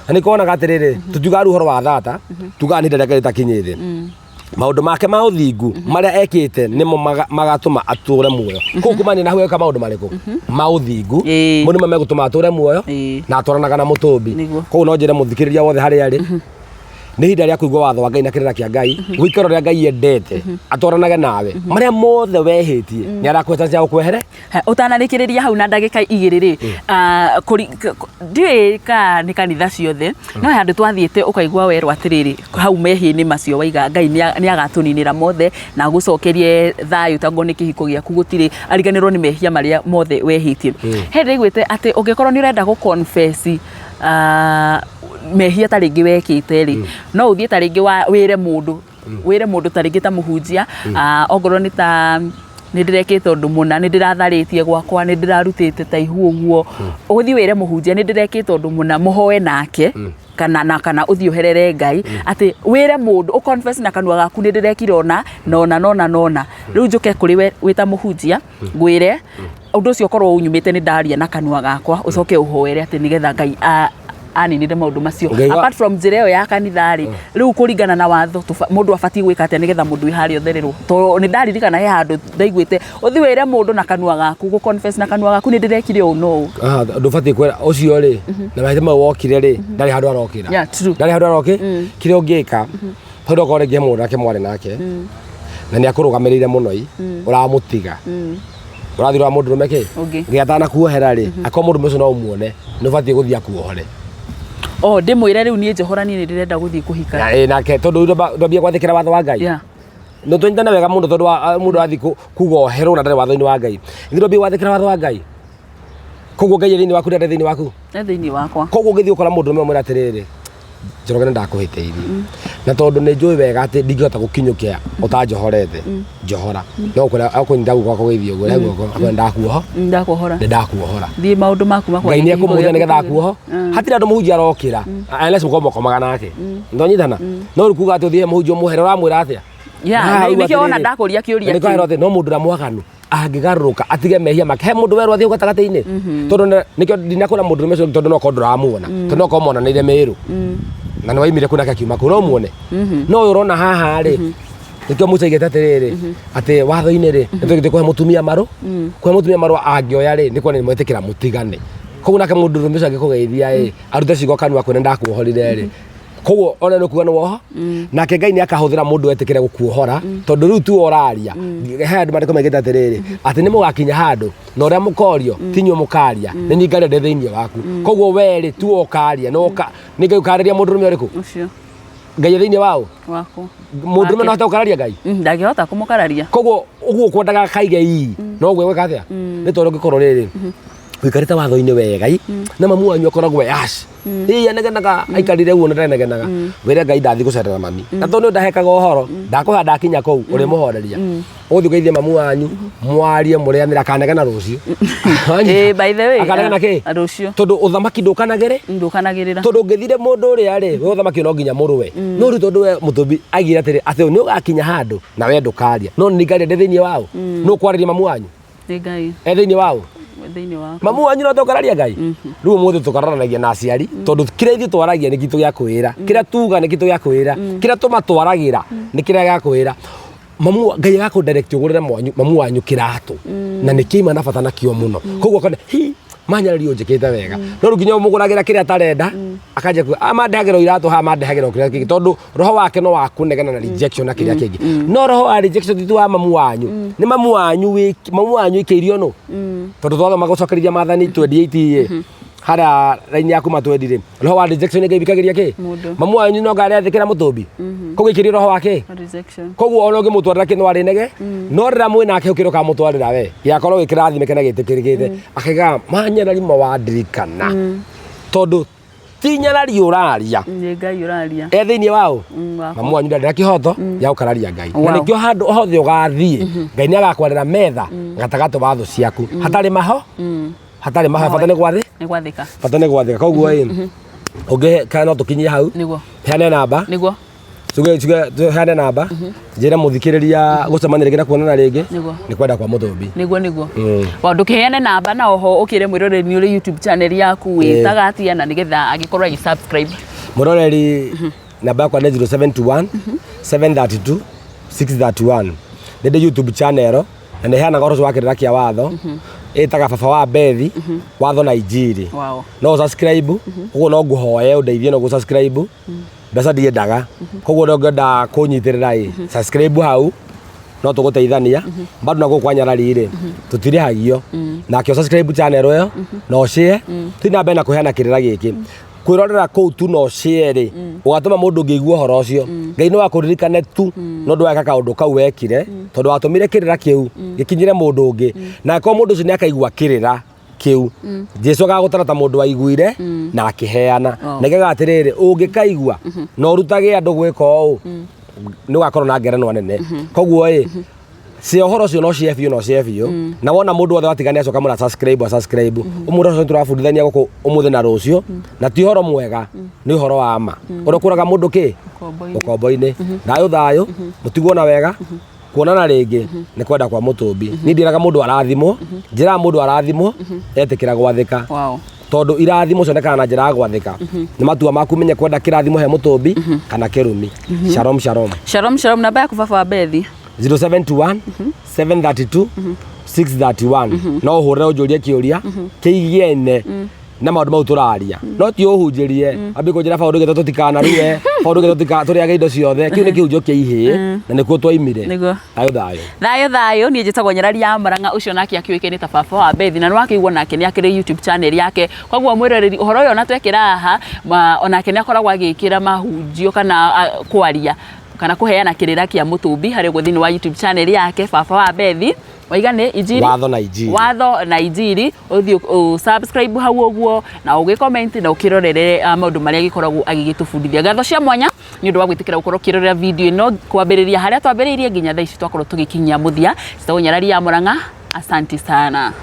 Na nĩ konaga atĩrĩrĩ, tũtiugaga rĩu ũhoro wa thata, tugaga nĩ ihinda rĩake rĩtakinyĩte. Maũndũ make ma ũthingu marĩa ekĩte nĩmo magatũma atũre muoyo. Kũu kumania na hau eka maũndũ marĩkũ ma ũthingu, mo nĩmo megũtũma atũre muoyo na atwaranaga na mũtũmbi. Koguo no njĩre mũthikĩrĩria wothe harĩa arĩ, nĩ ihinda rĩa kũigua watho wa Ngai na kĩrĩra kĩa Ngai, gũikara ũrĩa Ngai endete, atwaranage nawe. Marĩa mothe wehĩtie, nĩ arakũhe chance ya gũkwehere. Ha, ũtanarĩkĩrĩria hau na ndagĩka 2 rĩ, ndiũĩ ka nĩ kanitha ciothe, no he handũ twathiĩte ũkaigua werwo atĩrĩrĩ, hau mehia-inĩ macio waiga Ngai nĩ agatũninĩra mothe na agũcokerie thayũ, tangorwo nĩ kĩhiko gĩaku gũtirĩ ariganĩrwo nĩ mehia marĩa mothe wehĩtie. He ndĩraiguĩte atĩ ũngĩkorwo nĩ ũrenda gũ confess mehia ta rĩngĩ wekĩte rĩ, no ũthiĩ ta rĩngĩ wĩre mũndũ ta rĩngĩ ta mũhunjia, ongorwo nĩ ta nĩ ndĩrekĩte ũndũ mũna, nĩ ndĩratharĩtie gwakwa, nĩ ndĩrarutĩte ta ihu ũguo, ũthiĩ wĩre mũhunjia nĩ ndĩrekĩte ũndũ mũna, mũhoe nake, kana na kana ũthiĩ ũherere Ngai atĩ wĩre mũndũ ũ confess na kanua gaku, nĩ ndĩrekire ona nona nona nona, rĩu njũke kũrĩ we wĩ ta mũhunjia ngwĩre ũndũ ũcio ũkorwo unyumĩte, nĩ ndaria na kanua gakwa, ũcoke ũhoere atĩ nĩgetha Ngai aninire maũndũ macio. Apart from njĩra ĩyo ya kanitha rĩ, rĩu kũringana na watho mũndũ abatiĩ gwĩka atĩa nĩgetha mũndũ wĩ harĩa ũthererwo? Tondũ nĩ ndaririkana he handũ ndaiguĩte ũthiĩ wĩre mũndũ na kanua gaku, gũ confess na kanua gaku, nĩ ndĩrekire ũũ no ũũ. Aha, ndũbatiĩ kwĩra ũcio rĩ na mahĩtia mau wokire rĩ, ndarĩ handũ arokĩra. Yeah, true. Ndarĩ handũ aroki. Kĩrĩa ũngĩka, tondũ okorwo rĩngĩ he mũndũ nake mwarĩ nake na nĩ akũrũgamĩrĩire mũno i ũramũtiga, ũrathiĩ ũra mũndũrũme kĩ Ũngĩ. Ngai atanakuohera rĩ, akorwo mũndũrũme ũcio no ũmuone, nĩ ũbatiĩ gũthiĩ akuohore. O ndĩmwĩre rĩu niĩ njohora, niĩ nĩ ndĩrenda gũthiĩ kũhika. Na nake tondũ ndwambia gwathĩkĩra watho wa Ngai. No tũnyitane wega mũno, tondũ mũndũ athiĩ kuga oherwo na ndarĩ watho-inĩ wa Ngai, ithuĩ ndwambia gwathĩkĩra watho wa Ngai. Koguo Ngai e thĩinĩ waku, ndarĩ thĩinĩ waku? E thĩinĩ wakwa. Koguo ũngĩthiĩ ũkora mũndũrũme ũmwĩre atĩrĩrĩ, Njoroge, nĩ ndakũhĩtĩirie, na tondũ nĩ njũĩ wega atĩ ndingĩhota gũkinyũkia ũtanjohorete, njohora. No ũkũra akũnyita guoko, akũgeithia ũguo he guoko, akwĩra ndakuoho. Ndakuohora. Nĩ ndakuohora. Thiĩ maũndũ maku makwa. Ngai nĩ ekũmũhũthĩra nĩgetha akuoho. Hatirĩ andũ mũhunjia arokĩra unless mũkorwo mũkomaga nake, ndonyitana. No rĩu kuga atĩ ũthiĩ he mũhunjia ũmũhere, ũramwĩra atĩa? Yeah, nĩkĩo wona ndakũria kĩũria. Nĩkĩo kĩu. Atĩ no mũndũ ũrĩa mwaganu angĩgarũrũka atige mehia make, he mũndũ werwo athiĩ hau gatagatĩ-inĩ, tondũ nĩkĩo ndinakwĩra mũndũ ũcio, tondũ no korwo ndũramuona, tondũ no korwo monanĩire Mĩrũ na nĩ waimire kũu nake akiuma kũu, no muone. No ũyũ ũrona haha rĩ, nĩkĩo Musa aigĩte atĩrĩrĩ, atĩ watho-inĩ rĩ, nĩ tũgĩte kũhe mũtumia marũ kũhe mũtumia marũa angĩoya rĩ, nĩ kuonania mwetĩkĩra mũtigane. Koguo nake mũndũ ũcio angĩkũgeithia ĩ, arute ciugo kanua kwĩna ndakuohorire rĩ, koguo ona nĩ kuga nĩ woho, nake Ngai nĩ akahũthĩra mũndũ etĩkĩre gũkuohora, tondũ rĩu tu ũraria. He andũ marĩkũ maigĩte atĩrĩrĩ, atĩ nĩ mũgakinya handũ na ũrĩa mũkorio ti inyuĩ mũkaria, nĩ niĩ ngaria ndĩ thĩinĩ waku. Koguo we rĩ, tu ũkaria no nĩ Ngai ũkarĩria mũndũrũme ũrĩkũ? Ũcio. Ngai e thĩinĩ wao. Wakwa. Mũndũrũme no ahote gũkararia Ngai? Ndangĩhota kũmũkararia. Koguo ũguo ũkwendaga kaige ii no ũguo gwĩka atĩa, nĩ tondũ ũngĩkorwo rĩrĩ Ũikarĩte watho-inĩ wega i na mamu wanyu akoragwo e ash ĩĩ anegenaga aikarire ũguo na ndanegenaga wĩre Ngai ndathiĩ gũcerera mami na tondũ nĩ ndahekaga ũhoro ndakũha ndakinya kũu ũrĩmũhoreria ũgũthiĩ ũgeithie mamu wanyu mwarie mũrĩanĩre akanegena rũciũ. Ĩĩ, by the way, akanegena kĩ? Ah, rũciũ. Tondũ ũthamaki ndũkanagĩrĩ. Ndũkanagĩrĩra. Tondũ ũngĩthire mũndũ ũrĩa rĩ we ũthamaki no nginya mũrũe no rĩu tondũ we mũtũmbi aigire atĩrĩ atĩ nĩ ũgakinya handũ na we ndũkaria no nĩ ngaria ndĩ thĩinĩ wao nũ kwarĩria mamu wanyu. Nĩ Ngai. E thĩinĩ wao. Thĩinĩ waku. Mamu wanyu no tũkararia Ngai. Rĩu ũmũthĩ tũkararanagia na aciari tondũ kĩrĩa ithuĩ twaragia nĩ kitũ gĩa kwĩra kĩrĩa tuga nĩ kitũ gĩa kwĩra kĩrĩa tũmatwaragĩra nĩ kĩrĩa gĩa kwĩra mamu Ngai agakũ direct ũgũrĩre mwanyu mamu wanyu kĩratũ na nĩ kĩima na bata nakĩo mũno koguo akona hi manyarari ũnjĩkĩte wega no rĩu nginya ũmũgũragĩra kĩrĩa atarenda akanjia kuga ah mandehagĩra o iratũ haha mandehagĩra o kĩrĩa kĩngĩ tondũ roho wake no wa kũnegena na rejection na kĩrĩa kĩngĩ no roho wa rejection ti wa mamu wanyu nĩ mamu wanyu mamu wanyu ikĩirio nũ tondũ twathoma gũcokereria maathani 28 ĩ harĩa raini ya kuma twendi rĩ roho wa rejection nĩ Ngai wikagĩria kĩ? Mũndũ. Mamu wanyu no ngarethĩkĩra mũtũmbi koguo ikĩrio roho wa kĩ? Rejection. Koguo ona ũngĩmũtwarĩra kĩ no arĩnege no rĩrĩa mwĩ nake ũkĩrĩ ũkamũtwarĩra we gĩakorwo gĩ kĩrathime na gĩtĩkĩrĩkĩte akaigaga manyarari mawandirikana tondũ ti nyarari ũraria. Nĩ Ngai ũraria. E thĩinĩ wao. Wakwa. Mamu wanyu ndarĩ na kĩhoto gĩa gũkararia Ngai na Wow. nĩkĩo handũ hothe ũgathiĩ Ngai nĩ agakwarĩra metha gatagatĩ wa thũ ciaku hatarĩ maho hatarĩ mahoya bata nĩ gwathĩ. Nĩ gwathĩka. Bata nĩ gwathĩka koguo ĩ ũngĩ kana no tũkinyie hau. Nĩguo. Heane namba. Nĩguo. Tuge tuge heane namba njĩre mũthikĩrĩria gũcemania rĩngĩ na kuonana rĩngĩ. Nĩguo. Nĩ kwenda kwa mũtũmbi. Nĩguo. Wa ndũkĩheane namba na oho ũkĩre mwĩroreri nĩ ũrĩ YouTube channel yaku wĩtaga atĩa na nĩgetha angĩkorwo agĩ subscribe. Mũroreri namba yakwa nĩ 0721 732 631 nĩ ndĩ YouTube channel na nĩ heanaga ũhoro ũcio wa kĩrĩra kĩa watho ĩtaga baba wa Bethi watho na injiri. Wow. No subscribe ũguo no ngũhoye ũndeithie no gũ subscribe mbeca ndiendaga koguo no ngenda kũnyitĩrĩra ĩ subscribe hau no tũgũteithania bado na gũkũ kwa nyarari rĩ tũtirĩhagio nakĩo subscribe channel ĩyo na ũshare tũthiĩ na mbere na kũheana kĩrĩra gĩkĩ kwĩrorera kũu tu na ũshare rĩ ũgatũma mũndũ ũngĩ aigue ũhoro ũcio Ngai no akũririkane tu no ndweka kaũndũ kau wekire tondũ watũmire kĩrĩra kĩu gĩkinyĩre mũndũ ũngĩ na angĩkorwo mũndũ ũcio nĩ akaigua kĩrĩra kĩu Jesu agagũtara ta mũndũ waiguire na akĩheana. Wow. Na igaga atĩrĩrĩ ũngĩkaigua na ũrutage andũ gwĩka ũũ nĩ ũgakorwo na ngerenwa nene koguo ĩ cia ũhoro ũcio no share biũ no share biũ na wona mũndũ wothe watigania acoka mũra subscribe subscribe ũmũndũ ũcio tũrabundithania gũkũ ũmũthĩ na rũciũ na ti ũhoro mwega nĩ ũhoro wa ma ũrĩa ũkũraga mũndũ kĩ Ũkombo-inĩ. ũkombo-inĩ thayũ thayũ mũtigwo na wega kuonana rĩngĩ nĩ kwenda kwa mũtũmbi niĩ ndiĩraga mũndũ arathimwo njĩraga mũndũ arathimwo etĩkĩra gwathĩka. Wow. Tondũ irathimo cionekaga na njĩra ya gwathĩka nĩ matua maku menye kwenda kĩrathimo he mũtũmbi kana kĩrumi. Shalom shalom. Shalom shalom. Namba yaku baba wa Bethi? 0721 732 631 no ũhũrĩre ũnjũrie kĩũria kĩgiene na maũndũ mau tũraria no ti ũhunjĩrie ambie kũnjĩra baũndũ gĩtũ tũtikanarue baũndũ gĩtũ tũrĩage indo ciothe kĩu nĩ kĩhunjio kĩa ihĩĩ na nĩkuo twaimire. Nĩguo. Thayũ thayũ. Thayũ thayũ niĩ njĩtagwo Nyarari ya Murang'a ũcio nake akĩũĩkaine ta baba wa Bethi na nĩwakĩigua nake nĩ akĩrĩ YouTube channel yake koguo mwĩroreri ũhoro ũyũ ona twekĩra haha onake nĩ akoragwo agĩkĩra mahunjio kana kwaria kana kũheana kĩrĩra kĩa mũtũmbi harĩ ũguo thĩinĩ wa YouTube channel yake baba wa Bethi waiga nĩ injiri. Watho na injiri. Watho na injiri ũthiĩ subscribe hau ũguo na ũgĩ comment na ũkĩrorere maũndũ marĩa agĩkoragwo agĩgĩtũbundithia. Ngatho cia mwanya nĩ ũndũ wa gwĩtĩkĩra gũkorwo ũkĩrorera video ĩno kwambĩrĩria harĩa twambĩrĩirie nginya thaa ici twakorwo tũgĩkinyia mũthia. Njĩtagwo Nyarari ya Murang'a, asanti sana.